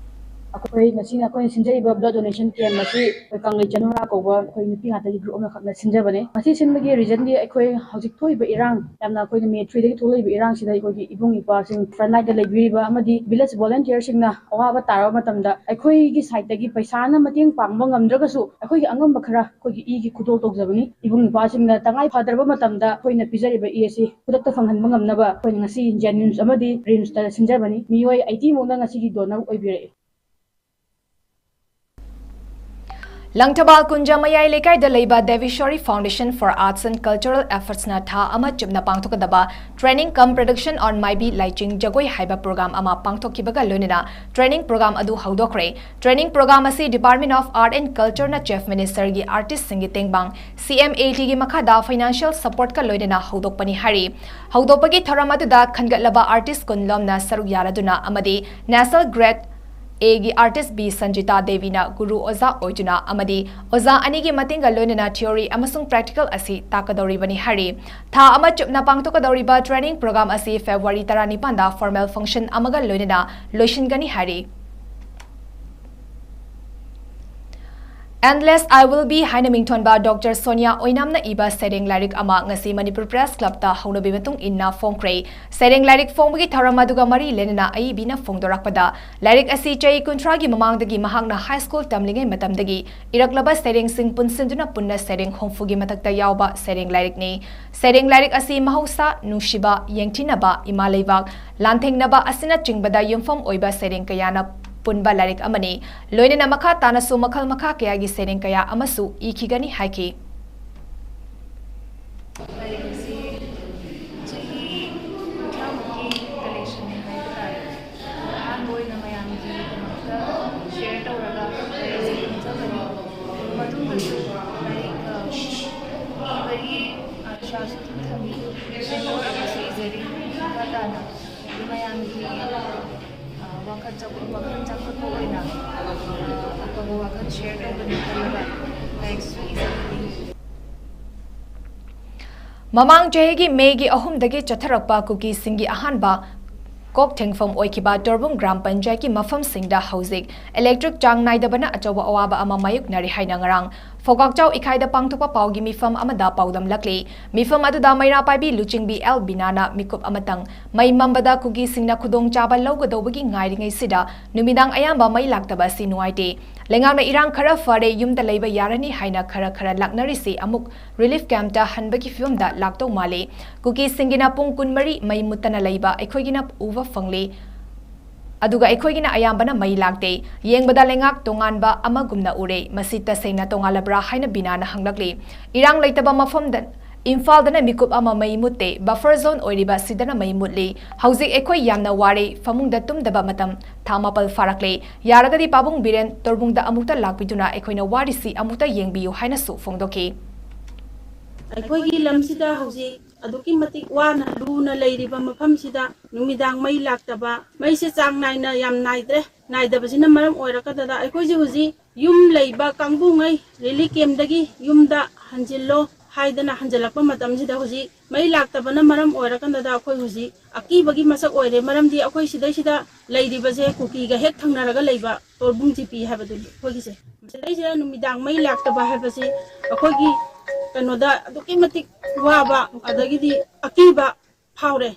ꯑꯩꯈꯣꯏ ꯉꯁꯤꯅ ꯑꯩꯈꯣꯏꯅ ꯁꯤꯟꯖꯔꯤꯕ blood donation camp ꯑꯁꯤ ꯑꯩꯈꯣꯏ ꯀꯪꯂꯩ ꯆꯅꯨꯔꯥ ꯀꯧꯕ ꯑꯩꯈꯣꯏ ꯅꯨꯄꯤ ꯉꯥꯛꯇꯒꯤ group ꯑꯃꯈꯛꯅ ꯁꯤꯟꯖꯕꯅꯦ꯫ ꯃꯁꯤ ꯁꯤꯟꯕꯒꯤ reasonꯗꯤ ꯑꯩꯈꯣꯏ ꯍꯧꯖꯤꯛ ꯊꯣꯛꯏꯕ ꯏꯔꯥꯡ, ꯌꯥꯝꯅ ꯑꯩꯈꯣꯏꯅ ꯃꯦ threeꯗꯒꯤ ꯊꯣꯛꯂꯛꯏꯕ ꯏꯔꯥꯡꯁꯤꯗ ꯑꯩꯈꯣꯏꯒꯤ ꯏꯕꯨꯡ ꯏꯄ꯭ꯋꯥꯁꯤꯡ front lineꯗ ꯂꯩꯕꯤꯔꯤꯕ ꯑꯃꯗꯤ village volunteerꯁꯤꯡꯅ ꯑꯋꯥꯕ ꯇꯥꯔꯕ ꯃꯇꯝꯗ ꯑꯩꯈꯣꯏꯒꯤ sideꯇꯒꯤ ꯄꯩꯁꯥꯅ ꯃꯇꯦꯡ ꯄꯥꯡꯕ ꯉꯝꯗ꯭ꯔꯒꯁꯨ ꯑꯩꯈꯣꯏꯒꯤ ꯑꯉꯝꯕ ꯈꯔ ꯑꯩꯈꯣꯏꯒꯤ ꯏꯒꯤ ꯈꯨꯗꯣꯜ ꯇꯧꯖꯕꯅꯤ꯫ ꯏꯕꯨꯡ ꯏꯄ꯭ꯋꯥꯁꯤꯡꯅ ꯇꯉꯥꯏ ꯐꯗ꯭ꯔꯕ ꯃꯇꯝꯗ ꯑꯩꯈꯣꯏꯅ ꯄꯤꯖꯔꯤꯕ ꯏ ꯑꯁꯤ ꯈꯨꯗꯛꯇ ꯐꯪꯍꯟꯕ ꯉꯝꯅꯕ ꯑꯩꯈꯣꯏꯅ ꯉꯁꯤ JNIMS ꯑꯃꯗꯤ RIMSꯇ ꯁꯤꯟꯖꯕꯅꯤ꯫ ꯃꯤꯑꯣꯏ eighty ꯃꯨꯛꯅ ꯉꯁꯤꯒꯤ donor ꯑꯣꯏꯕꯤꯔꯛꯏ꯫ ꯂꯪꯊꯕꯥꯜ ꯀꯨꯟꯖ ꯃꯌꯥꯏ ꯂꯩꯀꯥꯏꯗ ꯂꯩꯕ Devishwari Foundation for Arts and Cultural Effortsꯅ ꯊꯥ ꯑꯃ ꯆꯨꯞꯅ ꯄꯥꯡꯊꯣꯛꯀꯗꯕ Training cum Production on ꯃꯥꯏꯕꯤ ꯂꯥꯏꯆꯤꯡ ꯖꯒꯣꯏ ꯍꯥꯏꯕ program ꯑꯃ ꯄꯥꯡꯊꯣꯛꯈꯤꯕꯒ ꯂꯣꯏꯅꯅ training program ꯑꯗꯨ ꯍꯧꯗꯣꯛꯈ꯭ꯔꯦ꯫ Training program ꯑꯁꯤ Department of Art and Cultureꯅ Chief Ministerꯒꯤ artistꯁꯤꯡꯒꯤ ꯇꯦꯡꯕꯥꯡ CMATꯒꯤ ꯃꯈꯥꯗ financial supportꯀ ꯂꯣꯏꯅꯅ ꯍꯧꯗꯣꯛꯄꯅꯤ ꯍꯥꯏꯔꯤ꯫ ꯍꯧꯗꯣꯛꯄꯒꯤ ꯊꯧꯔꯝ ꯑꯗꯨꯗ ꯈꯟꯒꯠꯂꯕ artist ꯀꯨꯟ ꯂꯣꯝꯅ ꯁꯔꯨꯛ ꯌꯥꯔꯗꯨꯅ ꯑꯃꯗꯤ National Grade Aꯒꯤ artist B ꯁꯟꯖꯤꯇꯥ ꯗꯦꯕꯤꯅ ꯒꯨꯔꯨ ꯑꯣꯖꯥ ꯑꯣꯏꯗꯨꯅ ꯑꯃꯗꯤ ꯑꯣꯖꯥ ꯑꯅꯤꯒꯤ ꯃꯇꯦꯡꯒ ꯂꯣꯏꯅꯅ theory ꯑꯃꯁꯨꯡ practical ꯑꯁꯤ ꯇꯥꯛꯀꯗꯧꯔꯤꯕꯅꯤ ꯍꯥꯏꯔꯤ꯫ ꯊꯥ ꯑꯃ ꯆꯨꯞꯅ ꯄꯥꯡꯊꯣꯛꯀꯗꯧꯔꯤꯕ training program ꯑꯁꯤ February ꯇꯔꯥꯅꯤꯄꯥꯟꯗ formal function ꯑꯃꯒ ꯂꯣꯏꯅꯅ ꯂꯣꯏꯁꯤꯟꯒꯅꯤ ꯍꯥꯏꯔꯤ꯫ Endless I Will Be ꯍꯥꯏꯅ ꯃꯤꯡꯊꯣꯟꯕ Doctor ꯁꯣꯅꯤꯌꯥ ꯑꯣꯏꯅꯥꯝꯅ ꯏꯕ ꯁꯩꯔꯦꯡ ꯂꯥꯏꯔꯤꯛ ꯑꯃ ꯉꯁꯤ ꯃꯅꯤꯄꯨꯔ Press Clubꯇ ꯍꯧꯅꯕꯤ ꯃꯇꯨꯡ ꯏꯟꯅ ꯐꯣꯡꯈ꯭ꯔꯦ꯫ ꯁꯩꯔꯦꯡ ꯂꯥꯏꯔꯤꯛ ꯐꯣꯡꯕꯒꯤ ꯊꯧꯔꯝ ꯑꯗꯨꯒ ꯃꯔꯤ ꯂꯩꯅꯅ ꯑꯏꯕꯤꯅ ꯐꯣꯡꯗꯣꯔꯛꯄꯗ, ꯂꯥꯏꯔꯤꯛ ꯑꯁꯤ ꯆꯍꯤ ꯀꯨꯟꯊ꯭ꯔꯥꯒꯤ ꯃꯃꯥꯡꯗꯒꯤ ꯃꯍꯥꯛꯅ high school ꯇꯝꯂꯤꯉꯩ ꯃꯇꯝꯗꯒꯤ ꯏꯔꯛꯂꯕ ꯁꯩꯔꯦꯡꯁꯤꯡ ꯄꯨꯟꯁꯤꯟꯗꯨꯅ ꯄꯨꯟꯅ ꯁꯩꯔꯦꯡ ꯍꯨꯝꯐꯨꯒꯤ ꯃꯊꯛꯇ ꯌꯥꯎꯕ ꯁꯩꯔꯦꯡ ꯂꯥꯏꯔꯤꯛꯅꯤ꯫ ꯁꯩꯔꯦꯡ ꯂꯥꯏꯔꯤꯛ ꯑꯁꯤ ꯃꯍꯧꯁꯥ, ꯅꯨꯡꯁꯤꯕ, ꯌꯦꯡꯊꯤꯅꯕ, ꯏꯃꯥ ꯂꯩꯕꯥꯛ, ꯂꯥꯟꯊꯦꯡꯅꯕ ꯑꯁꯤꯅꯆꯤꯡꯕꯗ ꯌꯨꯝꯐꯝ ꯑꯣꯏꯕ ꯁꯩꯔꯦꯡ ꯀꯌꯥꯅ ꯄꯨꯟꯕ ꯂꯥꯏꯔꯤꯛ ꯑꯃꯅꯤ꯫ ꯂꯣꯏꯅꯅ ꯃꯈꯥ ꯇꯥꯅꯁꯨ ꯃꯈꯜ ꯃꯈꯥ ꯀꯌꯥꯒꯤ ꯁꯩꯔꯦꯡ ꯀꯌꯥ ꯑꯃꯁꯨ ꯏꯈꯤꯒꯅꯤ ꯍꯥꯏꯈꯤ꯫ ꯂꯥꯏꯔꯤꯛ ꯑꯁꯤ ꯆꯍꯤ ꯀꯨꯟꯊ꯭ꯔꯥꯃꯨꯛꯀꯤ collectionꯅꯤ ꯍꯥꯏꯕ ꯇꯥꯔꯦ꯫ ꯑꯍꯥꯟꯕ ꯑꯣꯏꯅ ꯃꯌꯥꯝꯒꯤꯗꯃꯛꯇ share ꯇꯧꯔꯒ ꯂꯥꯏꯔꯤꯛ ꯑꯁꯤ ꯐꯣꯡꯖꯕꯅꯤ꯫ ꯃꯇꯨꯡꯗꯁꯨ ꯂꯥꯏꯔꯤꯛ, ꯑ, ꯏꯕꯒꯤ ꯑꯁꯥꯁꯨ ꯑꯗꯨꯝ ꯊꯝꯃꯤ꯫ Memoir ꯑꯃꯁꯨ ꯏꯖꯔꯤ꯫ ꯃꯈꯥ ꯇꯥꯅ ꯑꯗꯨ ꯃꯌꯥꯝꯒꯤ, ꯑ, ꯋꯥꯈꯜ ꯆꯥꯎ-, ꯋꯥꯈꯜ ꯆꯥꯎꯈꯠꯄ ꯑꯣꯏꯅ, ꯑ, ꯑꯐꯕ ꯋꯥꯈꯜ share ꯇꯧꯒꯅꯤ ꯈꯜꯂꯒ ꯂꯥꯏꯔꯤꯛꯁꯨ ꯏꯖꯕꯅꯤ꯫ ꯃꯃꯥꯡ ꯆꯍꯤꯒꯤ ꯃꯦꯒꯤ ꯑꯍꯨꯝꯗꯒꯤ ꯆꯠꯊꯔꯛꯄ ꯀꯨꯀꯤꯁꯤꯡꯒꯤ ꯑꯍꯥꯟꯕ ꯀꯣꯛ ꯊꯦꯡꯐꯝ ꯑꯣꯏꯈꯤꯕ ꯇꯣꯔꯕꯨꯡ ꯒ꯭ꯔꯥꯝ ꯄꯟꯆꯥꯌꯠꯀꯤ ꯃꯐꯝꯁꯤꯡꯗ ꯍꯧꯖꯤꯛ electric ꯆꯥꯡ ꯅꯥꯏꯗꯕꯅ ꯑꯆꯧꯕ ꯑꯋꯥꯕ ꯑꯃ ꯃꯥꯌꯣꯛꯅꯔꯤ ꯍꯥꯏꯅ ꯉꯔꯥꯡ ꯐꯧꯀꯥꯛꯆꯥꯎ ꯏꯈꯥꯏꯗ ꯄꯥꯡꯊꯣꯛꯄ ꯄꯥꯎꯒꯤ ꯃꯤꯐꯝ ꯑꯃꯗ ꯄꯥꯎꯗꯝꯂꯛꯂꯤ꯫ ꯃꯤꯐꯝ ꯑꯗꯨꯗ ꯃꯩꯔꯥ ꯄꯥꯏꯕꯤ ꯂꯨꯆꯤꯡꯕꯤ ꯑꯦꯜ ꯕꯤꯅꯥꯅ ꯃꯤꯀꯨꯞ ꯑꯃꯇꯪ ꯃꯩ ꯃꯝꯕꯗ ꯀꯨꯀꯤꯁꯤꯡꯅ ꯈꯨꯗꯣꯡꯆꯥꯕ ꯂꯧꯒꯗꯧꯕꯒꯤ ꯉꯥꯏꯔꯤꯉꯩꯁꯤꯗ ꯅꯨꯃꯤꯗꯥꯡ ꯑꯌꯥꯝꯕ ꯃꯩ ꯂꯥꯛꯇꯕ ꯑꯁꯤ ꯅꯨꯡꯉꯥꯏꯇꯦ꯫ ꯂꯩꯉꯥꯛꯅ ꯏꯔꯥꯡ ꯈꯔ ꯐꯔꯦ, ꯌꯨꯝꯗ ꯂꯩꯕ ꯌꯥꯔꯅꯤ ꯍꯥꯏꯅ ꯈꯔ ꯈꯔ ꯂꯥꯛꯅꯔꯤꯁꯤ ꯑꯃꯨꯛ relief campꯇ ꯍꯟꯕꯒꯤ ꯐꯤꯕꯝꯗ ꯂꯥꯛꯇꯧ ꯃꯥꯜꯂꯤ꯫ ꯀꯨꯀꯤꯁꯤꯡꯒꯤꯅ ꯄꯨꯡ ꯀꯨꯟꯃꯔꯤ ꯃꯩ ꯃꯨꯠꯇꯅ ꯂꯩꯕ, ꯑꯩꯈꯣꯏꯒꯤꯅ ꯎꯕ ꯐꯪꯂꯤ꯫ ꯑꯗꯨꯒ ꯑꯩꯈꯣꯏꯒꯤꯅ ꯑꯌꯥꯝꯕꯅ ꯃꯩ ꯂꯥꯛꯇꯦ꯫ ꯌꯦꯡꯕꯗ ꯂꯩꯉꯥꯛ ꯇꯣꯉꯥꯟꯕ ꯑꯃꯒꯨꯝꯅ ꯎꯔꯦ꯫ ꯃꯁꯤ ꯇꯁꯦꯡꯅ ꯇꯣꯉꯥꯜꯂꯕ꯭ꯔꯥ ꯍꯥꯏꯅ ꯕꯤꯅꯥꯅ ꯍꯪꯂꯛꯂꯤ꯫ ꯏꯔꯥꯡ ꯂꯩꯇꯕ ꯃꯐꯝꯗ ꯏꯝꯐꯥꯜꯗꯅ ꯃꯤꯀꯨꯞ ꯑꯃ ꯃꯩ ꯃꯨꯠꯇꯦ꯫ Buffer zone ꯑꯣꯏꯔꯤꯕ ꯑꯁꯤꯗꯅ ꯃꯩ ꯃꯨꯠꯂꯤ꯫ ꯍꯧꯖꯤꯛ ꯑꯩꯈꯣꯏ ꯌꯥꯝꯅ ꯋꯥꯔꯦ꯫ ꯐꯃꯨꯡꯗ ꯇꯨꯝꯗꯕ ꯃꯇꯝ ꯊꯥ ꯃꯥꯄꯜ ꯐꯥꯔꯛꯂꯦ꯫ ꯌꯥꯔꯒꯗꯤ ꯄꯥꯕꯨꯡ ꯕꯤꯔꯦꯟ ꯇꯣꯔꯕꯨꯡꯗ ꯑꯃꯨꯛꯇ ꯂꯥꯛꯄꯤꯗꯨꯅ ꯑꯩꯈꯣꯏꯅ ꯋꯥꯔꯤꯁꯤ ꯑꯃꯨꯛꯇ ꯌꯦꯡꯕꯤꯌꯨ ꯍꯥꯏꯅꯁꯨ ꯐꯣꯡꯗꯣꯛꯈꯤ꯫ ꯑꯩꯈꯣꯏꯒꯤ ꯂꯝꯁꯤꯗ ꯍꯧꯖꯤꯛ ꯑꯗꯨꯛꯀꯤ ꯃꯇꯤꯛ ꯋꯥꯅ ꯂꯨꯅ ꯂꯩꯔꯤꯕ ꯃꯐꯝꯁꯤꯗ ꯅꯨꯃꯤꯗꯥꯡ ꯃꯩ ꯂꯥꯛꯇꯕ, ꯃꯩꯁꯦ ꯆꯥꯡ ꯅꯥꯏꯅ ꯌꯥꯝ ꯅꯥꯏꯗ꯭ꯔꯦ꯫ ꯅꯥꯏꯗꯕꯁꯤꯅ ꯃꯔꯝ ꯑꯣꯏꯔꯀꯥꯟꯗ ꯑꯩꯈꯣꯏꯁꯦ ꯍꯧꯖꯤꯛ ꯌꯨꯝ ꯂꯩꯕ ꯀꯥꯡꯕꯨꯉꯩ ꯔꯤꯂꯤꯐ ꯀꯦꯝꯗꯒꯤ ꯌꯨꯝꯗ ꯍꯟꯖꯤꯜꯂꯣ ꯍꯥꯏꯗꯅ ꯍꯟꯖꯤꯜꯂꯛꯄ ꯃꯇꯝꯁꯤꯗ ꯍꯧꯖꯤꯛ ꯃꯩ ꯂꯥꯛꯇꯕꯅ ꯃꯔꯝ ꯑꯣꯏꯔꯀꯥꯟꯗ ꯑꯩꯈꯣꯏ ꯍꯧꯖꯤꯛ ꯑꯀꯤꯕꯒꯤ ꯃꯁꯛ ꯑꯣꯏꯔꯦ꯫ ꯃꯔꯝꯗꯤ ꯑꯩꯈꯣꯏ ꯁꯤꯗꯩꯁꯤꯗ ꯂꯩꯔꯤꯕꯁꯦ ꯀꯨꯀꯤꯒ ꯍꯦꯛ ꯊꯪꯅꯔꯒ ꯂꯩꯕ ꯇꯣꯔꯕꯨꯡ ꯖꯤꯄꯤ ꯍꯥꯏꯕꯗꯨꯅꯤ ꯑꯩꯈꯣꯏꯒꯤꯁꯦ꯫ ꯁꯤꯗꯩꯁꯤꯗ ꯅꯨꯃꯤꯗꯥꯡ ꯃꯩ ꯂꯥꯛꯇꯕ ꯍꯥꯏꯕꯁꯤ ꯑꯩꯈꯣꯏꯒꯤ ꯀꯩꯅꯣꯗ ꯑꯗꯨꯛꯀꯤ ꯃꯇꯤꯛ ꯋꯥꯕ ꯑꯗꯒꯤꯗꯤ ꯑꯀꯤꯕ ꯐꯥꯎꯔꯦ꯫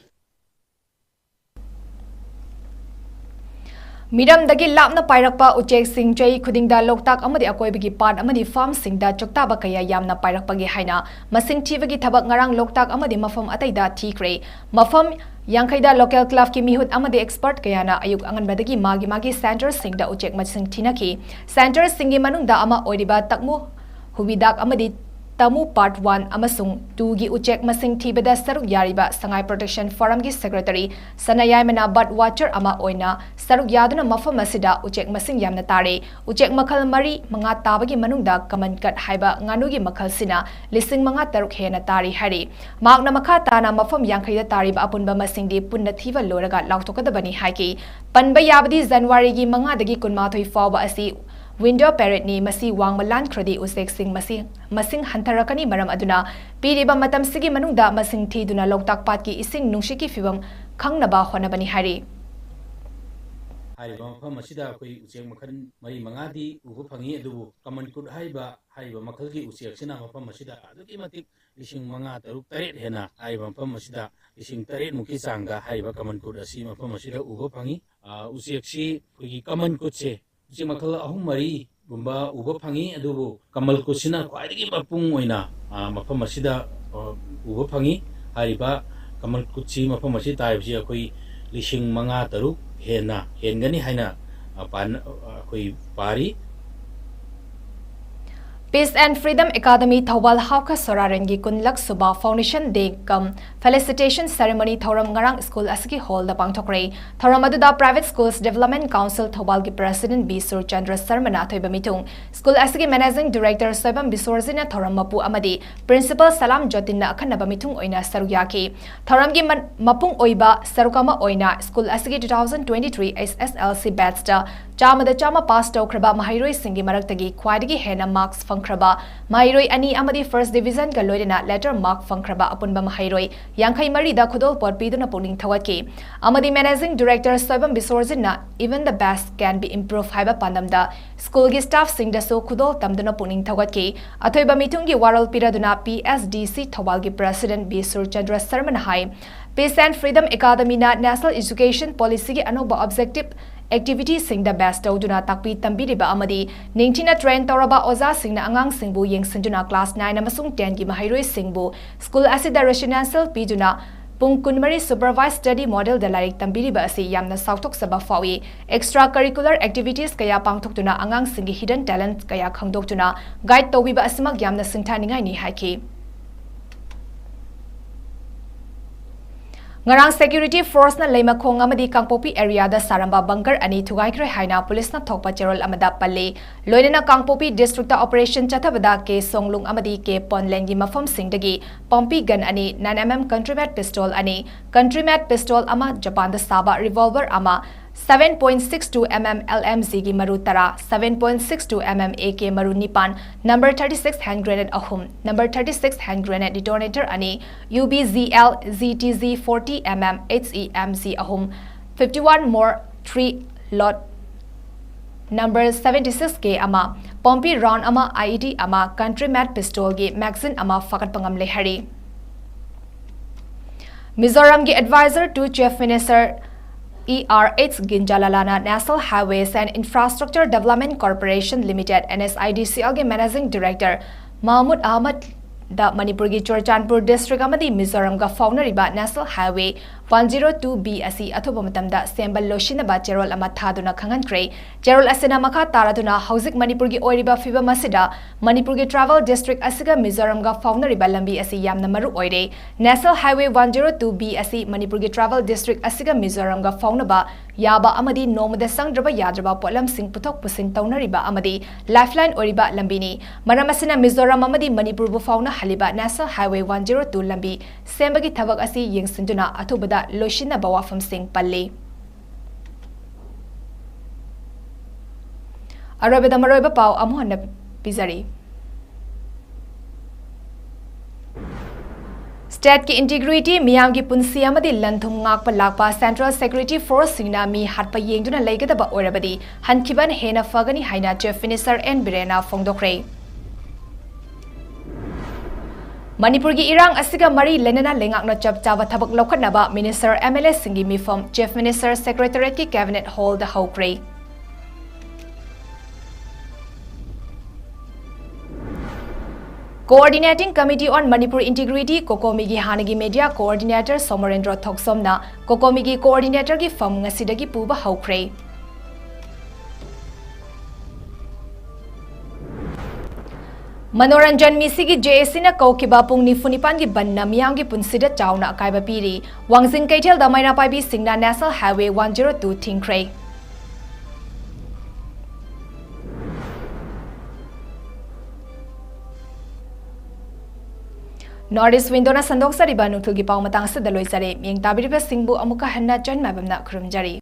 ꯃꯤꯔꯝꯗꯒꯤ ꯂꯥꯞꯅ ꯄꯥꯏꯔꯛꯄ ꯎꯆꯦꯛꯁꯤꯡ ꯆꯍꯤ ꯈꯨꯗꯤꯡꯗ ꯂꯣꯛꯇꯥꯛ ꯑꯃꯗꯤ ꯑꯀꯣꯏꯕꯒꯤ ꯄꯥꯠ ꯑꯃꯗꯤ ꯐꯥꯔꯝꯁꯤꯡꯗ ꯆꯣꯛꯇꯥꯕ ꯀꯌꯥ ꯌꯥꯝꯅ ꯄꯥꯏꯔꯛꯄꯒꯦ ꯍꯥꯏꯅ ꯃꯁꯤꯡ ꯊꯤꯕꯒꯤ ꯊꯕꯛ ꯉꯔꯥꯡ ꯂꯣꯛꯇꯥꯛ ꯑꯃꯗꯤ ꯃꯐꯝ ꯑꯇꯩꯗ ꯊꯤꯈ꯭ꯔꯦ꯫ ꯃꯐꯝ ꯌꯥꯡꯈꯩꯗ ꯂꯣꯀꯦꯜ ꯀ꯭ꯂꯕꯀꯤ ꯃꯤꯍꯨꯠ ꯑꯃꯗꯤ ꯑꯦꯛꯁꯄꯔꯠ ꯀꯌꯥꯅ ꯑꯌꯨꯛ ꯑꯉꯟꯕꯗꯒꯤ ꯃꯥꯒꯤ ꯃꯥꯒꯤ ꯁꯦꯟꯇꯔꯁꯤꯡꯗ ꯎꯆꯦꯛ ꯃꯁꯤꯡ ꯊꯤꯅꯈꯤ꯫ ꯁꯦꯟꯇꯔꯁꯤꯡꯒꯤ ꯃꯅꯨꯡꯗ ꯑꯃ ꯑꯣꯏꯔꯤꯕ ꯇꯛꯃꯨ ꯍꯨꯕꯤꯗꯥꯛ ꯑꯃꯗꯤ ꯇꯃꯨ ꯄꯥꯔꯠ ꯋꯥꯟ ꯑꯃꯁꯨꯡ ꯇꯨꯒꯤ ꯎꯆꯦꯛ ꯃꯁꯤꯡ ꯊꯤꯕꯗ ꯁꯔꯨꯛ ꯌꯥꯔꯤꯕ ꯁꯉꯥꯏ ꯄ꯭ꯔꯣꯇꯦꯛꯁꯟ ꯐꯣꯔꯝꯒꯤ ꯁꯦꯀ꯭ꯔꯦꯇꯔꯤ ꯁꯅꯥꯌꯥꯏꯃꯅ ꯕꯥꯔꯠ ꯋꯥꯆꯔ ꯑꯃ ꯑꯣꯏꯅ ꯁꯔꯨꯛ ꯌꯥꯗꯨꯅ ꯃꯐꯝ ꯑꯁꯤꯗ ꯎꯆꯦꯛ ꯃꯁꯤꯡ ꯌꯥꯝꯅ ꯇꯥꯔꯦ꯫ ꯎꯆꯦꯛ ꯃꯈꯜ ꯃꯔꯤ ꯃꯉꯥ ꯇꯥꯕꯒꯤ ꯃꯅꯨꯡꯗ ꯀꯃꯟ ꯀꯠ ꯍꯥꯏꯕ ꯉꯥꯅꯨꯒꯤ ꯃꯈꯜꯁꯤꯅ ꯂꯤꯁꯤꯡ ꯃꯉꯥ ꯇꯔꯨꯛ ꯍꯦꯟꯅ ꯇꯥꯔꯤ ꯍꯥꯏꯔꯤ꯫ ꯃꯍꯥꯛꯅ ꯃꯈꯥ ꯇꯥꯅ ꯃꯐꯝ ꯌꯥꯡꯈꯩꯗ ꯇꯥꯔꯤꯕ ꯑꯄꯨꯟꯕ ꯃꯁꯤꯡꯗꯤ ꯄꯨꯟꯅ ꯊꯤꯕ ꯂꯣꯏꯔꯒ ꯂꯥꯎꯊꯣꯛꯀꯗꯕꯅꯤ ꯍꯥꯏꯈꯤ꯫ ꯄꯟꯕ ꯌꯥꯕꯗꯤ ꯖꯅꯋꯥꯔꯤꯒꯤ ꯃꯉꯥꯗꯒꯤ ꯀꯨꯟꯃꯥꯊꯣꯏ ꯐꯥꯎꯕ ꯑꯁꯤ ꯋꯤꯟꯗꯣ ꯄꯦꯔꯦꯗꯅꯤ꯫ ꯃꯁꯤ ꯋꯥꯡꯃ ꯂꯥꯟꯈ꯭ꯔꯗꯤ ꯎꯆꯦꯛꯁꯤꯡ ꯃꯁꯤ ꯃꯁꯤꯡ ꯍꯟꯊꯔꯛꯀꯅꯤ꯫ ꯃꯔꯝ ꯑꯗꯨꯅ ꯄꯤꯔꯤꯕ ꯃꯇꯝꯁꯤꯒꯤ ꯃꯅꯨꯡꯗ ꯃꯁꯤꯡ ꯊꯤꯗꯨꯅ ꯂꯣꯛꯇꯥꯛ ꯄꯥꯠꯀꯤ ꯏꯁꯤꯡ ꯅꯨꯡꯁꯤꯠꯀꯤ ꯐꯤꯕꯝ ꯈꯪꯅꯕ ꯍꯣꯠꯅꯕꯅꯤ ꯍꯥꯏꯔꯤ꯫ ꯍꯥꯏꯔꯤꯕ ꯃꯐꯝ ꯑꯁꯤꯗ ꯑꯩꯈꯣꯏ ꯎꯆꯦꯛ ꯃꯈꯜ ꯃꯔꯤ ꯃꯉꯥꯗꯤ ꯎꯕ ꯐꯪꯉꯤ, ꯑꯗꯨꯕꯨ ꯀꯃꯟ ꯀꯨꯠ ꯍꯥꯏꯔꯤꯕ, ꯍꯥꯏꯔꯤꯕ ꯃꯈꯜꯒꯤ ꯎꯆꯦꯛꯁꯤꯅ ꯃꯐꯝ ꯑꯁꯤꯗ ꯑꯗꯨꯛꯀꯤ ꯃꯇꯤꯛ ꯂꯤꯁꯤꯡ ꯃꯉꯥ, ꯇꯔꯨꯛ, ꯇꯔꯦꯠ ꯍꯦꯟꯅ ꯍꯥꯏꯔꯤꯕ ꯃꯐꯝ ꯑꯁꯤꯗ ꯂꯤꯁꯤꯡ ꯇꯔꯦꯠ ꯃꯨꯛꯀꯤ ꯆꯥꯡꯗ ꯍꯥꯏꯔꯤꯕ ꯀꯃꯟ ꯀꯨꯠ ꯑꯁꯤ ꯃꯐꯝ ꯑꯁꯤꯗ ꯎꯕ ꯐꯪꯉꯤ꯫ ꯑ, ꯎꯆꯦꯛꯁꯤ ꯑꯩꯈꯣꯏꯒꯤ ꯀꯃꯟ ꯀꯨꯠꯁꯦ ꯎꯆꯦꯛ ꯃꯈꯜ ꯑꯍꯨꯝ ꯃꯔꯤꯒꯨꯝꯕ ꯎꯕ ꯐꯪꯉꯤ, ꯑꯗꯨꯕꯨ ꯀꯃꯜ ꯀꯨꯠꯁꯤꯅ ꯈ꯭ꯋꯥꯏꯗꯒꯤ ꯃꯄꯨꯡ ꯑꯣꯏꯅ, ꯑ, ꯃꯐꯝ ꯑꯁꯤꯗ, ꯑ, ꯎꯕ ꯐꯪꯉꯤ꯫ ꯍꯥꯏꯔꯤꯕ ꯀꯃꯜ ꯀꯨꯠꯁꯤ ꯃꯐꯝ ꯑꯁꯤꯗ ꯇꯥꯔꯤꯕꯁꯤ ꯑꯩꯈꯣꯏ ꯂꯤꯁꯤꯡ ꯃꯉꯥ, ꯇꯔꯨꯛ, ꯍꯦꯟꯅ ꯍꯦꯟꯒꯅꯤ ꯍꯥꯏꯅ ꯑ, ꯄꯥꯟ- ꯑ, ꯑꯩꯈꯣꯏ ꯄꯥꯔꯤ꯫ Peace and Freedom Academy Thoubal ꯍꯥꯎꯈ ꯁꯣꯔꯥꯔꯦꯟꯒꯤ ꯀꯨꯟꯂꯛ ꯁꯨꯕ Foundation Day cum Felicitation Ceremony ꯊꯧꯔꯝ ꯉꯔꯥꯡ ꯁ꯭ꯀꯨꯜ ꯑꯁꯤꯒꯤ ꯍꯣꯜꯗ ꯄꯥꯡꯊꯣꯛꯈ꯭ꯔꯦ꯫ ꯊꯧꯔꯝ ꯑꯗꯨꯗ Private Schools Development Council ꯊꯧꯕꯥꯜꯒꯤ President B Surchandra ꯁꯔꯃꯅ ꯑꯊꯣꯏꯕ ꯃꯤꯊꯨꯡ, ꯁ꯭ꯀꯨꯜ ꯑꯁꯤꯒꯤ Managing Director ꯁꯣꯏꯕꯝ ꯕꯤꯁꯣꯔꯖꯤꯠꯅ ꯊꯧꯔꯝ ꯃꯄꯨ ꯑꯃꯗꯤ Principal ꯁꯂꯥꯝ ꯖꯣꯇꯤꯟꯅ ꯑꯈꯟꯅꯕ ꯃꯤꯊꯨꯡ ꯑꯣꯏꯅ ꯁꯔꯨꯛ ꯌꯥꯈꯤ꯫ ꯊꯧꯔꯝꯒꯤ ꯃꯟ- ꯃꯄꯨꯡ ꯑꯣꯏꯕ ꯁꯔꯨꯛ ꯑꯃ ꯑꯣꯏꯅ ꯁ꯭ꯀꯨꯜ ꯑꯁꯤꯒꯤ two thousand twenty-three S S L C batchꯇ ꯆꯥꯝꯃꯗ ꯆꯥꯝꯃ ꯄꯥꯁ ꯇꯧꯈ꯭ꯔꯕ ꯃꯍꯩꯔꯣꯏꯁꯤꯡꯒꯤ ꯃꯔꯛꯇꯒꯤ ꯈ꯭ꯋꯥꯏꯗꯒꯤ ꯍꯦꯟꯅ marks ꯐꯪꯈ꯭ꯔꯕ ꯃꯍꯩꯔꯣꯏ ꯑꯅꯤ ꯑꯃꯗꯤ first divisionꯒ ꯂꯣꯏꯅꯅ letter mark ꯐꯪꯈ꯭ꯔꯕ ꯑꯄꯨꯟꯕ ꯃꯍꯩꯔꯣꯏ ꯌꯥꯡꯈꯩ ꯃꯔꯤꯗ ꯈꯨꯗꯣꯜꯄꯣꯠ ꯄꯤꯗꯨꯅ ꯄꯨꯛꯅꯤꯡ ꯊꯧꯒꯠꯈꯤ꯫ ꯑꯃꯗꯤ Managing Director Soibam ꯕꯤꯁꯣꯔꯖꯤꯠꯅ Even the best can be improved ꯍꯥꯏꯕ ꯄꯥꯟꯗꯝꯗ ꯁ꯭ꯀꯨꯜꯒꯤ staffꯁꯤꯡꯗꯁꯨ ꯈꯨꯗꯣꯜ ꯇꯝꯗꯨꯅ ꯄꯨꯛꯅꯤꯡ ꯊꯧꯒꯠꯈꯤ꯫ ꯑꯊꯣꯏꯕ ꯃꯤꯊꯨꯡꯒꯤ ꯋꯥꯔꯣꯜ ꯄꯤꯔꯗꯨꯅ P S D C ꯊꯧꯕꯥꯜꯒꯤ President B Surchandra ꯁꯔꯃꯅ high, Peace and Freedom Academyꯅ National Education Policyꯒꯤ ꯑꯅꯧꯕ objective activityꯁꯤꯡꯗ base ꯇꯧꯗꯨꯅ ꯇꯥꯛꯄꯤ ꯇꯝꯕꯤꯔꯤꯕ ꯑꯃꯗꯤ ꯅꯤꯡꯊꯤꯅ train ꯇꯧꯔꯕ ꯑꯣꯖꯥꯁꯤꯡꯅ ꯑꯉꯥꯡꯁꯤꯡꯕꯨ ꯌꯦꯡꯁꯤꯟꯗꯨꯅ class nine ꯑꯃꯁꯨꯡ tenꯒꯤ ꯃꯍꯩꯔꯣꯏꯁꯤꯡꯕꯨ ꯁ꯭ꯀꯨꯜ ꯑꯁꯤꯗ residential ꯄꯤꯗꯨꯅ ꯄꯨꯡ ꯀꯨꯟꯃꯔꯤ supervised study modelꯗ ꯂꯥꯏꯔꯤꯛ ꯇꯝꯕꯤꯔꯤꯕ ꯑꯁꯤ ꯌꯥꯝꯅ ꯆꯥꯎꯊꯣꯛꯆꯕ ꯐꯥꯎꯏ꯫ Extra curricular activities ꯀꯌꯥ ꯄꯥꯡꯊꯣꯛꯇꯨꯅ ꯑꯉꯥꯡꯁꯤꯡꯒꯤ hidden talent ꯀꯌꯥ ꯈꯪꯗꯣꯛꯇꯨꯅ guide ꯇꯧꯕꯤꯕ ꯑꯁꯤꯃꯛ ꯌꯥꯝꯅ ꯁꯤꯡꯊꯥꯅꯤꯡꯉꯥꯏꯅꯤ ꯍꯥꯏꯈꯤ꯫ ꯉꯔꯥꯡ security forceꯅ ꯂꯩꯃꯈꯣꯡ ꯑꯃꯗꯤ ꯀꯥꯡꯄꯣꯛꯄꯤ areaꯗ ꯁꯥꯔꯝꯕ bunker ꯑꯅꯤ ꯊꯨꯒꯥꯏꯈ꯭ꯔꯦ ꯍꯥꯏꯅ ꯄꯨꯂꯤꯁꯅ ꯊꯣꯛꯄ ꯆꯦꯔꯣꯜ ꯑꯃꯗ ꯄꯜꯂꯤ꯫ ꯂꯣꯏꯅꯅ ꯀꯥꯡꯄꯣꯛꯄꯤ districtꯇ operation ꯆꯠꯊꯕꯗ ꯀꯦ ꯁꯣꯡꯂꯨꯡ ꯑꯃꯗꯤ ꯀꯦ ꯄꯣꯟꯂꯦꯟꯒꯤ ꯃꯐꯝꯁꯤꯡꯗꯒꯤ ꯄꯣꯝꯄꯤ gun ꯑꯅꯤ, nine M M country made pistol ꯑꯅꯤ, country made pistol ꯑꯃ, ꯖꯄꯥꯟꯗ ꯁꯥꯕ revolver ꯑꯃ, seven point six two M M L M Gꯒꯤ ꯃꯔꯨ ꯇꯔꯥ, seven point six two M M A K ꯃꯔꯨ ꯅꯤꯄꯥꯟ, number thirty six hand grenade ꯑꯍꯨꯝ, number thirty six hand grenade detonator ꯑꯅꯤ, U B Z L G T Z forty M M H E M G ꯑꯍꯨꯝ, fifty one more three load number seventy six K ꯑꯃ, ꯄꯣꯝꯄꯤ round ꯑꯃ, I E D ꯑꯃ, country made pistolꯒꯤ magazine ꯑꯃ ꯐꯥꯒꯠꯄ ꯉꯝꯂꯦ ꯍꯥꯏꯔꯤ꯫ ꯃꯤꯖꯣꯔꯥꯝꯒꯤ advisor to Chief Minister E R H ꯒꯤꯟꯖꯥꯂꯥꯂꯥꯅ National Highways and Infrastructure Development Corporation Limited, N H I D C Lꯒꯤ Managing Director ꯃꯍꯃꯨꯗ Ahmad ꯃꯅꯤꯄꯨꯔꯒꯤ ꯆꯨꯔꯆꯥꯟꯄꯨꯔ district ꯑꯃꯗꯤ ꯃꯤꯖꯣꯔꯥꯝꯒ ꯐꯥꯎꯅꯔꯤꯕ National Highway One zero two B ꯑꯁꯤ ꯑꯊꯨꯕ ꯃꯇꯝꯗ ꯁꯦꯝꯕ ꯂꯣꯏꯁꯤꯟꯅꯕ ꯆꯦꯔꯣꯜ ꯑꯃ ꯊꯥꯗꯨꯅ ꯈꯪꯍꯟꯈ꯭ꯔꯦ꯫ ꯆꯦꯔꯣꯜ ꯑꯁꯤꯅ ꯃꯈꯥ ꯇꯥꯔꯗꯨꯅ ꯍꯧꯖꯤꯛ ꯃꯅꯤꯄꯨꯔꯒꯤ ꯑꯣꯏꯔꯤꯕ ꯐꯤꯕꯝ ꯑꯁꯤꯗ ꯃꯅꯤꯄꯨꯔꯒꯤ travel district ꯑꯁꯤꯒ ꯃꯤꯖꯣꯔꯥꯝꯒ ꯐꯥꯎꯅꯔꯤꯕ ꯂꯝꯕꯤ ꯑꯁꯤ ꯌꯥꯝꯅ ꯃꯔꯨ ꯑꯣꯏꯔꯦ꯫ National Highway one zero two B ꯑꯁꯤ ꯃꯅꯤꯄꯨꯔꯒꯤ travel district ꯑꯁꯤꯒ ꯃꯤꯖꯣꯔꯥꯝꯒ ꯐꯥꯎꯅꯕ ꯌꯥꯕ ꯑꯃꯗꯤ ꯅꯣꯡꯃꯗ ꯆꯪꯗ꯭ꯔꯕ ꯌꯥꯗ꯭ꯔꯕ ꯄꯣꯠꯂꯝꯁꯤꯡ ꯄꯨꯊꯣꯛ ꯄꯨꯁꯤꯟ ꯇꯧꯅꯔꯤꯕ ꯑꯃꯗꯤ lifeline ꯑꯣꯏꯔꯤꯕ ꯂꯝꯕꯤꯅꯤ꯫ ꯃꯔꯝ ꯑꯁꯤꯅ ꯃꯤꯖꯣꯔꯥꯝ ꯑꯃꯗꯤ ꯃꯅꯤꯄꯨꯔꯕꯨ ꯐꯥꯎꯅꯍꯜꯂꯤꯕ National Highway one zero two ꯂꯝꯕꯤ ꯁꯦꯝꯕꯒꯤ ꯊꯕꯛ ꯑꯁꯤ ꯌꯦꯡꯁꯤꯟꯗꯨꯅ ꯑꯊꯨꯕꯗ ꯂꯣꯏꯁꯤꯟꯅꯕ ꯋꯥꯐꯝꯁꯤꯡ ꯄꯜꯂꯤ꯫ ꯑꯔꯣꯏꯕꯗ ꯃꯔꯨꯑꯣꯏꯕ ꯄꯥꯎ ꯑꯃꯨꯛ ꯍꯟꯅ ꯄꯤꯖꯔꯤ꯫ Stateꯀꯤ integrity, ꯃꯤꯌꯥꯝꯒꯤ ꯄꯨꯟꯁꯤ ꯑꯃꯗꯤ ꯂꯟ-ꯊꯨꯝ ꯉꯥꯛꯄ ꯂꯥꯛꯄ central security forceꯁꯤꯡꯅ ꯃꯤ ꯍꯥꯠꯄ ꯌꯦꯡꯗꯨꯅ ꯂꯩꯒꯗꯕ ꯑꯣꯏꯔꯕꯗꯤ ꯍꯟꯈꯤꯕꯅ ꯍꯦꯟꯅ ꯐꯒꯅꯤ ꯍꯥꯏꯅ Chief Minister N ꯕꯤꯔꯦꯟꯅ ꯐꯣꯡꯗꯣꯛꯈ꯭ꯔꯦ꯫ ꯃꯅꯤꯄꯨꯔꯒꯤ ꯏꯔꯥꯡ ꯑꯁꯤꯒ ꯃꯔꯤ ꯂꯩꯅꯅ ꯂꯩꯉꯥꯛꯅ ꯆꯞ ꯆꯥꯕ ꯊꯕꯛ ꯂꯧꯈꯠꯅꯕ Minister, MLAꯁꯤꯡꯒꯤ ꯃꯤꯐꯝ Chief Minister Secretariatꯀꯤ Cabinet Hallꯗ ꯍꯧꯈ꯭ꯔꯦ꯫ Coordinating Committee on Manipur Integrity, COCOMIꯒꯤ ꯍꯥꯟꯅꯒꯤ media coordinator ꯁꯣꯃꯣꯔꯦꯟꯗ꯭ꯔꯣ ꯊꯣꯛꯆꯣꯝꯅ COCOMIꯒꯤ coordinatorꯒꯤ ꯐꯝ ꯉꯁꯤꯗꯒꯤ ꯄꯨꯕ ꯍꯧꯈ꯭ꯔꯦ꯫ ꯃꯅꯣꯔꯟꯖꯟ ꯃꯤꯁꯤꯒꯤ JACꯅ ꯀꯧꯈꯤꯕ ꯄꯨꯡ ꯅꯤꯐꯨ ꯅꯤꯄꯥꯟꯒꯤ ꯕꯟꯅ ꯃꯤꯌꯥꯝꯒꯤ ꯄꯨꯟꯁꯤꯗ ꯆꯥꯎꯅ ꯑꯀꯥꯏꯕ ꯄꯤꯔꯤ꯫ ꯋꯥꯡꯖꯤꯡ ꯀꯩꯊꯦꯜꯗ ꯃꯩꯔꯥ ꯄꯥꯏꯕꯤꯁꯤꯡꯅ National Highway one zero two ꯊꯤꯡꯈ꯭ꯔꯦ꯫ North East Windowꯅ ꯁꯟꯗꯣꯛꯆꯔꯤꯕ ꯅꯨꯡꯊꯤꯜꯒꯤ ꯄꯥꯎ ꯃꯇꯥꯡ ꯑꯁꯤꯗ ꯂꯣꯏꯖꯔꯦ꯫ ꯃꯤꯠꯌꯦꯡ ꯇꯥꯕꯤꯔꯤꯕꯁꯤꯡꯕꯨ ꯑꯃꯨꯛꯀ ꯍꯟꯅ ꯆꯟ ꯃꯥꯏꯕꯝꯅ ꯈꯨꯔꯨꯝꯖꯔꯤ꯫